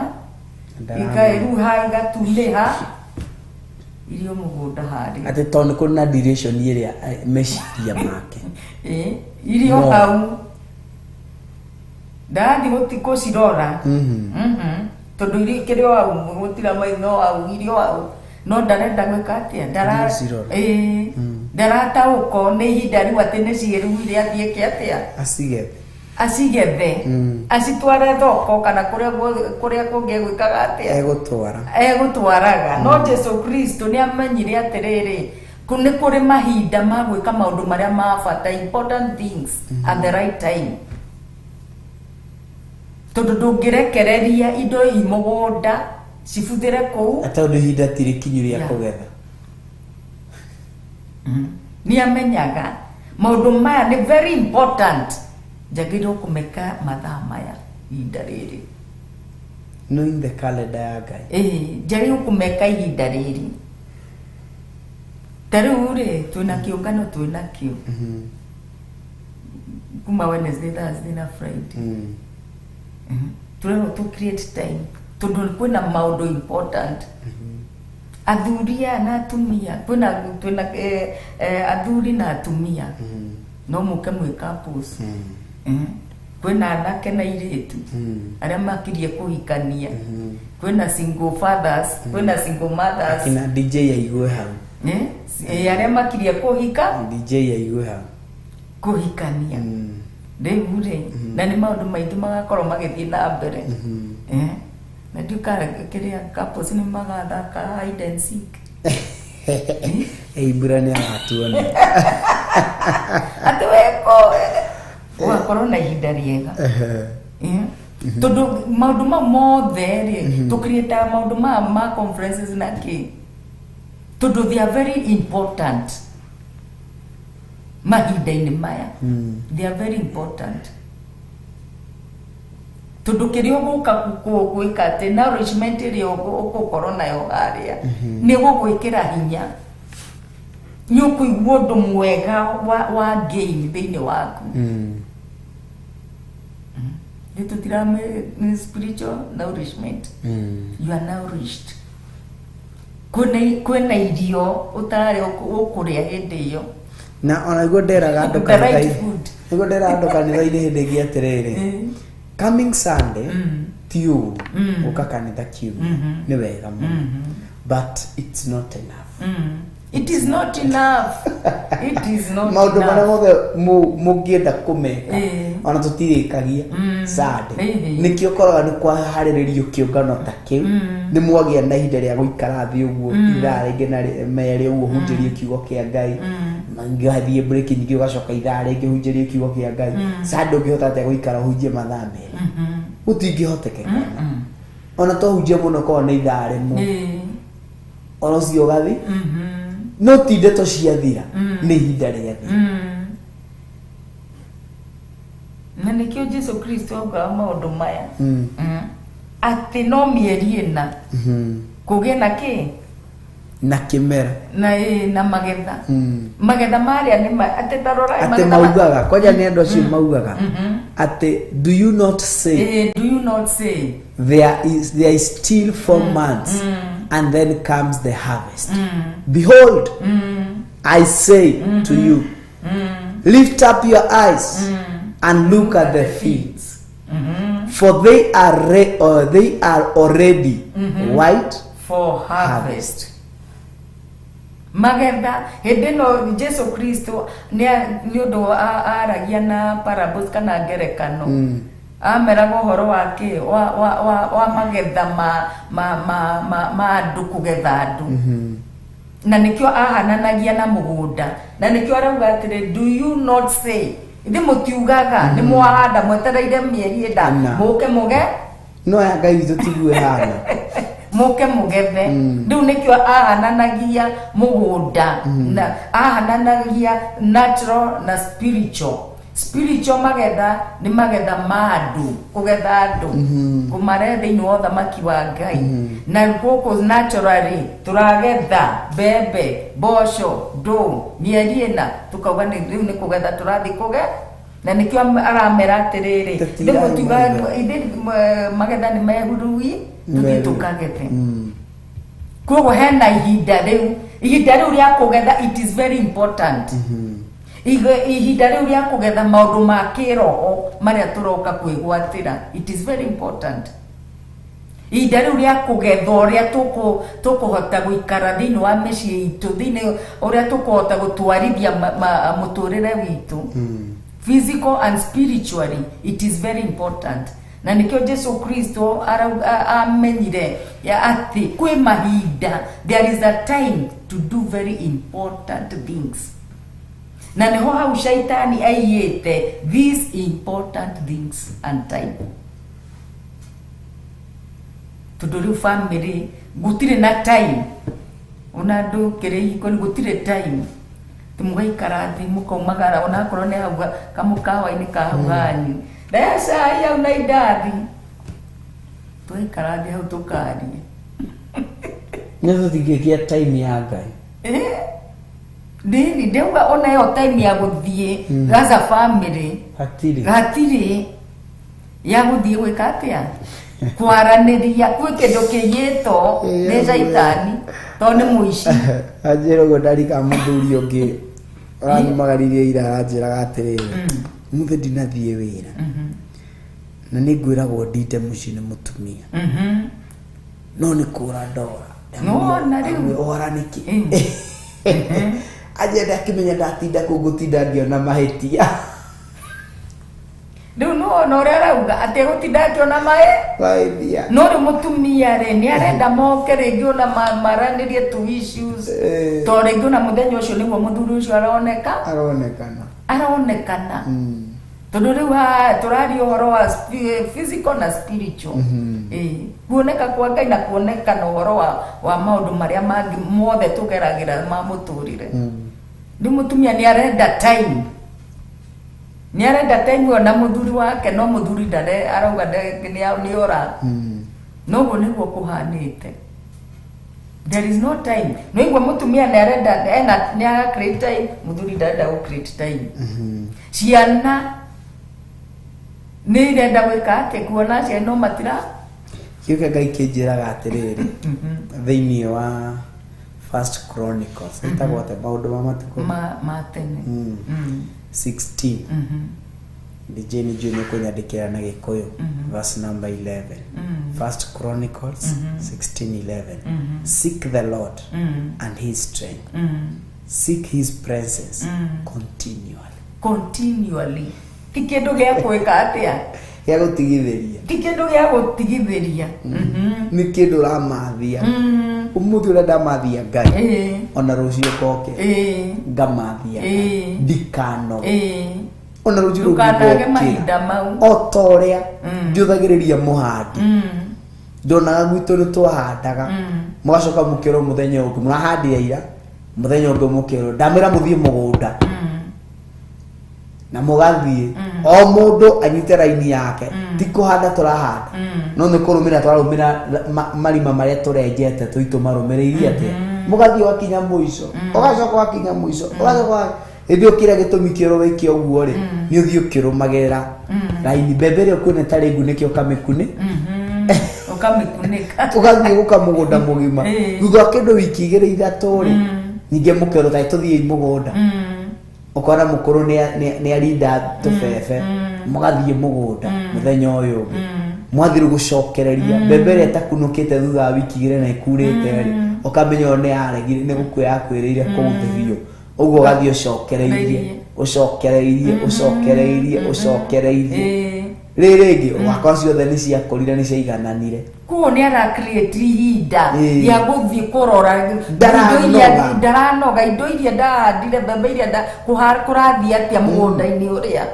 ikeruha igatunĩha irio mũgũnda harĩa. Atĩ tondũ nĩ kũrĩ na duration ĩrĩa meciria make Ĩ, irio No. hau ndarathiĩ gũcirora. Tondũ irio ikĩrĩ o hau, gũtira maitho hau, irio hau, no ndarenda gwĩka atĩa? Gũcirora. Ĩ, ndarataũko nĩ ihinda rĩu atĩ nĩ ciĩruhire, athiĩ ke atĩa? Acigethe. Acigethe, acitware thoko kana kũrĩa kũrĩa kũngĩ egwĩkaga atĩa? Egũtwara. Egũtwaraga. No Jesu Kristo nĩ amenyire atĩrĩrĩ, nĩ kũrĩ mahinda ma gwĩka maũndũ marĩa ma bata, important things at the right time, tondũ ndũngĩrekereria indo i mũgũnda cibuthĩre kũu. Tondũ ihinda ti rĩkinyu rĩa kũgetha. Nĩ amenyaga maũndũ maya nĩ very important, njagĩrĩirwo kũmeka mathaa maya, ihinda rĩrĩ. Knowing the calendar ya Ngai. Ĩĩ, njagĩrĩirwo kũmeka ihinda rĩrĩ. Ta rĩu rĩ, twĩna kĩũngano, twĩna kĩo kuma Wednesday, Thursday na Friday. Tũrerwo to create time tondũ kwĩna maũndũ important. Athuri aya na atumia, twĩna athuri na atumia, no mũke mwĩ couples. Kwĩna anake na airĩtu arĩa makirie kũhikania, kwĩna single fathers, kwĩna single mothers. Akina DJ aigue hau. Arĩa makirie kũhika. DJ aigue hau. Kũhikania. Rĩu rĩ, na nĩ maũndũ maingĩ magakorwo magĩthiĩ na mbere. Na ndiũka kĩrĩa couples nĩ magathaka hide and seek. Ĩ, mbura nĩ aratuona. Atĩ weko ũgakorwo na ihinda rĩega. Tondũ maũndũ mau mothe rĩ, tũcreataga maũndũ maya ma conferences na kĩ tondũ they are very important mahinda-inĩ maya. They are very important tondũ kĩrĩa ũgũka gwĩka atĩ nourishment ĩrĩa ũgũkorwo nayo harĩa nĩ gũgwĩkĩra hinya, nĩ ũkũigua ũndũ mwega wa gain thĩinĩ waku. Nĩ tũtirame nĩ spiritual nourishment. You are nourished. Kwĩna irio ũtarĩ ũkũrĩa hĩndĩ ĩyo. Na ona niguo nderaga andũ The right kanitha-inĩ, food. Niguo nderaga andũ kanitha-inĩ hĩndĩ ĩngĩ atĩrĩrĩ, coming Sunday ti ũru gũka kanitha kiumia, nĩ wega mũno, but it's not enough. It is not enough. It is not Maũndũ marĩa enough. mothe mũngĩenda kũmeka, ona tũtirĩkagia Sunday. Nĩkĩo ũkoraga nĩ kwaharĩrĩrio kĩũngano ta kĩu, nĩ mwagĩa na ihinda rĩa gũikara thĩ ũguo ithaa rĩngĩ na merĩ ũguo, hunjĩrie kiugo kĩa Ngai, ngathiĩ break, ningĩ ũgacoka ithaa rĩngĩ hunjĩrie kiugo kĩa Ngai. Sunday ũngĩhota atĩa gũikara ũhunjie mathaa 2? Gũtingĩhotekeka. Ona twahunjia mũno korwo nĩ ithaa 1, ona ũcio ũgathi, no ti ndeto ciathira, nĩ ihinda rĩathira. Na nĩkĩo Jesu Kristo augaga maũndũ maya, atĩ no mĩeri 4 kũgĩe na kĩ? Na kĩmera. Na na magetha. Magetha marĩa nĩ atĩ ta rora Atĩ magetha maugaga kwanja nĩ andũ acio maugaga atĩ, "Do you not say," Do you not say, There is still 4 months and then comes the harvest. Behold, I say to you, lift up your eyes and look at the fields, for they are already white for harvest." Magetha hĩndĩ ĩno Jesu Kristo nĩ ũndũ aragia na parables kana ngerekano, ameraga ũhoro wa kĩ wa magetha ma andũ, kũgetha andũ, na nĩkĩo ahananagia na mũgũnda, na nĩkĩo arauga atĩrĩ, "Do you not say?" Ithe mũtiugaga nĩ mwahanda mwetereire mĩeri 4 4. Mũke mũge No ya Ngai witũ tiguo ĩhana. Mũke mũgethe. Rĩu nĩkĩo ahananagia mũgũnda na ahananagia natural na spiritual. Spiritual magetha nĩ magetha ma andũ, kũgetha andũ, kũmarehe thĩinĩ wa ũthamaki wa Ngai, na gũkũ naturally tũragetha mbembe, mboco, ndũ mĩeri 4, tukauga rĩu nĩ kũgetha tũrathiĩ kũge, na nĩkĩo aramera atĩrĩrĩ, Tũtirai ndĩmũtiuga magetha. ithe magetha nĩ mehurui, tũthiĩ Meru. tũkagethe. Koguo hena ihinda rĩu, ihinda rĩu rĩa kũgetha, it is very important. Ihinda rĩu rĩa kũgetha maũndũ ma kĩroho marĩa tũroka kwĩgwatĩra, it is very important. Ihinda rĩu rĩa kũgetha ũrĩa tũkũhota gũikara thĩinĩ wa mĩciĩ itũ, thĩinĩ ũrĩa tũkũhota gũtwarithia mũtũrĩre witũ physical and spiritually, it is very important. Na nĩkĩo Jesu Kristo amenyire ya atĩ kwĩ mahinda, there is a time to do very important things, na nĩho hau shaitani aiyĩte these important things and time, tondũ rĩu family gũtirĩ na time, ona andũ kĩrĩ ihiko nĩ gũtirĩ time tĩ mũgaikara thĩ mũkaumagara, onakorwo nĩ hau kamũkawa-inĩ ka hau hanyu, rehe cai hau na indathi, tũgaikara thĩ hau tũkarie. Nĩ tũtingĩkia time ya Ngai. Nini ndauga ona ĩyo time ya gũthiĩ as a family hatirĩ. Hatirĩ ya gũthiĩ gwĩka atĩa, kwaranĩria, kwĩ kĩndũ kĩiyĩtwo nĩ caitani. Tondũ nĩ mũici. Anjĩra ũguo ndarika mũthuri ũngĩ ũranyumagaririe ira aranjĩraga atĩrĩrĩ, mũthĩ ndinathiĩ wĩra na nĩ ngwĩragwo ndinde mũciĩ nĩ mũtumia, no nĩ kũra ndora. Nĩwona rĩu? Ora nĩkĩ? Anjĩra ndakĩmenya ndatinda kũu ngũtinda ngĩona mahĩtia. Rĩu nĩwona ũrĩa arauga atĩ egũtinda akĩona maĩ Mahĩtia. No rĩu mũtumia rĩ nĩ arenda moke rĩngĩ ona maranĩrie two issues, to rĩngĩ ona mũthenya ũcio nĩguo mũthuri ũcio aroneka. Aronekana. Aronekana. Tondũ rĩu haha tũraria ũhoro wa physical na spiritual. Ĩĩ, kuoneka kwa Ngai na kuonekana ũhoro wa maũndũ marĩa mangĩ mothe tũgeragĩra ma mũtũrĩre. Rĩu mũtumia nĩ arenda time, nĩ arenda time ĩyo na mũthuri wake, no mũthuri ndare arauga nĩ ora. Noguo nĩguo kũhanĩte, there is no time. No igua mũtumia nĩ arenda ena nĩ ara create time, mũthuri ndarenda gũ create time. Ciana nĩ irenda gwĩka atĩ kuona aciari no matira. Kiuga Ngai kĩnjĩraga atĩrĩrĩ, thĩinĩ wa First Chronicles, ĩtagwo atĩa, maũndũ ma matukũ ma tene. 16. DJ nĩ njũĩ nĩ kũnyandĩkĩra na Gĩkũyũ, verse number 11. First Chronicles 16:11: "Seek the Lord and his strength, seek his presence continually." Continually, ti kĩndũ gĩa gwĩka atĩa? Gĩa gũtigithĩria. Ti kĩndũ gĩa gũtigithĩria. Nĩ kĩndũ ũramathia. Ũmũthĩ ũrĩa ndamathia Ngai, ona rũciũ ngoke ngamathia Ngai. Ndikanoge. Ona rũciũ rũngĩ Ndũkanage ngokĩra. Mahinda mau. O ta ũrĩa njũthagĩrĩria mũhandi, ndonaga gwitũ nĩ twahandaga, mũgacoka mũkĩrwo mũthenya ũngĩ mũrahandire ira, mũthenya ũngĩ mũkĩrwo ndamwĩra mũthiĩ mũgũnda, na mũgathiĩ o mũndũ anyite raini yake. Ti kũhanda tũrahanda, no nĩ kũrũmĩrĩra tũrarũmĩrĩra marima marĩa tũrenjete tũitũ marũmĩrĩirie atĩa. Mũgathiĩ ũgakinya mũico, ũgacoka ũgakinya mũico, ũgacoka hĩndĩ ĩyo kĩrĩa gĩtũmi kĩerwo wĩke ũguo rĩ, nĩ ũthiĩ ũkĩrũmagĩrĩra raini mbembe ĩrĩa ũkuona ĩtarĩ ngunĩke ũkamĩkunĩ. Ũkamĩkunĩka. Ũgathiĩ gũka mũgũnda mũgima. Thutha wa kĩndũ wiki 2 3 rĩ, ningĩ mũkerwo taĩ tũthiĩi mũgũnda, ũkona mũkũrũ nĩ arinda tũbebe, mũgathiĩ mũgũnda mũthenya ũyũ ũngĩ, mwathiĩ rĩu gũcokereria mbembe ĩrĩa ĩtakunũkĩte thutha wa wiki 2 na ĩkurĩte rĩ, ũkamenya ĩyo nĩ yaregire, nĩ gũkua yakuĩrĩire kũu thĩ biũ. Ũguo ũgathiĩ ũcokereirie, ũcokereirie, ũcokereirie, ũcokereirie. Rĩ rĩngĩ ũgakora ciothe nĩ ciakũrire, nĩ ciaigananire. Koguo nĩ ara create ihinda rĩa gũthiĩ kũrora Ndaranoga. indo ndaranoga, indo iria ndahandire, mbembe iria kũrathiĩ atĩa mũgũnda-inĩ ũrĩa.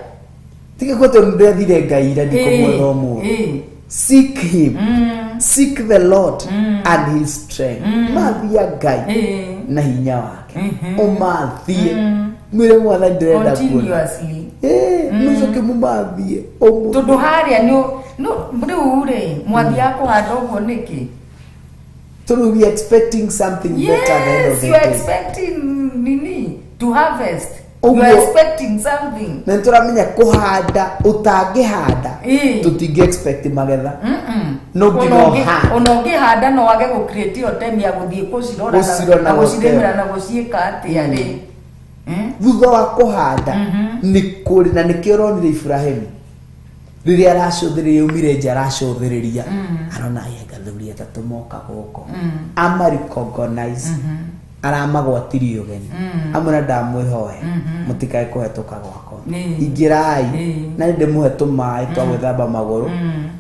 Tiga kwa tondũ ndĩrathire Ngai ira ndikũmwetha ũmũthĩ. Seek him, seek the Lord and his strength. Mathia Ngai na hinya wake, ũmathie, mwĩre Mwathani ndĩrenda kuona. Continuously. Mũcoke mũmathie ũmũthĩ. Tondũ harĩa nĩ rĩu rĩ mwathiaga kũhanda ũguo nĩkĩ? Tondũ we are expecting something better at the end of Yes, the you are day. expecting nini, to harvest. You Ũguo. are expecting something. Na nĩtũramenya kũhanda ũtangĩhanda, tũtingĩ expect magetha. No nginya ũhande. Ona ũngĩhanda no wage gũ create ĩyo time ya gũthiĩ kũcirora Gũcirora na na gũcirĩmĩra na gũciĩka atĩa rĩ. Thutha wa kũhanda nĩ kũrĩ na nĩkĩo ũronire Iburahĩmu rĩrĩa aracũthĩrĩria umire nja, aracũthĩrĩria arona aya athuri atatũ moka gũkũ, ama recognize, aramagwatirie ũgeni amwe na ndamwĩhoya mũtikae kũhetũka gwakwa, ingĩrai na nĩ ndĩmũhe tũmaĩ twa gwĩthamba magũrũ,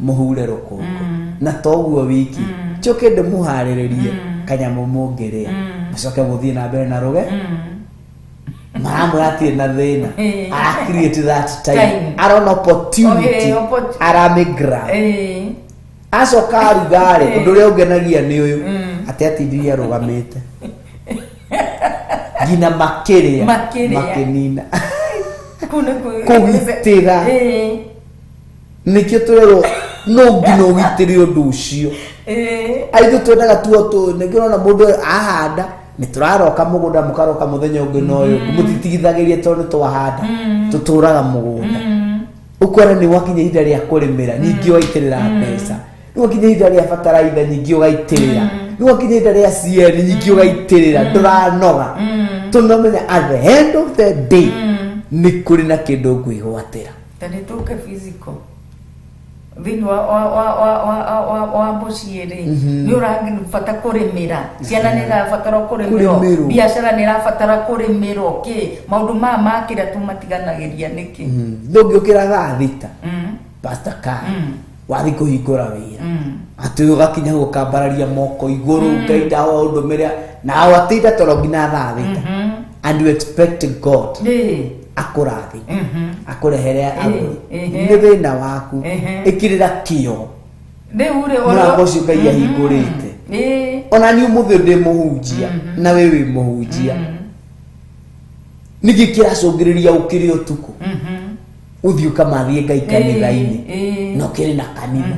mũhure rũkũngũ, na toguo wiki njoke ndĩmũharĩrĩrie kanyamũ mũngĩrĩa, mũcoke mũthiĩ na mbere na rũge. Maramwĩra atirĩ na thĩna. Ara create that time. Time. Arona opportunity. Oh, Aramĩgrab. Acoka aruga-rĩ, ũndũ ũrĩa ũngenagia nĩ ũyũ, atĩ atindirie arũgamĩte nginya makĩrĩa. Makĩrĩa. Makĩnina. Kũu nĩ Kũgitĩra. Nĩkĩo tũrerwo no nginya ũgitĩre ũndũ ũcio. Aitũ twendaga tuo tũ nĩkĩo ũrona mũndũ ahanda nĩ tũraroka mũgũnda, mũkaroka mũthenya ũngĩ na ũyũ ũngĩ, mũtitigithagĩrie tondũ nĩ twahanda tũtũraga mũgũnda. Ũkora nĩ wakinya ihinda rĩa kũrĩmĩra, ningĩ ũgaitĩrĩra mbeca, nĩ wakinya ihinda rĩa bataraitha, ningĩ ũgaitĩrĩra. Nĩ wakinya ihinda rĩa CN nyingĩ ũgaitĩrĩra ndũranoga, tondũ nĩũramenya at the end of the day nĩ kũrĩ na kĩndũ ngwĩgwatĩra. Ta nĩ tũke physical thĩinĩ wa mũciĩ rĩ, nĩ ũrabata kũrĩmĩra ciana, nĩ irabatara kũrĩmĩrwo. Kũrĩmĩrwo. Biacara nĩ irabatara kũrĩmĩrwo, kĩ maũndũ maya makĩrĩa tũmatiganagĩria nĩkĩ? Ndũngĩũkĩra thaa 6, Pastor Car, wathi kũhingũra wĩra atĩ ũgakinya hau ũkambararia moko igũrũ, Ngai ndahoya ũndũmĩre, na watinda toro nginya thaa 6, and you expect God akũrathime, akũrehere agũri. Nĩ thĩna waku. Ĩkĩrĩra kĩo Rĩu rĩ mũrango ũcio Ngai ahingũrĩte. Ona niĩ ũmũthĩ ndĩ mũhunjia na we wĩ mũhunjia, nĩkĩ kĩracũngĩrĩria ũkĩrĩ ũtukũ ũthiĩ ũkamathie Ngai kanitha-inĩ? Na ũkĩrĩ na kanitha,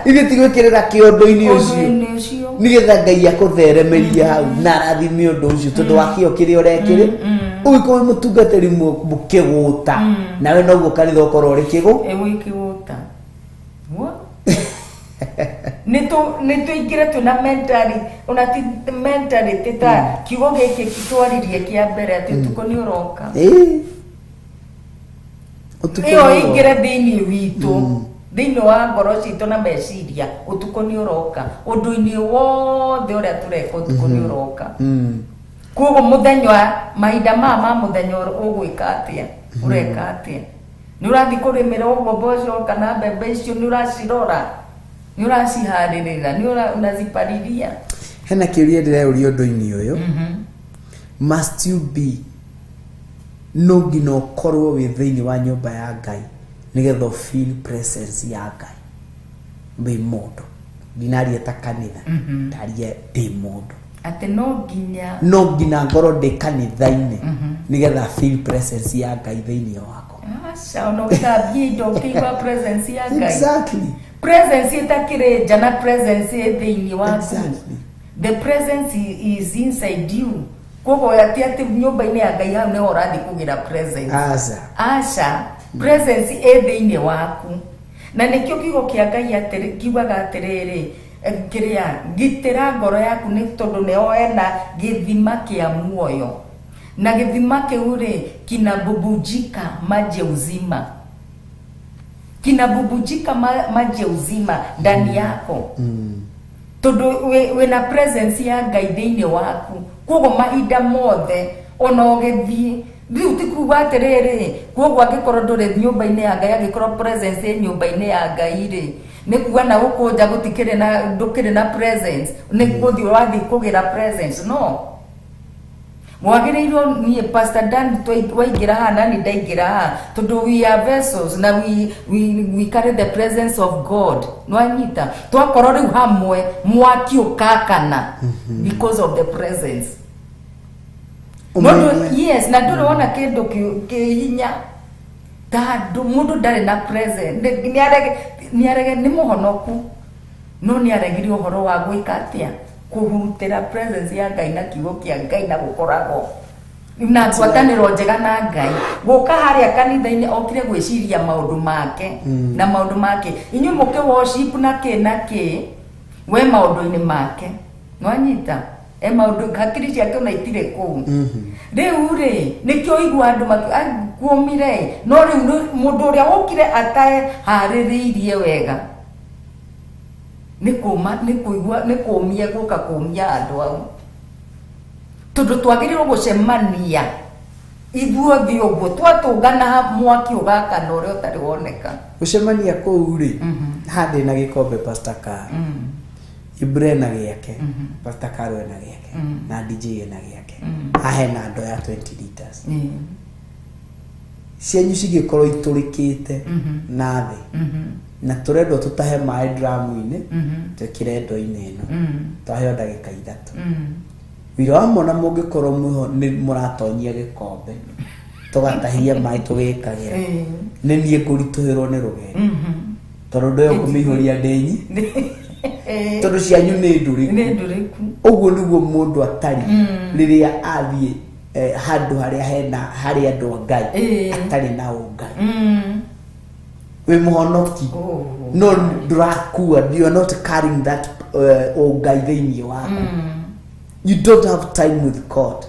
ithuĩ ti gwĩkĩrĩra kĩondo-inĩ ũcio Ũndũ-inĩ ũcio. Nĩgetha Ngai akũtheremerie hau na arathime ũndũ ũcio tondũ wa kĩo kĩrĩa ũrekĩrĩ. Ũgĩkorwo wĩ mũtungatĩri mũkĩgũta, nawe noguo kanitha ũkorwo ũrĩ kĩgũ. Ĩwĩkĩgũta nĩ tũingĩre twĩna mentality, ona ti mentality, ta kiugo gĩkĩ twaririe kĩa mbere atĩ ũtukũ nĩ ũroka. Ũtukũ Ĩyo nĩ ũroka. ĩingĩre thĩinĩ witũ, thĩinĩ wa ngoro citũ na meciria, ũtukũ nĩ ũroka. Ũndũ-inĩ wothe ũrĩa tũreka, ũtukũ nĩ ũroka. Koguo mũthenya, mahinda maya ma mũthenya, ũgwĩka atĩa? Ũreka atĩa? Nĩ ũrathiĩ kũrĩmĩra ũguo mboco kana mbembe icio? Nĩ ũracirora? Nĩ ũraciharĩrĩra? Nĩ unazipalilia? Hena kĩũria ndĩreyũria ũndũ-inĩ ũyũ: must you be, no nginya ũkorwo wĩ thĩinĩ wa nyũmba ya Ngai nĩgetha ũ feel presence ya Ngai wĩ mũndũ? Ndinaria ta kanitha, ndaria ndĩ mũndũ. Atĩ no nginya? No nginya ngorwo ndĩ kanitha-inĩ nĩgetha feel presence ya Ngai thĩinĩ wakwa? Aca, ona ũgĩthambia indo ũkĩigua presence ya Ngai. Presence ĩtakĩrĩ nja na presence ĩ thĩinĩ waku. The presence is inside you. Koguo atĩ nyũmba-inĩ ya Ngai hau nĩho ũrathiĩ kũgĩra presence? Aca. Aca, presence ĩ thĩinĩ waku, na nĩkĩo kiugo kĩa Ngai kiugaga atĩrĩrĩ, kĩrĩa gitĩra ngoro yaku, nĩ tondũ nĩho hena gĩthima kĩa muoyo, na gĩthima kĩu rĩ kinabubujika maji ya uzima, kinabubujika maji ya uzima ndani yako, tondũ wĩna presence ya Ngai thĩinĩ waku. Koguo mahinda mothe ona ũgĩthiĩ rĩu ti kuga atĩrĩrĩ, koguo angĩkorwo ndũrĩ nyũmba-inĩ ya Ngai, angĩkorwo presence ĩ nyũmba-inĩ ya Ngai rĩ, nĩ kuga na gũkũ nja gũtikĩrĩ na, ndũkĩrĩ na presence, nĩ gũthiĩ ũrathiĩ kũgĩra presence? No wagĩrĩirwo niĩ, Pastor Dan, waingĩra haha nani ndaingĩra haha, tondũ we are vessels na we carry the presence of God. Nwanyita twakorwo rĩu hamwe, mwaki ũkakana because of the presence. No yes, na ndũrĩ wona kĩndũ kĩ hinya ta andũ mũndũ ndarĩ na presence. Nĩ arege nĩ mũhonoku, no nĩ aregire ũhoro wa gwĩka atĩa? Kũhurutĩra presence ya Ngai na kiugo kĩa Ngai na gũkoragwo na ngwatanĩro njega na Ngai. Gũka harĩa kanitha-inĩ okire gwĩciria maũndũ make na maũndũ make, inyuĩ mũkĩ worship na kĩ na kĩ, we maũndũ-inĩ make. Nwanyita e maũndũ, hakiri ciake ona itirĩ kũu. Rĩu rĩ, nĩkĩo igua andũ kuomire, no rĩu mũndũ ũrĩa wokire ataharĩrĩirie wega nĩ kũma, nĩ kũigua, nĩ kũmia, gũka kũmia andũ au, tondũ twagĩrĩirwo gũcemania ithuothe ũguo twatũngana, mwaki ũgakana ũrĩa ũtarĩ woneka. Gũcemania kũu rĩ, haha ndĩ na gĩkombe, Pastor Car, Ibre na gĩake, Pastor Caro ena gĩake, na DJ ena gĩake. Haha hena ndoo ya 20 liters. Cianyu cingĩkorwo itũrĩkĩte na thĩ na tũrendwo tũtahe maĩ dramu-inĩ, twĩkĩre ndoo-inĩ ĩno, twaheo ndagĩka 3. Wĩra wa mona mũngĩkorwo mwĩho nĩ mũratonyia gĩkombe tũgatahia maĩ tũgĩkagĩra, nĩ niĩ ngũritũhĩrwo nĩ rũgendo, tondũ ndoo ĩyo ngũmĩihũria ndĩnyi, tondũ cianyu nĩ ndũrĩku. Nĩ ndũrĩku. Ũguo nĩguo mũndũ atari rĩrĩa athiĩ handũ harĩa hena harĩ andũ a Ngai atarĩ na ũngai. Wĩ mũhonoki. Oh. No ndũrakua, you are not carrying that ũngai thĩinĩ waku. You don't have time with God.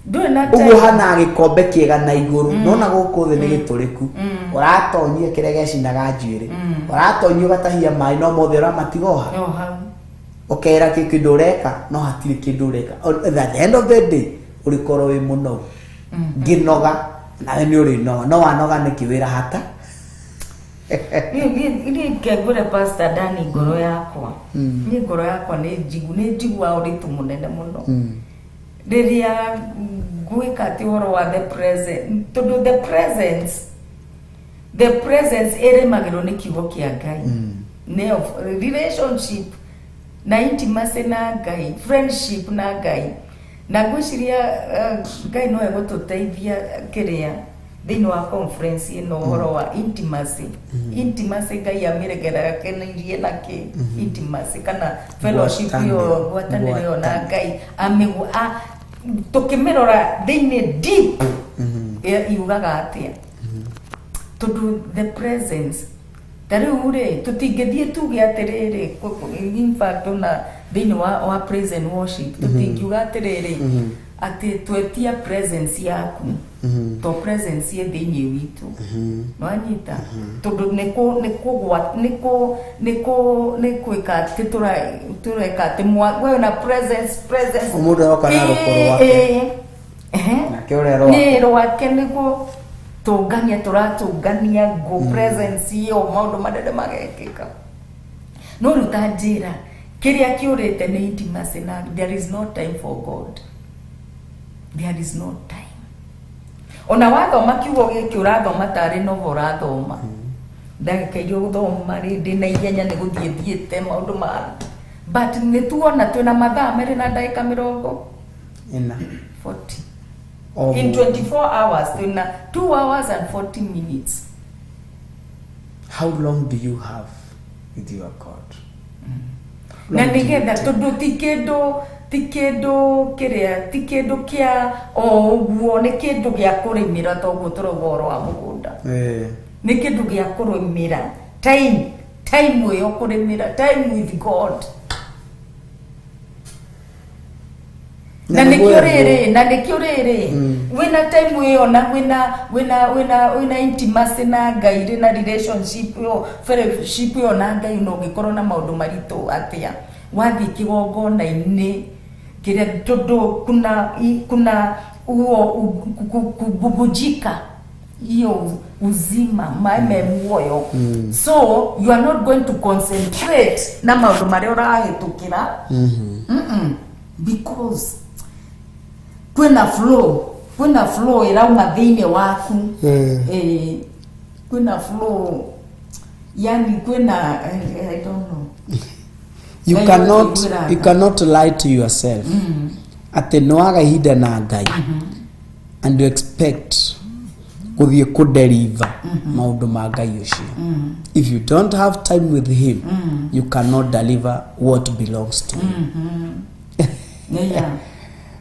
Ndũrĩ na Ũguo time. hana gĩkombe kĩega na igũrũ, nona gũkũ thĩ nĩ gĩtũrĩku. Ũratonyia kĩrĩa gĩacinaga njuĩrĩ, ũratonyia ũgatahia maĩ, no mothe ũramatiga o hau. O hau. Ũkera kĩ kĩndũ ũreka, no hatirĩ kĩndũ ũreka. At the end of the day ũrĩkorwo wĩ mũnogu. Ngĩnoga nawe nĩ ũrĩnoga, no wanoga nĩkĩ wĩra hata. Niĩ ngengũre Pastor Dani, ngoro yakwa, niĩ ngoro yakwa nĩ njigu, nĩ njiguaga ũritũ mũnene mũno rĩrĩa ngwĩka atĩ ũhoro wa the present, tondũ the presence ĩrĩmagĩrwo nĩ kiugo kĩa Ngai, nĩyo relationship na intimacy na Ngai, friendship na Ngai. Na ngwĩciria Ngai no egũtũteithia kĩrĩa thĩinĩ wa conference ĩno, ũhoro wa intimacy. Intimacy Ngai amĩregerekanirie na kĩ? Intimacy kana fellowship ĩyo, ngwatanĩro ĩyo na Ngai, amĩgu tũkĩmĩrora thĩinĩ deep, yugaga atĩa? Tondũ the presence, ta rĩu rĩ, tũtingĩthiĩ tuge atĩrĩrĩ, in fact ona thĩinĩ wa praise and worship tũtingiuga atĩrĩrĩ atĩ twetia presence yaku, to presence ĩ thĩinĩ witũ, nwanyita? Tondũ nĩ kũ nĩ kũgwa nĩ kũ nĩ kũ nĩ kwĩka atĩ tũreka atĩ we na presence. O mũndũ aroka na rũkũ rwake. Ehe. Nake ũrĩa rwake. Nĩ rwake, nĩguo tũngania, tũratũngania ngũ presence ĩyo, maũndũ manene magekĩka. No rĩu ta njĩra, kĩrĩa kĩũrĩte nĩ intimacy, na there is no time for God, there is no time. Ona wathoma kiugo gĩkĩ, ũrathoma tarĩ novel ũrathoma, ndagĩka iria ũgũthoma rĩ, ndĩ na ihenya nĩ gũthiĩ thiĩte maũndũ ma, but nĩ tuona twĩna mathaa 2 na ndagĩka mĩrongo 4. 40. O In mũndũ. 24 hours twĩna 2 hours and 40 minutes. How long do you have with your God? Na nĩgetha, tondũ ti kĩndũ kĩrĩa, ti kĩndũ kĩa o ũguo, nĩ kĩndũ gĩa kũrĩmĩra, toguo tũrauga ũhoro wa mũgũnda. Nĩ kĩndũ gĩa kũrĩmĩra, time ĩyo kũrĩmĩra, time with God. Na nĩkĩo rĩrĩ, na nĩkĩo rĩrĩ wĩna time ĩyo na wĩna intimacy na Ngai rĩ, na relationship ĩyo, fellowship ĩyo na Ngai, no ũngĩkorwo na maũndũ maritũ atĩa, wathiĩ kĩgongona-inĩ kĩrĩa, tondũ kuna huo kububujika hiyo uzima, maĩ me muoyo. So you are not going to concentrate na maũndũ marĩa ũrahĩtũkĩra. Because kwĩna flow ĩrauma thĩinĩ waku. Kwĩna flow, yani kwĩna I don't know. You Ngai cannot ũkĩigwĩra you tha. cannot lie to yourself atĩ nĩ waga ihinda na Ngai and you expect gũthiĩ kũdeliver maũndũ ma Ngai ũcio. If you don't have time with him, you cannot deliver what belongs to you.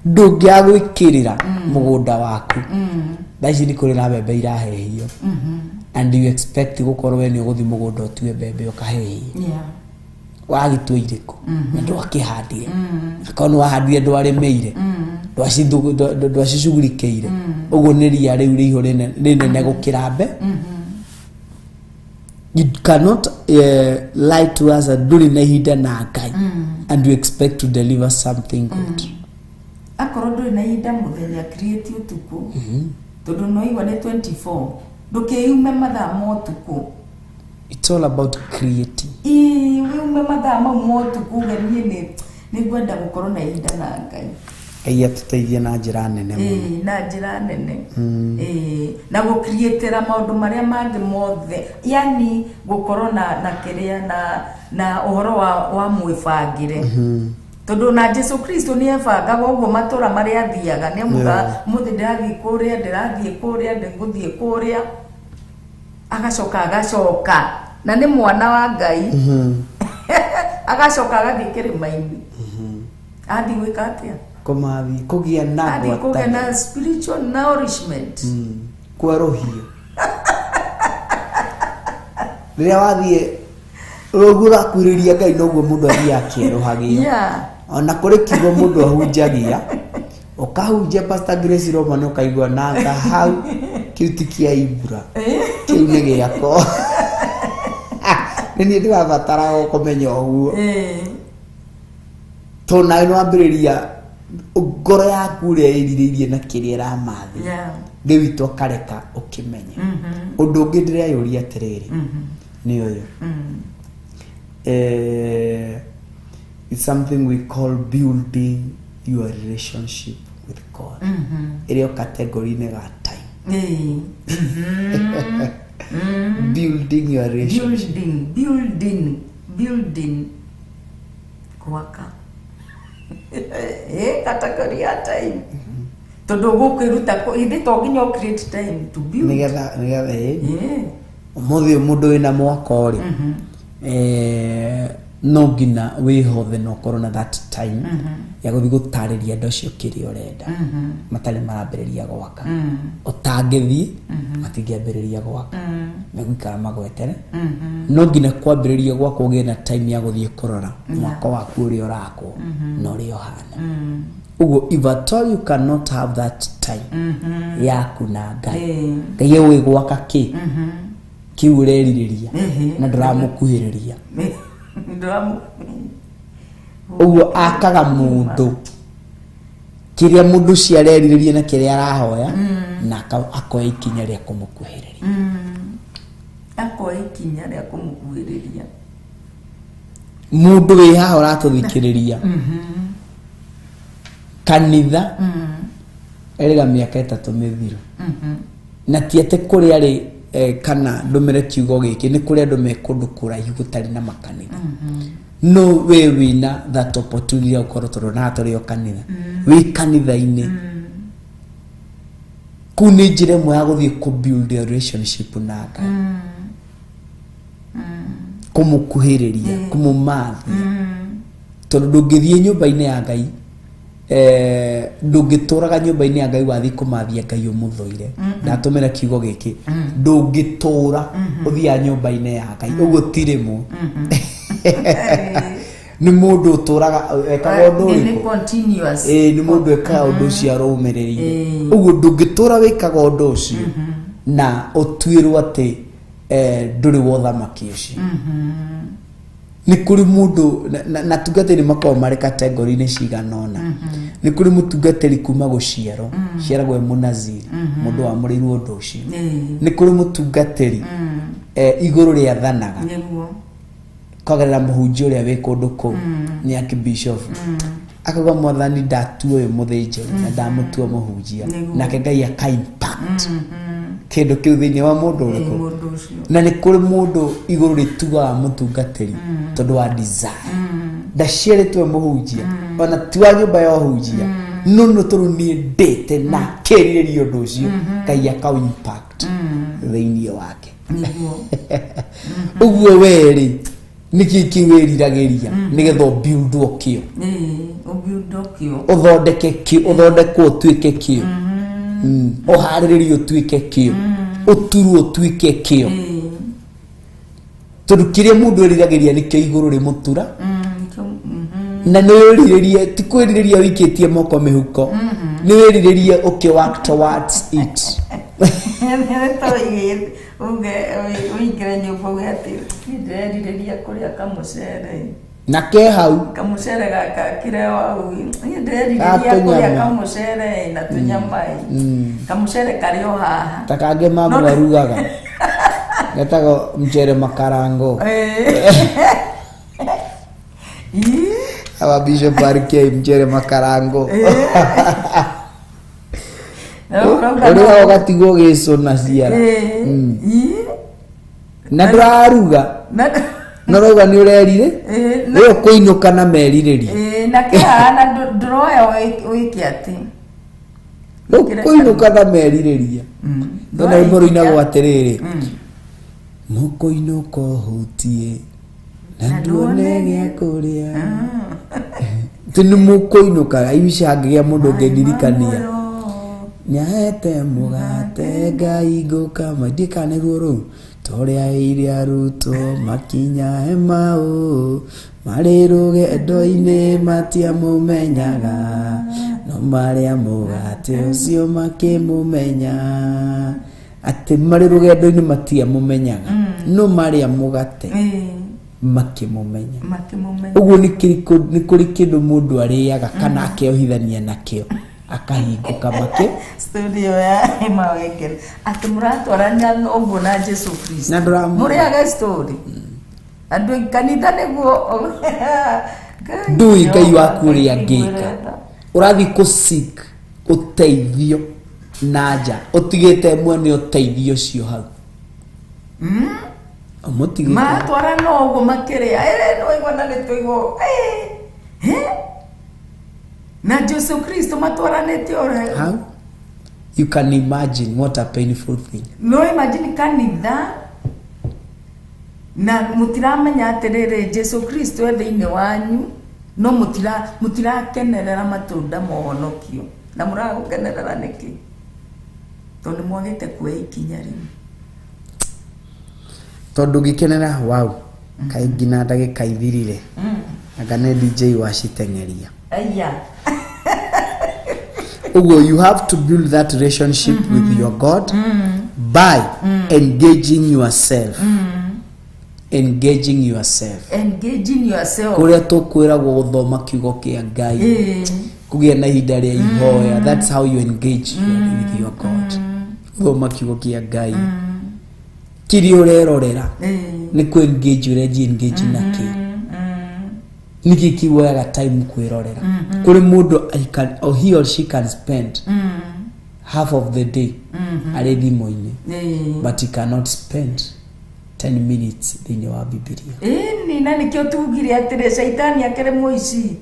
Ndũngĩaga gwĩkĩrĩra mũgũnda waku. Thaa ici nĩ kũrĩ na mbembe irahehio and you expect gũkorwo we nĩ ũgũthiĩ mũgũnda ũtue mbembe ũkahehie. Wagĩtua irĩkũ na ndwakĩhandire? Akorwo nĩ wahandire, ndwarĩmĩire, ndwacicugurikĩire, ũguo nĩ ria rĩu rĩihũ rĩnene gũkĩra mbe. You cannot lie to us that ndũrĩ na ihinda na Ngai and you expect to deliver something good. Akorwo ndũrĩ na ihinda mũthenya, create ũtukũ, tondũ no igua nĩ 24, ndũkĩume mathaa ma ũtukũ. It's all about creating. Ĩĩ, wĩume mathaa mau ma ũtukũ, uge niĩ nĩ ngwenda gũkorwo na ihinda na Ngai. Ngai atũteithie na njĩra nene mũno. Ĩĩ, na njĩra nene. Ĩĩ, na gũcreatĩra maũndũ marĩa mangĩ mothe, yani gũkorwo na kĩrĩa na ũhoro wa mwĩbangĩre, tondũ na Jesu Kristo nĩ ebangaga ũguo matũra marĩa athiaga, nĩ amuga mũthĩ ndĩrathiĩ kũrĩa, ndĩrathiĩ kũrĩa, ndĩgũthiĩ kũrĩa, agacoka agacoka, na nĩ mwana wa Ngai, agacoka agathiĩ kĩrĩma-inĩ. Athiĩ gwĩka atĩa? Kũmathi kũgĩa na Athiĩ kũgĩa na ngwatanĩro. spiritual nourishment. Kwerũhio. Rĩrĩa wathiĩ ũguo ũrakuhĩrĩria Ngai noguo mũndũ athiaga akĩerũhagio. Ona kũrĩ kiugo mũndũ ahunjagia, ũkahunjia Pastor Grace Roman ũkaigua nanga hau kĩu ti kĩa Ibra, kĩu nĩ gĩakwa. Nĩ niĩ ndĩrabatara kũmenya ũguo. Tondũ nawe nĩ wambĩrĩria ngoro yaku ũrĩa ĩrirĩirie na kĩrĩa ĩramathia. Ngai witũ akareka ũkĩmenye. Ũndũ ũngĩ ndĩreyũria atĩrĩrĩ, nĩ ũyũ. It's something we call building your relationship with God. Ĩrĩ o category-inĩ ga time. Building your relationship. Building, building, building. Gwaka. Category ya time. Tondũ ũgũkwĩruta ithe to nginya ũ create time to build. Nĩgetha nĩgetha ĩ. Ũmũthĩ ũyũ mũndũ wĩna mwako rĩ, no nginya wĩhothe na ũkorwo na that time ya gũthiĩ gũtarĩria andũ acio kĩrĩa ũrenda matarĩ marambĩrĩria gwaka. Ũtangĩthiĩ matingĩambĩrĩria gwaka, megũikara magwetere. No nginya kwambĩrĩria gwakwa ũgĩe na time ya gũthiĩ kũrora mwako waku ũrĩa ũrakwo na ũrĩa ũhana. Ũguo if at all you cannot have that time yaku na Ngai, Ngai egũgĩgwaka kĩ kĩu ũrerirĩria na ndũramũkuhĩrĩria. Ũguo akaga mũndũ kĩrĩa mũndũ ũcio arerirĩria na kĩrĩa arahoya, na akoya ikinya rĩa kũmũkuhĩrĩria. Akoya ikinya rĩa kũmũkuhĩrĩria. Mũndũ wĩ haha ũratũthikĩrĩria, kanitha erĩga mĩaka 3 mĩthiru, na ti atĩ kũrĩa arĩ, kana ndũmĩre kiugo gĩkĩ, nĩ kũrĩ andũ me kũndũ kũraihu gũtarĩ na makanitha. No we wĩna that opportunity ya gũkorwo tondũ na tũrĩ o kanitha, wĩ kanitha-inĩ kũu nĩ njĩra ĩmwe ya gũthiĩ kũ build a relationship na Ngai, kũmũkuhĩrĩria, kũmũmathia, tondũ ndũngĩthiĩ nyũmba-inĩ ya Ngai, ndũngĩtũraga nyũmba-inĩ ya Ngai wathiĩ kũmathia Ngai ũmũthũire. Ndatũmĩra kiugo gĩkĩ, ndũngĩtũra ũthiaga nyũmba-inĩ ya Ngai ũguo ti rĩmwe. Nĩ mũndũ ũtũraga ekaga ũndũ Nĩ ũrĩkũ? continuous. Nĩ mũndũ ekaga ũndũ ũcio arũmĩrĩire. Ũguo ndũngĩtũra wĩkaga ũndũ ũcio na ũtuĩrwo atĩ ndũrĩ wa ũthamaki ũcio. Nĩ kũrĩ mũndũ na atungatĩri makoragwo marĩ kategori-inĩ cigana ũna. Nĩ kũrĩ mũtungatĩri kuma gũciarwo, ciaragwo e mũnaziri, mũndũ wamũrĩirwo ũndũ ũcio. Nĩ kũrĩ mũtungatĩri igũrũ rĩathanaga kwagerera mũhunjia ũrĩa wĩ kũndũ kũu nĩ archbishop, akauga mwathani ndatua ũyũ mũthĩnjĩri na ndamũtua mũhunjia, nake Ngai aka impact kĩndũ kĩu thĩinĩ wa mũndũ ũrĩkũ. Mũndũ ũcio. Na nĩ kũrĩ mũndũ igũrũ rĩtugaga mũtungatĩri tondũ wa desire, ndaciarĩtwo mũhunjia ona ti wa nyũmba ya ũhunjia, no nĩ tondũ niĩ ndĩte na kĩrirĩria ũndũ ũcio, Ngai akau impact thĩinĩ wake. Ũguo werĩ nĩkĩ kĩu wĩriragĩria nĩgetha ũbuildwo kĩo, Ũbuildwo kĩo, ũthondeke kĩo, ũthondekwo ũtuĩke kĩo, ũharĩrĩrio ũtuĩke kĩo, ũturwo ũtuĩke kĩo, tondũ kĩrĩa mũndũ eriragĩria nĩkĩo igũrũ rĩmũtura. Na nĩ wĩrirĩrie, ti kwĩrirĩria wĩikĩtie moko mĩhuko, nĩ wĩrirĩrie ũkĩ work towards it. Ũingĩre nyũmba uge atĩ ndĩrerirĩria kũrĩa kamũcere na ke hau kamũcere gaka kĩrĩa hau, niĩ ndĩrerirĩria kũrĩa kamũcere na tũnyama, kamũcere karĩ o haha. Ta kangĩ mamu arugaga getagwo mchere makarango. Aba Bishop RK mchere makarango ũrĩa ũgatigwo ũgĩcũna ciara na ndũraruga no rauga nĩ ũrerire ĩyo kũinũka na merirĩria. Na kĩhana ndũroya wĩke atĩ Kũinũka na merirĩria nona rwĩmbo rũinagwo atĩrĩrĩ, mũkũinũka ũhutie na nduone gĩa kũrĩa, tĩ nĩ mũkũinũka. I wish hangĩgĩa mũndũ ũngĩndirikania nĩahete mũgate Ngai ngũkama ndiĩ kana nĩruo rũu. Torĩa ĩire arutwo makinya Emau, marĩ rũgendo-inĩ matiamũmenyaga, no marĩa mũgate ũcio makĩmũmenya. Atĩ marĩ rũgendo-inĩ matiamũmenyaga, no marĩa mũgate makĩmũmenya. Makĩmũmenya. Ũguo nĩ nĩ kũrĩ kĩndũ mũndũ arĩaga kana akeohithania nakĩo akahingũka makĩ Studio ya Emawengere atĩ mũratwarania ũguo na Jesu Kristo. Na ndũramũ- Mũrĩaga story. Andũ kanitha nĩguo. Ngai, Ndũĩ Ngai waku ũrĩa Ngai angĩka. mwĩrenda. Ũrathiĩ kũ seek ũteithio na nja, ũtigĩte mwene ũteithio ũcio hau, ũmũtigĩte. Maratwarana ũguo makĩrĩa, nĩwaigua na nĩtwaigua. Na Jesu Kristo matwaranĩte ore. How you can imagine what a painful thing. No imagine kanitha na mũtiramenya atĩrĩrĩ, Jesu Kristo e thĩinĩ wanyu, no mũtirakenerera matunda ma ũhonokio. Na mũragũkenerera nĩkĩ? Tondũ nĩ mwagĩte kuoya ikinya rĩu. Tondũ ngĩkenera, wow, kaĩ nginya ndagĩka ithirire, anga nĩ DJ waciteng'eria. Aya. Ũguo you have to build that relationship with your God by engaging yourself, engaging yourself. Engaging yourself. Kũrĩa tũkwĩragwo gũthoma kiugo kĩa Ngai, kũgĩa na ihinda rĩa ihoya, that's how you engage with your God. Gũthoma kiugo kĩa Ngai, kĩrĩa ũrerorera, nĩ kũ engage, ũrenji engage nakĩo. Nĩkĩ kĩu woyaga time kwĩrorera? Kũrĩ mũndũ I can, or he or she can spend half of the day arĩ thimũ-inĩ, but he cannot spend 10 minutes thĩinĩ wa Bibilia. Ĩni, na nĩkĩo tugire atĩrĩ, caitani akĩrĩ mũici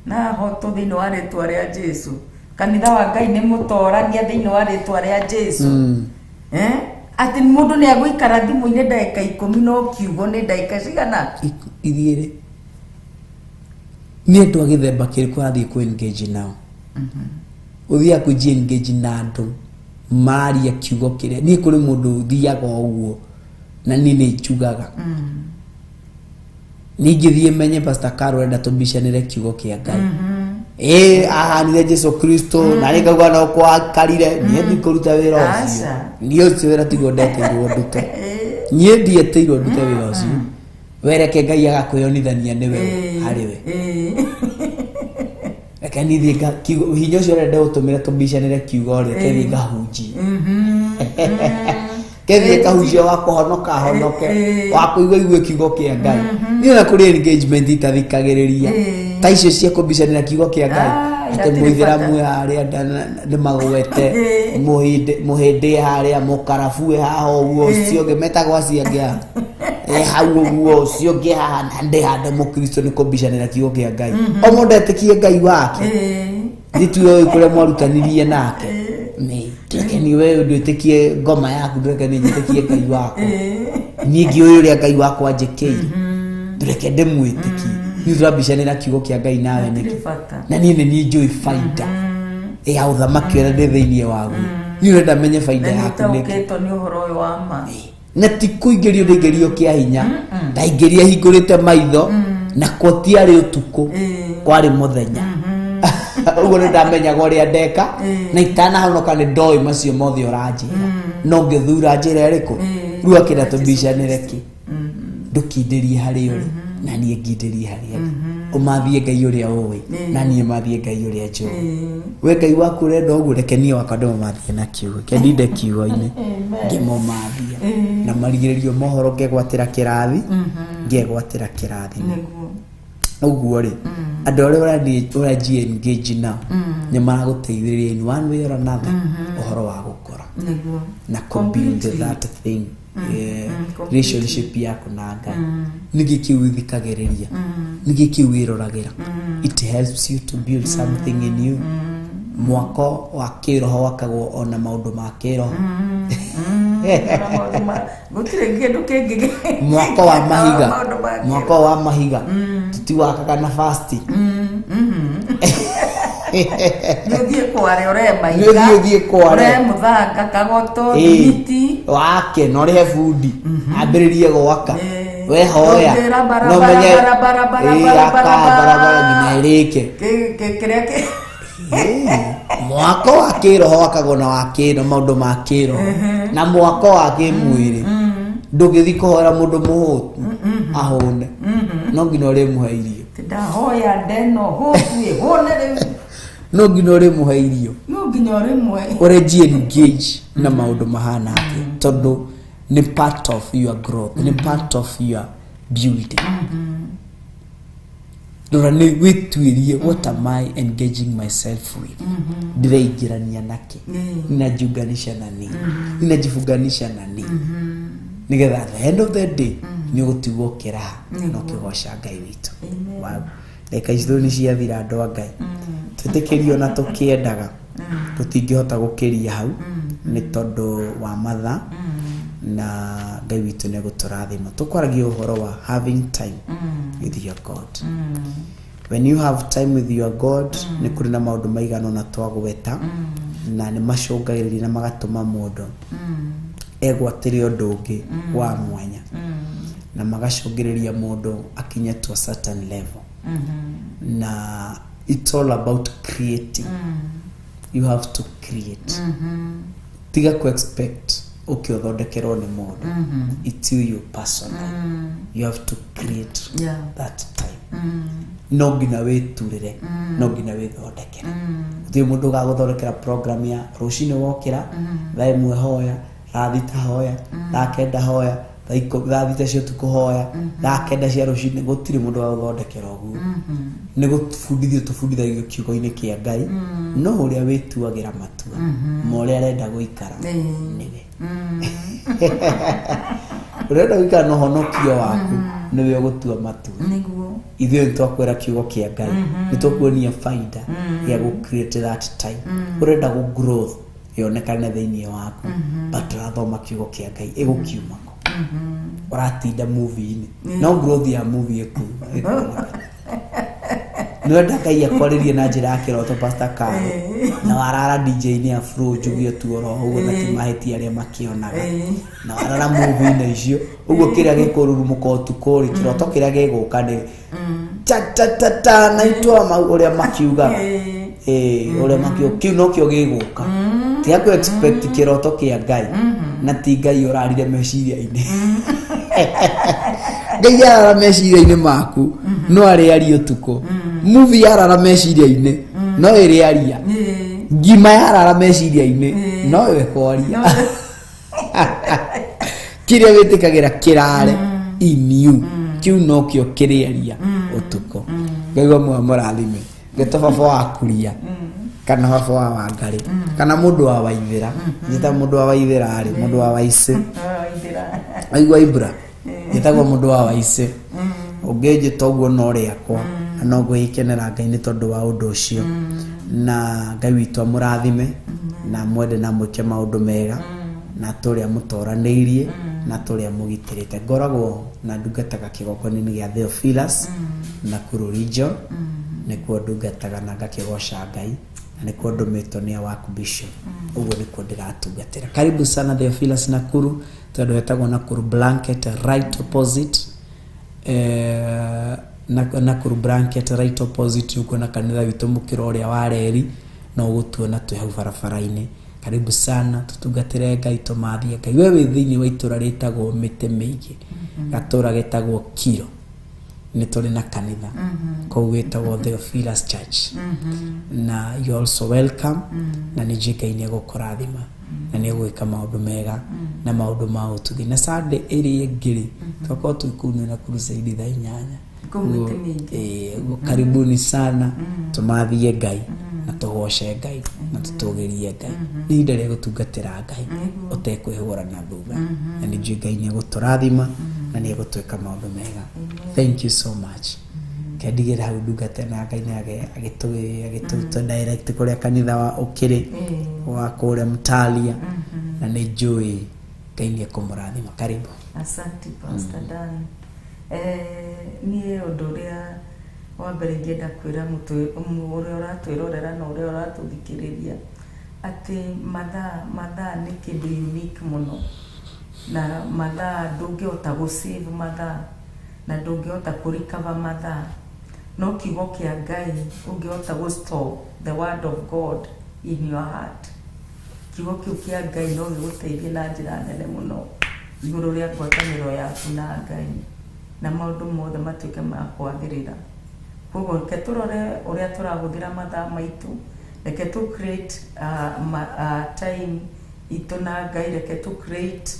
na hotwo thĩinĩ wa rĩtwa rĩa Jesu. Kanitha wa Ngai nĩ mũtorania thĩinĩ wa rĩtwa rĩa Jesu. Eh? Atĩ mũndũ nĩ agũikara thimũ-inĩ ndagĩka 10, no kiugo nĩ ndagĩka cigana? Ithiĩrĩ nĩ andũ a gĩthemba kĩrĩkũ arathiĩ kũ engage nao? Ũthiaga kwĩnji engage na andũ mararia kiugo kĩrĩa. Niĩ kũrĩ mũndũ ũthiaga ũguo na niĩ nĩ njugaga, ningĩ menye Pastor Carol enda tũbicanĩre kiugo kĩa Ngai, ĩ ahanire Jesu Kristo na rĩ ngauga no kwakarire. Niĩ ndikũruta wĩra ũcio. Aca. Niĩ ũcio wĩra tiguo ndetĩirwo ndute. Niĩ ndietĩirwo ndute wĩra ũcio. Wereke Ngai agakwĩonithania nĩwe harĩ we. Reke niĩ thiĩ hinya ũcio ũrenda ũtũmĩre tũbicanĩre kiugo rĩ, reke thiĩ ngahunjie, kethiĩ kahunjia, wa kũhonoka honoke, wa kũigua igue kiugo kĩa Ngai. Niĩ ona kũrĩ engagement itathikagĩrĩria ta icio cia kũbicanĩra kiugo kĩa Ngai. Ah, atĩ hatirĩ mũithĩramu bata. harĩa nĩ magwete, mũhĩndĩ harĩa, mũkarabu ĩ haha ũguo, ũcio ũngĩ metagwo acio angĩ a ĩ hau ũguo, ũcio ũngĩ haha, na ndĩ hande mũkristo nĩ kũbicanĩra kiugo kĩa Ngai. O mũndũ etĩkie Ngai wake. Nĩtuoĩ kũrĩa mwarutanirie nake. Nĩ reke ni we ndwĩtĩkie ngoma yaku, ndũreke niĩ njĩtĩkie Ngai wakwa. Niĩ ngĩũĩ ũrĩa Ngai wakwa njĩkĩire, ndũreke ndĩmwĩtĩkie. Niĩ tũrambicanĩra kiugo kĩa Ngai nawe nĩkĩ? Hatirĩ bata. Na niĩ nĩ niĩ njũĩ baida ya ũthamaki ũrĩa ndĩ thĩinĩ waguo. Niĩ ũrenda menye baida Na nĩ yaku nĩkĩ? ũtaũkĩtwo nĩ ũhoro ũyũ wa ma. Na ti kũingĩrio ndaingĩrio kĩa hinya, ndaingĩria hingũrĩte maitho, na kotiarĩ ũtukũ, kwarĩ mũthenya. Ũguo nĩ ndamenyaga ũrĩa ndeka na itanahonoka. Nĩ ndoĩ macio mothe ũranjĩra, no ngĩthura njĩra ĩrĩkũ? Rĩu akĩra tũmbicanĩre kĩ? Ndũkindĩrie harĩ ũrĩ na niĩ ngindĩrie harĩa ndĩ. Ũmathie Ngai ũrĩa ũĩ na niĩ mathie Ngai ũrĩa njũĩ. We Ngai waku ũrenda ũguo, reke niĩ wakwa ndĩmũmathie na kiugo ke ndinde kiugo-inĩ, ngĩmũmathia na marigĩrĩrio mohoro, ngegwatĩra kĩrathi, ngegwatĩra kĩrathi. Nĩguo. Ũguo rĩ, andũ arĩa ũranji engage nao nĩ maragũteithĩrĩria in one way or another ũhoro wa gũkũra Nĩguo. na kũ build Completely. that thing, completely. relationship yaku na Ngai. Nĩkĩ kĩu ũthikagĩrĩria? Nĩkĩ kĩu wĩroragĩra? It helps you to build something in you. Mwako wa kĩroho wakagwo ona maũndũ ma kĩroho. Maũndũ gũtirĩ kĩndũ kĩngĩ. Mwako wa mahiga. Maũndũ ma Mwako wa mahiga tutiwakaga na fasti. Nĩ ũthiĩ kware ũree Nĩ ũthiĩ ũthiĩ kware. Ũree mũthanga kagoto Ĩĩ. miti wake na ũrĩhe bundi ambĩrĩrie gwaka Ĩĩ. wehoya Ũngĩra no menye barabara, barabara, Ĩĩ, barabara, aka barabara. barabara nginya ĩrĩke. Kĩrĩa kĩ Ĩĩ. Mwako wa kĩroho wakagwo na wa kĩro maũndũ ma kĩroho na mwako wa kĩmwĩrĩ ndũngĩthiĩ kũhoera mũndũ mũhũtu ahũne, no nginya ũrĩmũhe irio. Ndahoya ndeno hũtu ĩhũne rĩu. No nginya ũrĩmũhe irio. No nginya ũrĩmwe. Ũrenji engage na maũndũ mahana atĩa, tondũ nĩ part of your growth, nĩ part of your building. Rora nĩ wĩtuĩrie, what am I engaging myself with? Ndĩreingĩrania nake, ninajiunganisha na nini, ninajifunganisha na nini, nĩgetha at the end of the day nĩ ũgũtigwo ũkĩraha na ũkĩgoca Ngai witũ. Wow. Ndagĩka icitũ nĩ ciathira, andũ a Ngai. Twĩtĩkĩrio na tũkĩendaga tũtingĩhota gũkĩria hau nĩ tondũ wa mathaa, na Ngai witũ nĩ egũtũrathima. Tũkwaragia ũhoro wa having time with your God. When you have time with your God, nĩ kũrĩ na maũndũ maigana ũna twagweta, na nĩ macũngagĩrĩria na magatũma mũndũ egwatĩre ũndũ ũngĩ wa mwanya, na magacũngĩrĩria mũndũ akinye to a certain level. Na it's all about creating. You have to create. Tiga ku expect ũke ũthondekerwo nĩ mũndũ. It's you, you personally, you have to create that time. No nginya wĩturĩre, no nginya wĩthondekere. Gũtirĩ mũndũ ũgagũthondekera program ya rũcinĩ wokĩra thaa 1 hoya, thaa 6 hoya, thaa 9 hoya, thaa 6 cia ũtukũ hoya, thaa 9 cia rũcinĩ. Gũtirĩ mũndũ ũgagũthondekera ũguo. Nĩ gũbundithio tũbundithagio kiugo-inĩ kĩa Ngai, no ũrĩa wĩtuagĩra matua ma ũrĩa arenda gũikara nĩwe ũrenda gũikara na ũhonokio waku, nĩwe ũgũtua matua. Ithuĩ nĩ twakwĩra kiugo kĩa Ngai, nĩ tũkuonia baida ya gũ create that time. Ũrenda gũ growth yonekane thĩinĩ waku, but ũrathoma kiugo kĩa Ngai ĩgũkiuma kũ? Ũratinda movie-inĩ, no growth ya movie ĩkuonekana. Nĩwenda Ngai akwarĩrie na njĩra ya kĩroto, Pastor Karo, na warara DJ-inĩ afro njuge tu oro ũguo, na ti mahĩtia arĩa makĩonaga, na warara movie-inĩ icio ũguo, kĩrĩa gĩkũrurumũka ũtukũ rĩ, kĩroto kĩrĩa gĩgũka nĩ ta ta ta ta naitwa mau ũrĩa makiugaga. Ĩĩ, ũrĩa makiuga kĩu nokĩo gĩgũka. Tiga kũ expect kĩroto kĩa Ngai na ti Ngai ũrarire meciria-inĩ. Ngai arara meciria-inĩ maku no arĩaria ũtukũ. Movie yarara meciria-inĩ no ĩrĩaria. Ngima yarara meciria-inĩ no ĩkwaria. Kĩrĩa wĩtĩkagĩra kĩrare in you, kĩu nokĩo kĩrĩaria ũtukũ. Ngai wa muoyo mũrathime. Ngeto baba wa Kuria kana baba wa Wangarĩ kana mũndũ wa Waithĩra. Njĩta mũndũ wa Waithĩra rĩ, mũndũ wa Waicĩ. Aigua Ibra njĩtagwo mũndũ wa Waicĩ. Ũngĩnjĩta ũguo no rĩakwa, na no ngwĩkenera Ngai nĩ tondũ wa ũndũ ũcio. Na Ngai witũ amũrathime na mwende na mwĩke maũndũ mega, na tũrĩa mũtoranĩirie na tũrĩa mũgitĩrĩte. Ngoragwo na ndungataga kĩgongona-inĩ gĩa Theophilus Nakuru region, nĩkuo ndungataga na ngakĩgoca Ngai, na nĩkuo ndũmĩtwo nĩ our bishop. Ũguo nĩkuo ndĩratungatĩra. Karibu sana Theophilus Nakuru, tondũ hetagwo Nakuru Blanket, right opposite Nakuru Blanket, right opposite nĩkuona kanitha witũ mũkĩra ũrĩa wa reri, no ũgũtuona twĩ hau barabara-inĩ. Karibu sana tũtungatĩre Ngai, tũmathie Ngai. We wĩ thĩinĩ wa itũra rĩtagwo Mĩtĩ Mĩingĩ, gatũra getagwo Kiro, nĩ tũrĩ na kanitha kũu wĩtagwo Theophilus Church, na you also welcome. Na nĩ njũĩ Ngai nĩ egũkũrathima na nĩ egwĩka maũndũ mega na maũndũ ma ũtugi. Na Sunday ĩrĩa ĩngĩ rĩ, tũgakorwo twĩ kũu nĩ Nakuru zaidi thaa 8. Kũu Mĩtĩ Mĩingĩ. Ũguo karibuni sana, tũmathie Ngai na tũgoce Ngai na tũtũgĩrie Ngai. Nĩ ihinda rĩa gũtungatĩra Ngai ũtekwĩhũra na thutha, na nĩ njũĩ Ngai nĩ egũtũrathima na nĩ egũtwĩka maũndũ mega. Thank you so much. Kendigĩra hau ndungate na Ngai nĩ agĩtũ direct kũrĩa kanitha wa ũkĩrĩ wa kũrĩa Mtalia, na nĩ njũĩ Ngai nĩ ekũmũrathima. Karibu. Asante, Pastor Dan. Niĩ ũndũ ũrĩa Wa mbere ingĩenda kwĩra ũrĩa ũratwĩrorera na ũrĩa ũratũthikĩrĩria atĩ mathaa nĩ kĩndũ unique mũno, na mathaa ndũngĩhota gũ save mathaa na ndũngĩhota kũ recover mathaa, no kiugo kĩa Ngai ũngĩhota gũ store the word of God in your heart, kiugo kĩu kĩa Ngai no gĩgũteithie na njĩra nene mũno igũrũ rĩa ngwatanĩro yaku na Ngai, na maũndũ mothe matuĩke ma kwagĩrĩra. Koguo reke tũrore ũrĩa tũrahũthĩra mathaa maitũ, reke tũ create time itũ na Ngai, reke tũ create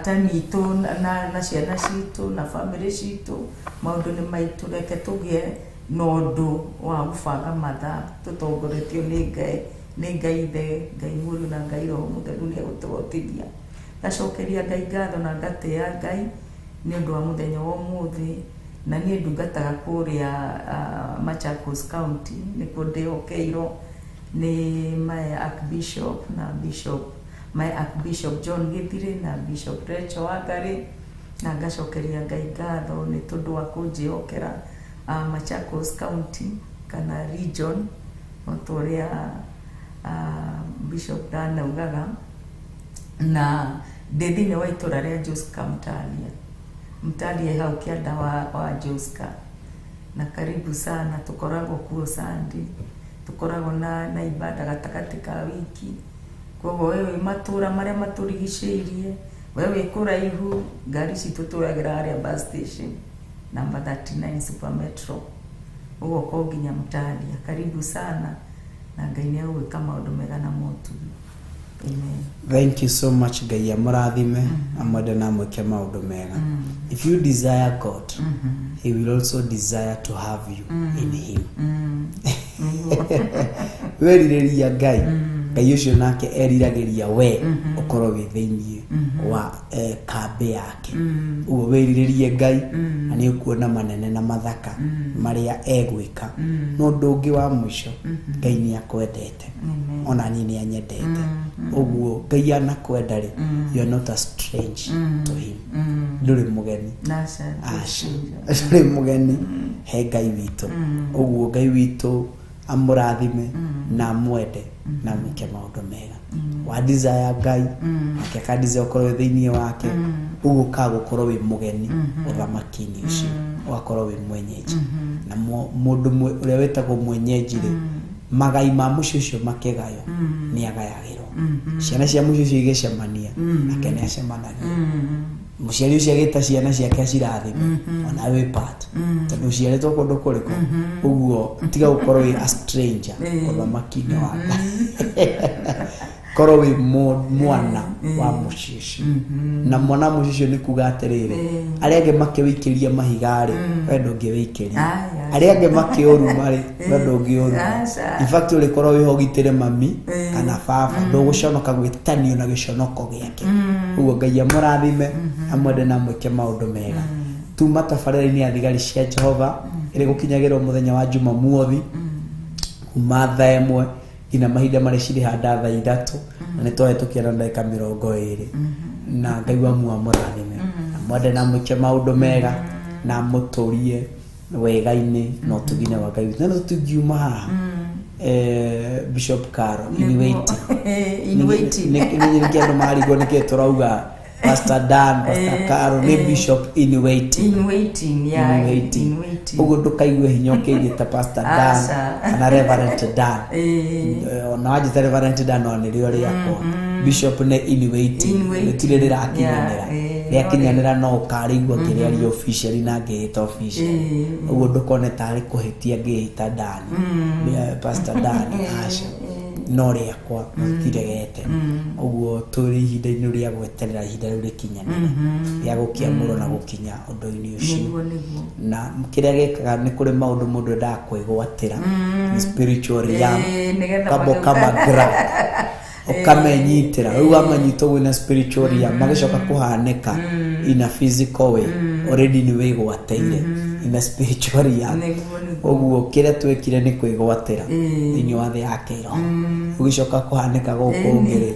time itũ na ciana citũ na family citũ, maũndũ-inĩ maitũ, reke tũgĩe na ũndũ wa gũbanga mathaa tũtongoretio nĩ Ngai, nĩ Ngai Ithe, Ngai Mũriũ na Ngai Roho Mũtheru nĩ egũtũhotithia. Ngacokeria Ngai ngatho na ngatĩa Ngai nĩ ũndũ wa mũthenya wa ũmũthĩ, na niĩ ndungataga kũrĩa Machakos County, nĩkuo ndĩhokeirwo nĩ my Archbishop na Bishop, my Archbishop John Githire na Bishop Rachel Wangari, na ngacokeria Ngai ngatho nĩ tondũ wa kũnjĩhokera Machakos County kana region o ta ũrĩa Bishop Dan augaga, na ndĩ thĩinĩ wa itũra rĩa Joska Mtalia. Mtalia hau kĩanda wa Joska, na karibu sana, tũkoragwo kuo Sunday, tũkoragwo na ibada gatagatĩ ka wiki. Koguo we wĩ matũra marĩa matũrigicĩirie, we wĩ kũraihu, ngari citũ tũragĩra harĩa bus station number 39 Super Metro, ũgoka o nginya Mtalia. Karibu sana, na Ngai nĩ egũgwĩka maũndũ mega na motugi. Amen. Thank you so much. Ngai amũrathime, amwende na amwĩke maũndũ mega. If you desire God, he will also desire to have you in him. Werirĩria Ngai, Ngai ũcio nake eriragĩria we ũkorwo wĩ thĩinĩ wa kambĩ yake. Ũguo wĩrirĩrie Ngai na nĩ ũkuona manene na mathaka marĩa egwĩka. No ũndũ ũngĩ wa mũico, Ngai nĩ akwendete, ona niĩ nĩ anyendete. Ũguo Ngai anakwenda rĩ, you are not a strange to him. Ndũrĩ mũgeni. Aca. Aca, ndũrĩ mũgeni he Ngai witũ. Ũguo Ngai witũ amũrathime na amwende na amwĩke maũndũ mega. Wa desire Ngai, nake aka desire ũkorwo wĩ thĩinĩ wake, ũguo ũkaga gũkorwo wĩ mũgeni ũthamaki-inĩ ũcio, ũgakorwo wĩ mwenyeji. Na mũndũ ũrĩa wĩtagwo mwenyeji rĩ, magai ma mũciĩ ũcio makĩgaywo nĩ agayagĩrwo. Ciana cia mũciĩ ũcio igĩcemania, nake nĩ acemanagia. Mũciari ũcio agĩta ciana ciake acirathime, ona wĩ part, tondũ ũciarĩtwo kũndũ kũrĩkũ. Ũguo tiga gũkorwo wĩ a stranger ũthamaki-inĩ wa Ngai, korwo wĩ mwana wa mũciĩ ũcio. Na mwana wa mũciĩ ũcio nĩ kuga atĩrĩrĩ, arĩa angĩ makĩwĩikĩria mahiga rĩ, we ndũngĩwĩikĩria. Arĩa angĩ makĩũruma rĩ, we ndũngĩũruma. Aca. In fact, ũrĩkorwo wĩho ũgitĩre mami kana baba, ndũgũconoka gwĩtanio na gĩconoko gĩake. Ũguo Ngai amũrathime, amwende na amwĩke maũndũ mega. Tuma tabarĩra-inĩ ya Thigari cia Jehova ĩrĩ gũkinyagĩrwo mũthenya wa Jumamothi kuma thaa 1 nginya mahinda marĩa cirĩhanda thaa 3, na nĩ twahĩtũkia na ndagĩka 20. Na Ngai wa muoyo amũrathime, amwende na amwĩke maũndũ mega, na amũtũrie wega-inĩ na ũtugi-inĩ wa Ngai witũ. Na tũtingiuma haha, Bishop Caro in waiting. In waiting. Nĩ andũ marigwo nĩkĩ tũrauga Pastor Dan, Pastor Caro, nĩ Bishop in waiting. In waiting, yeah. In waiting. In waiting. Ũguo ndũkaigue hinya ũkĩnjĩta Pastor Dan Aca. kana Reverend Dan. Ona wanjĩta Reverend Dan no nĩrĩo rĩakwa. Bishop nĩ in waiting. In waiting. Rĩtirĩ rĩrakinyanĩra. Yeah, Rĩakinyanĩra no ũkarĩigua ngĩrĩaria officially na ngĩĩta officially. Ũguo ndũkone tarĩ kũhĩtia ngĩĩta Dan, Pastor Dan, aca, no rĩakwa tũtiregete. Ũguo tũrĩ ihinda-inĩ rĩa gweterera ihinda rĩu rĩkinyanĩre rĩa gũkĩamũrwo na gũkinya ũndũ-inĩ ũcio. Nĩguo, nĩguo. Na kĩrĩa gĩkaga nĩ kũrĩ maũndũ mũndũ endaga kwĩgwatĩra in spiritual realm, Nĩgetha kamba ũkama grab, ũkamenyitĩra. Rĩu wamanyita ũguo na spiritual realm, magĩcoka kũhanĩka in a physical way, already nĩ wĩgwatĩire in a spiritual realm. Nĩguo, nĩguo. Ũguo kĩrĩa twĩkire nĩ kwĩgwatĩra thĩinĩ wa thĩ ya kĩroho, ũgĩcoka kũhanĩka gũkũ ũngĩ rĩ,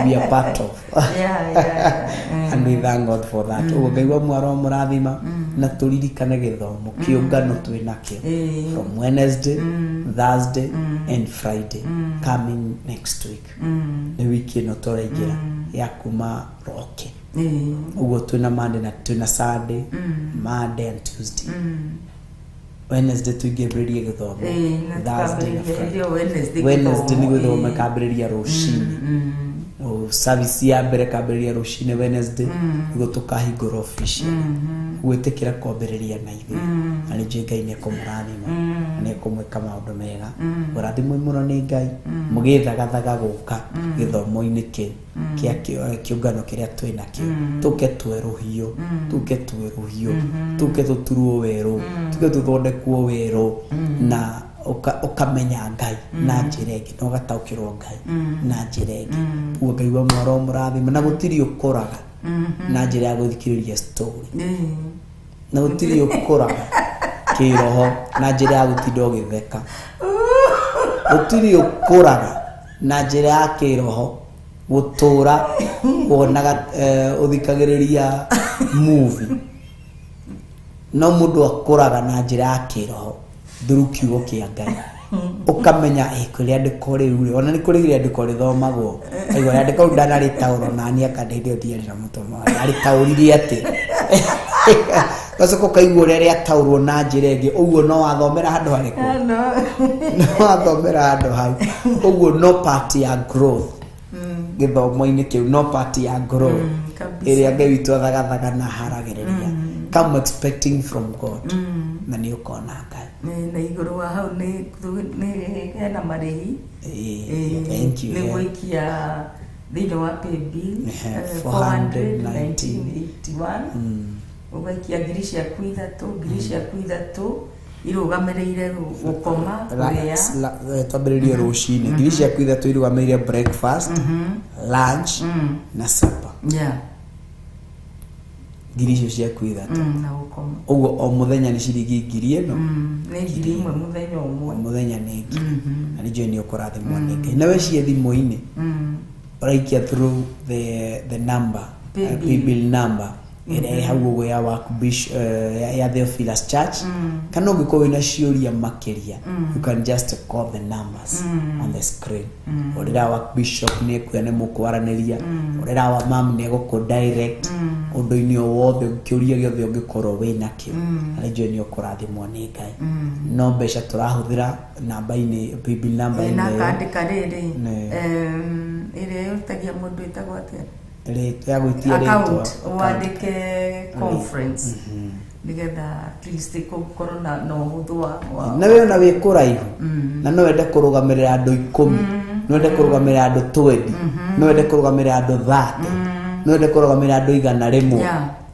we are part of. Yeah. And we thank God for that. Ũguo Ngai wa mwaro mũrathima. Na tũririkane gĩthomo kĩũngano twĩ nakĩo Ĩĩ. from Wednesday, Thursday and Friday coming next week. Nĩ wiki ĩno tũraingĩra ya kuma roke. Ĩĩ. Ũguo twĩna Monday na twĩna Sunday, Monday and Tuesday. Wednesday tũingĩmbĩrĩrie gĩthomo, Ĩĩ, na Thursday na tukambĩrĩria Friday. hĩndĩ ĩyo Wednesday Wednesday nĩ gĩthomo, gĩthomo ĩĩ. ĩkambĩrĩria rũcinĩ. O, service ya mbere kambĩrĩria rũcinĩ Wednesday, nĩguo tũkahingũra official gwĩtĩkĩra kwambĩrĩria na ithuĩ, na nĩ njũĩ Ngai nĩ ekũmũrathima na nĩ ekũmwĩka maũndũ mega. Mũrathimwo mũno nĩ Ngai mũgĩthagathaga gũka gĩthomo-inĩ kĩu kĩa kĩũngano kĩrĩa twĩ nakĩo. Tũke twerũhio, tũke twerũhio, tũke tũturwo werũ, tũke tũthondekwo werũ, na ũkamenya Ngai na njĩra ĩngĩ, na ũgataũkĩrwo Ngai na njĩra ĩngĩ. Ũguo Ngai wa mwaro mũrathime, na gũtirĩ ũkũraga na njĩra ya gũthikĩrĩria story, Ĩĩ. na gũtirĩ ũkũraga kĩroho na njĩra ya gũtinda ũgĩtheka, gũtirĩ ũkũraga na njĩra ya kĩroho gũtũra wonaga ũthikagĩrĩria movie. No mũndũ akũraga na njĩra ya kĩroho through kiugo kĩa Ngai, ũkamenya ĩ rĩandĩko rĩu rĩ, ona nĩ kũrĩ rĩandĩko rĩthomagwo, aigua rĩandĩko rĩu ndanarĩtaũra nani akandĩire ndiarĩ na mũtũmwa arĩtaũririe atĩ gacoka ũkaigua ũrĩa rĩataũrwo na njĩra ĩngĩ. Ũguo no wathomera handũ harĩkũ? No. No wathomera handũ hau ũguo, no part ya growth gĩthomo-inĩ kĩu, no part ya growth Kabisa. ĩrĩa Ngai witũ athagathaga na haragĩrĩria. Come expecting from God na nĩ ũkona Ngai. Na igũrũ wa hau nĩ hena marĩhi. Ĩĩ, thank you. Nĩ gwĩikia thĩinĩ wa paybill 419. 41981, ũgaikia ngiri ciaku ithatũ, ngiri ciaku ithatũ irũgamĩrĩire gũkoma, kũrĩa. Twambĩrĩrie rũcinĩ, ngiri ciaku ithatũ irũgamĩrĩire breakfast, lunch na supper. Ngiri icio ciaku ithatũ. Na gũkoma. Ũguo o mũthenya nĩ ciringi ngiri ĩno. Nĩ 1,000 mũthenya O ũmwe. Mũthenya nĩ ngiri, na nĩ njũĩ nĩ ũkũrathimwo nĩ Ngai. Na we ciĩ thimũ-inĩ ũraikia through the number, Paybill. Paybill number ĩrĩa ĩ hau ũguo ya work ya Theophilus Church. Kana ũngĩkorwo wĩna ciũria makĩria, you can just call the numbers on the screen. Ũrĩra wa bishop nĩ ekuoya, nĩ mũkwaranĩria. Ũrĩra wa mam nĩ egũkũ direct ũndũ-inĩ o wothe, kĩũria gĩothe ũngĩkorwo wĩ nakĩo, na nĩ njũĩ nĩ ũkũrathimwo nĩ Ngai. No mbeca tũrahũthĩra namba-inĩ, paybill number-inĩ Na ĩyo. kandĩka rĩrĩ, Nĩ. Ĩrĩa ĩrutagia mũndũ ĩtagwo atĩa? Ya gwĩtia Account, rĩtwa. wandĩke conference nĩgetha at least gũkorwo na ũhũthũ wa Na we ona wĩ kũraihu na no wende kũrũgamĩrĩra andũ 10, no wende kũrũgamĩrĩra andũ 20, no wende kũrũgamĩrĩra andũ 30, no wende kũrũgamĩrĩra andũ 100,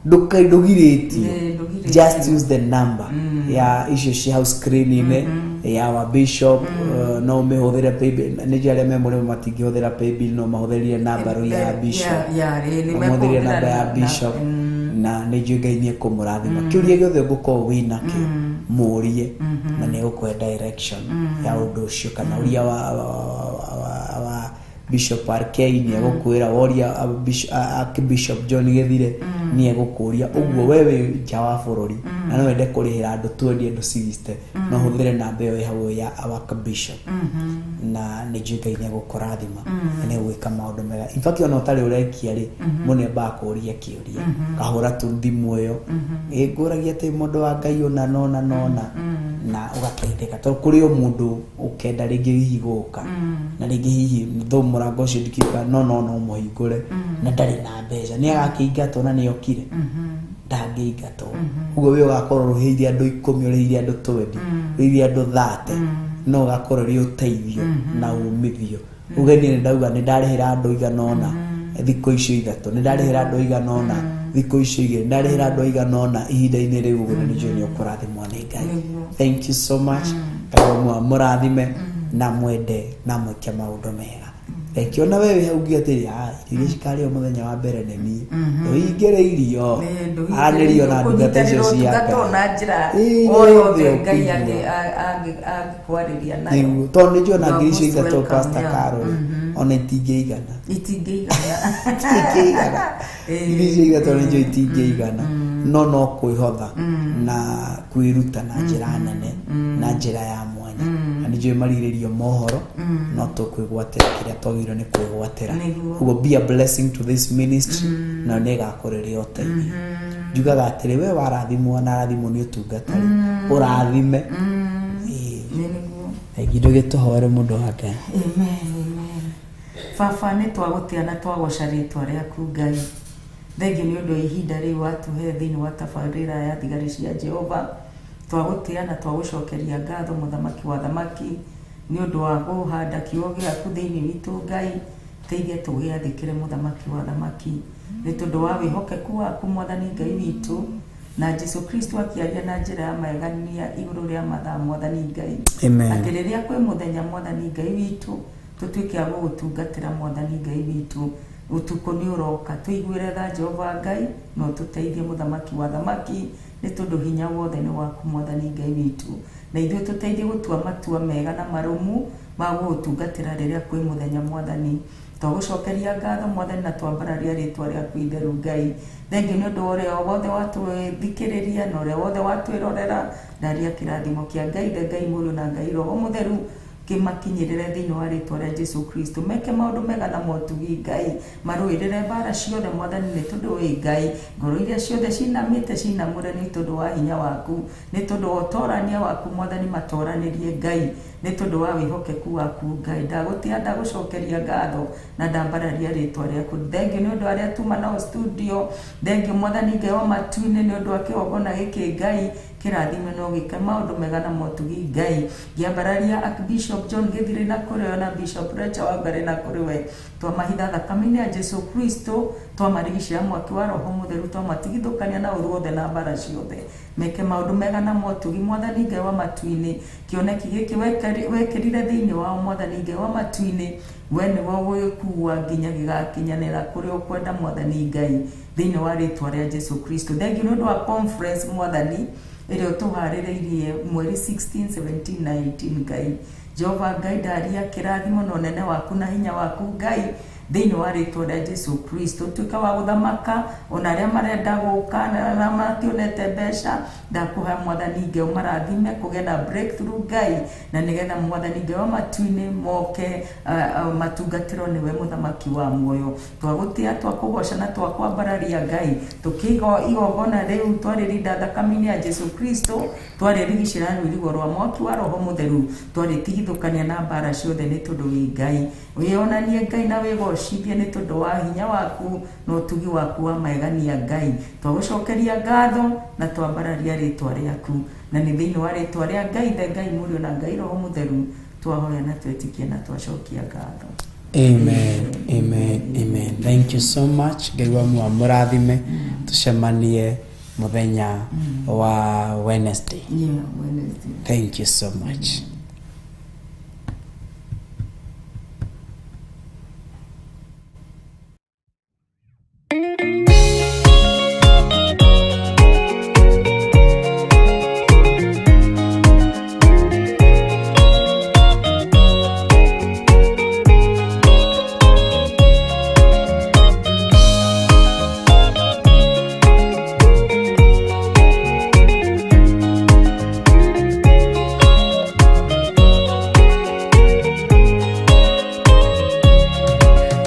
ndũgirĩtio. Nĩ, ndũgirĩtio. Just use the number ya icio ci hau screen-inĩ ya wa bishop. No ũmĩhũthĩre paybill. Nĩ njũĩ arĩa me mũrĩmo matingĩhũthĩra paybill, no mahũthĩrire namba rĩu ya bishop. Yeah, nĩ Mahũthĩrire mekũhũthĩra namba ya bishop, na nĩ njũĩ Ngai nĩ ekũmũrathima. Kĩũria gĩothe ũngĩkorwo wĩ nakĩo, mũrie na nĩ egũkũhe direction ya ũndũ ũcio. Kana ũria wa Bishop RK nĩ egũkwĩra, woria Archbishop John Gĩthire nĩ egũkũria. Ũguo we wĩ nja wa bũrũri na no wende kũrĩhĩra andũ 20, andũ 60, no hũthĩre namba ĩyo ĩ hau ya our bishop, na nĩ njũĩ Ngai nĩ egũkũrathima na nĩ egwĩka maũndũ mega. In fact, ona ũtarĩ ũrekia rĩ, mũndũ nĩ ambaga kũũria kĩũria, kahũra tu thimũ ĩyo, ĩ ngũragia atĩ mũndũ wa Ngai ũna nona nona, na ũgateithĩka, tondũ kũrĩ o mũndũ ũkenda rĩngĩ hihi gũka, na rĩngĩ hihi thũ mũrango ũcio ndikiuga no mũhingũre, na ndarĩ na mbeca, nĩ agakĩingatwo na nĩ okire ndangĩingatwo. Ũguo we ũgakorwo ũrĩhĩire andũ 10, ũrĩhĩire andũ 20, ũrĩhĩire andũ 30, no ũgakorwo ũrĩ ũteithio na umithio. Uge niĩ nĩ ndauga nĩ ndarĩhĩra andũ igana ũna thikũ icio ithatũ, nĩ ndarĩhĩra andũ igana ũna thikũ icio igĩrĩ, nĩ ndarĩhĩra andũ igana ũna ihinda-inĩ rĩu ũguo, na nĩ njũĩ nĩ ũkũrathimwo nĩ Ngai. Thank you so much. Ngai wa mũrathime na mwende na mwĩke maũndũ mega. Reke ona we wĩ hau ngiuga atĩrĩ, "Ah, irio iria cikarĩo mũthenya wa mbere nĩ niĩ." Ndũhingĩre irio. Anĩrio na ndungata icio Kũnyitanĩra cia ũtungata Ngai. ona njĩra Ĩĩ, o yothe nĩguo Ngai ũkũigua. Angĩkwarĩria nayo. Nĩguo, tondũ nĩ njũĩ ona You are ngiri icio most ithatũ, welcome, Pastor yeah. Carol, ona itingĩigana. Itingĩigana. Itingĩigana. Ngiri icio ithatũ nĩ njũĩ itingĩigana, no kwĩhotha na kwĩruta na njĩra nene na njĩra ya mwanya, na nĩ njũĩ marigĩrĩrio mohoro no tũkwĩgwatĩra kĩrĩa twagĩrĩirwo nĩ kwĩgwatĩra. Nĩguo. Ũguo be a blessing to this ministry, na nĩ ĩgakũrĩria ũteithio. Njugaga atĩrĩ, we warathimwo na arathimwo nĩ ũtungata rĩ, ũrathime. Ĩĩ. Nĩ nĩguo. Thengi, ndũgĩtũhoere, mũndũ wa Ngai. Amen, amen. Baba, nĩ twagũtĩa na twagoca rĩtwa rĩaku, Ngai. Thengiũ nĩ ũndũ wa ihinda rĩu watũhe thĩinĩ wa tabarĩra ya thigari cia Jehova. Twagũtĩa na twagũcokeria ngatho, mũthamaki wa thamaki, nĩ ũndũ wa kũhanda kiugo gĩaku thĩinĩ witũ. Ngai, teithia tũgĩathĩkĩre, mũthamaki wa thamaki, nĩ tondũ wa wĩhokeku waku, mwathani Ngai witũ. Na Jesu Kristo akĩaria na njĩra ya magegania igũrũ rĩa mathaa, mwathani Ngai, Amen. atĩ rĩrĩa kwĩ mũthenya, mwathani Ngai witũ, tũtuĩke a gũgũtungatĩra, mwathani Ngai witũ, ũtukũ nĩ ũroka. Tũiguĩre tha, Jehova Ngai, na ũtũteithie, mũthamaki wa thamaki, nĩ tondũ hinya wothe nĩ waku, mwathani Ngai witũ. Na ithuĩ tũteithie gũtua matua mega na marũmu ma gũgũtungatĩra rĩrĩa kwĩ mũthenya, mwathani. Twagũcokeria ngatho, mwathani, na twambararia rĩtwa rĩaku itheru. Ngai, thengiũ nĩ ũndũ wa ũrĩa wothe watwĩthikĩrĩria na ũrĩa wothe watwĩrorera. Ndaria kĩrathimo kĩa Ngai the Ngai Mũriũ na Ngai Roho Mũtheru kĩmakinyĩrĩre thĩinĩ wa rĩtwa rĩa Jesu Kristo. Meke maũndũ mega na motugi, Ngai. Marũĩrĩre mbara ciothe, mwathani, nĩ tondũ wĩ Ngai. Ngoro iria ciothe cinamĩte cinamũre nĩ tondũ wa hinya waku, nĩ tondũ wa ũtorania waku, mwathani. Matoranĩrie, Ngai, nĩ tondũ wa wĩhokeku waku. Ngai, ndagũtĩa, ndagũcokeria ngatho na ndambararia rĩtwa rĩaku. Thengiũ nĩ ũndũ arĩa tuma nao studio. Thengiũ, mwathani Ngai wa matu-inĩ, nĩ ũndũ wa kĩgongona gĩkĩ. Ngai, kĩrathime no gĩke maũndũ mega na motugi. Ngai, ngĩambararia Archbishop John Gĩthirĩ na kũrĩ we na Bishop Rachel Wangari na kũrĩ we, twamahitha thakame-inĩ ya Jesu Kristo, twamarigicĩra mwaki wa Roho Mũtheru, twamatigithũkania na ũru wothe na mbara ciothe. Meke maũndũ mega na motugi, mwathani Ngai wa matu-inĩ. Kĩoneki gĩkĩ wekĩrire thĩinĩ wao, mwathani Ngai wa matu-inĩ, we nĩwe ũgũgĩkua nginya gĩgakinyanĩra kũrĩa ũkwenda, mwathani Ngai, thĩinĩ wa rĩtwa rĩa Jesu Kristo. Thengiũ nĩ ũndũ wa conference, mwathani, ĩrĩa ũtũharĩrĩirie mweri 16, 17 na 18. Ngai, Jehova Ngai, ndaria kĩrathimo na ũnene waku na hinya waku, Ngai, thĩinĩ wa rĩtwa rĩa Jesu Kristo. Tuĩka wa gũthamaka ona arĩa marenda gũka na arĩa mationete mbeca. Ndakũhoya, mwathani Ngai, ũmarathime kũgĩa na breakthrough, Ngai, na nĩgetha, mwathani Ngai wa matu-inĩ, moke matungatĩrwo nĩwe, mũthamaki wa muoyo. Twagũtĩa, twakũgoca na twakwambararia, Ngai. Tũkĩiga igongona rĩu, twarĩrinda thakame-inĩ ya Jesu Kristo, twarĩrigicĩra rũirigo rwa mwaki wa Roho Mũtheru, twarĩtigithũkania na mbara ciothe, nĩ tondũ wĩ Ngai. Wĩonanie, Ngai, na wĩgocithie nĩ tondũ wa hinya waku na ũtugi waku wa magegania. Ngai, twagũcokeria ngatho na twambararia rĩtwa rĩaku, na nĩ thĩinĩ wa rĩtwa rĩa Ngai the Ngai Mũriũ na Ngai Roho Mũtheru twahoya na twetikia na twacokia ngatho. Amen, amen, amen. Thank you so much. Ngai wa mũrathime. Tucemanie mũthenya wa Wednesday. Yeah, Wednesday. Thank you so much.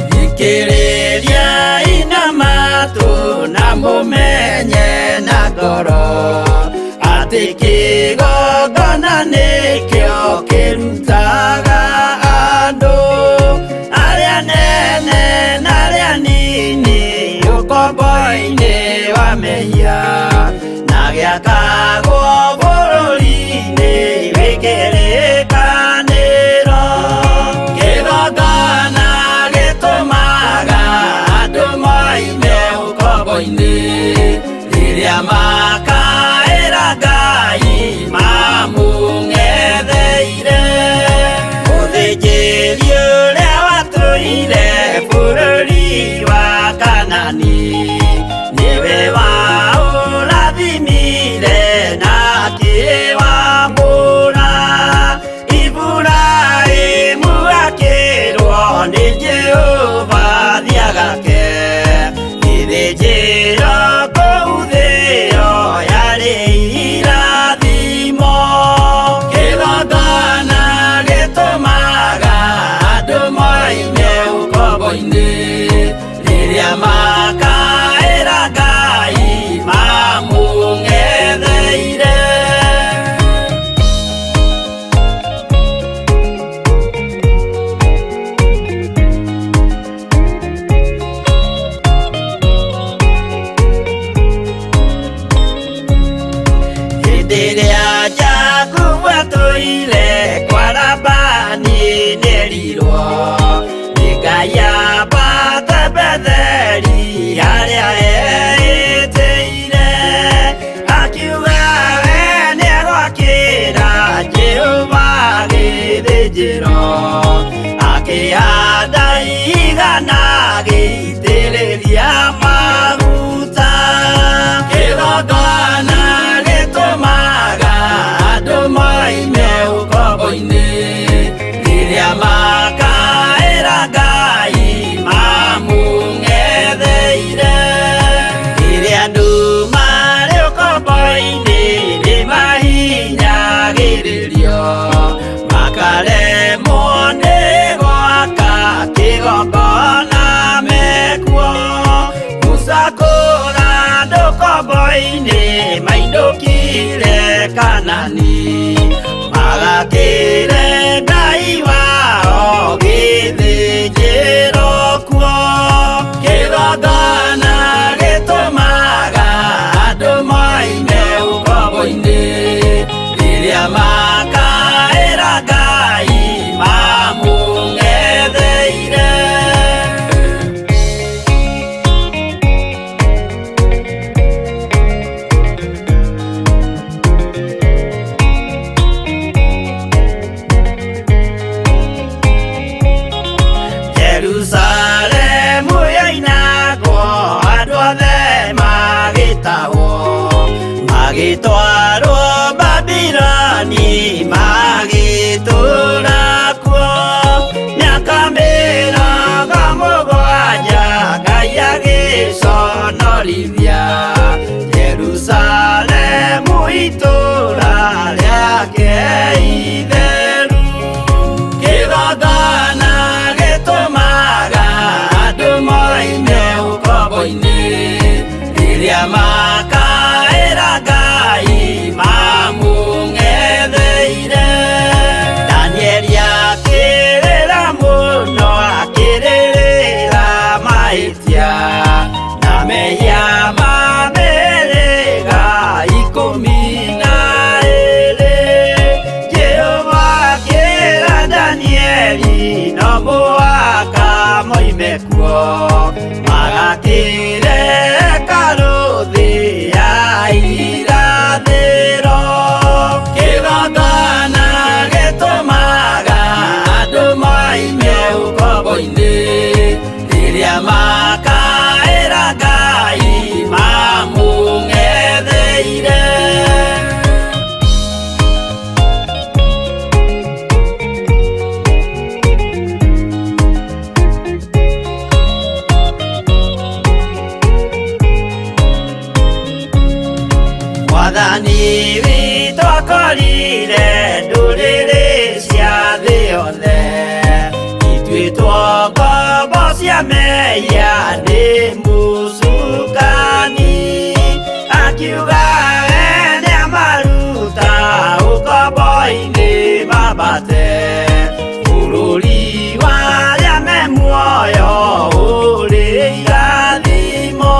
Thikĩrĩria ina matũ na mũmenye na ngoro atĩ kĩgongona nĩkĩo kĩrutaga andũ arĩa nene na arĩa nini ũkombo-inĩ wa mehia na gĩakagwo bũrũri-inĩ wĩ kĩrĩkanĩro. Kĩgongona gĩtũmaga andũ moime ũkombo-inĩ rĩrĩa makaĩra Ngai mamũng'etheire. Mũthĩnjĩri ũrĩa watũire akĩra Jehova gĩthĩnjĩro akĩhanda igana gĩitĩrĩria maguta kĩgongona gĩtũmaga andũ moime ũkombo-inĩ rĩrĩa makaĩra Ngai mamũng'etheire rĩrĩa andũ marĩ ũkombo-inĩ nĩmahinyagĩrĩrio makaremwo nĩ gwaka kĩgongona mekuo Musa kũra andũ ũkombo-inĩ mainũkire Kanani magakĩre Ngai wao gĩthĩnjĩro kuo kĩgongona gĩtũmaga andũ moime ũkombo-inĩ rĩrĩa makaĩra Ngai mamũng'etheire. Jerusalemu yoinagwo andũ othe magĩtahwo magĩtwarwo Babiloni magĩtũũra kuo mĩaka 70 Ngai agĩconorithia Jerusalemu itũũra rĩake itheru kĩgongona gĩtũmaga andũ moime ũkombo-inĩ rĩrĩa makaĩra Ngai mamũng'etheire Danieli akĩrĩra mũno akĩrĩrĩra mahĩtia na mehia ma mĩhĩrĩga 12 Jehova akĩra Danieli no mũhaka moime kuo magakĩre hekarũ thĩ ya irathĩro kĩgongona gĩtũmaga andũ moime ũkombo-inĩ rĩrĩa makaĩra Ngai mamũng'etheire. Mwathani witũ akorire ndũrĩrĩ cia thĩ yothe ituĩtwo ngombo cia mehia nĩ mũcukani akiuga we nĩamaruta ũkombo-inĩ mambate bũrũri wa arĩa me muoyo ũrĩ irathimo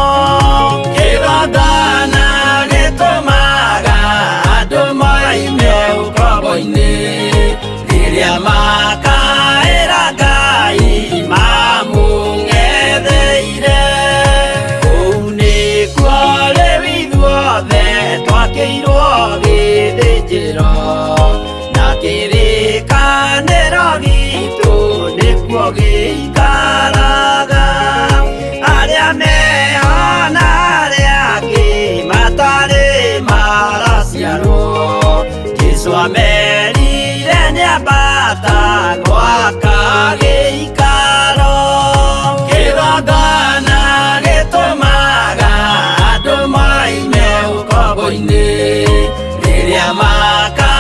kĩgongona gĩtũmaga andũ moime ũkombo-inĩ rĩrĩa makaĩra Ngai mamũng'etheire kũu nĩkuo rĩu ithuothe twakĩirwo gĩthĩnjĩro na kĩrĩkanĩro gitũ nĩkuo gĩikaraga arĩa meho na arĩa angĩ matarĩ maraciarwo Jesũ amerire nĩambata gwaka gĩikaro kĩgongona gĩtũmaga andũ moime ũkombo-inĩ rĩrĩa maka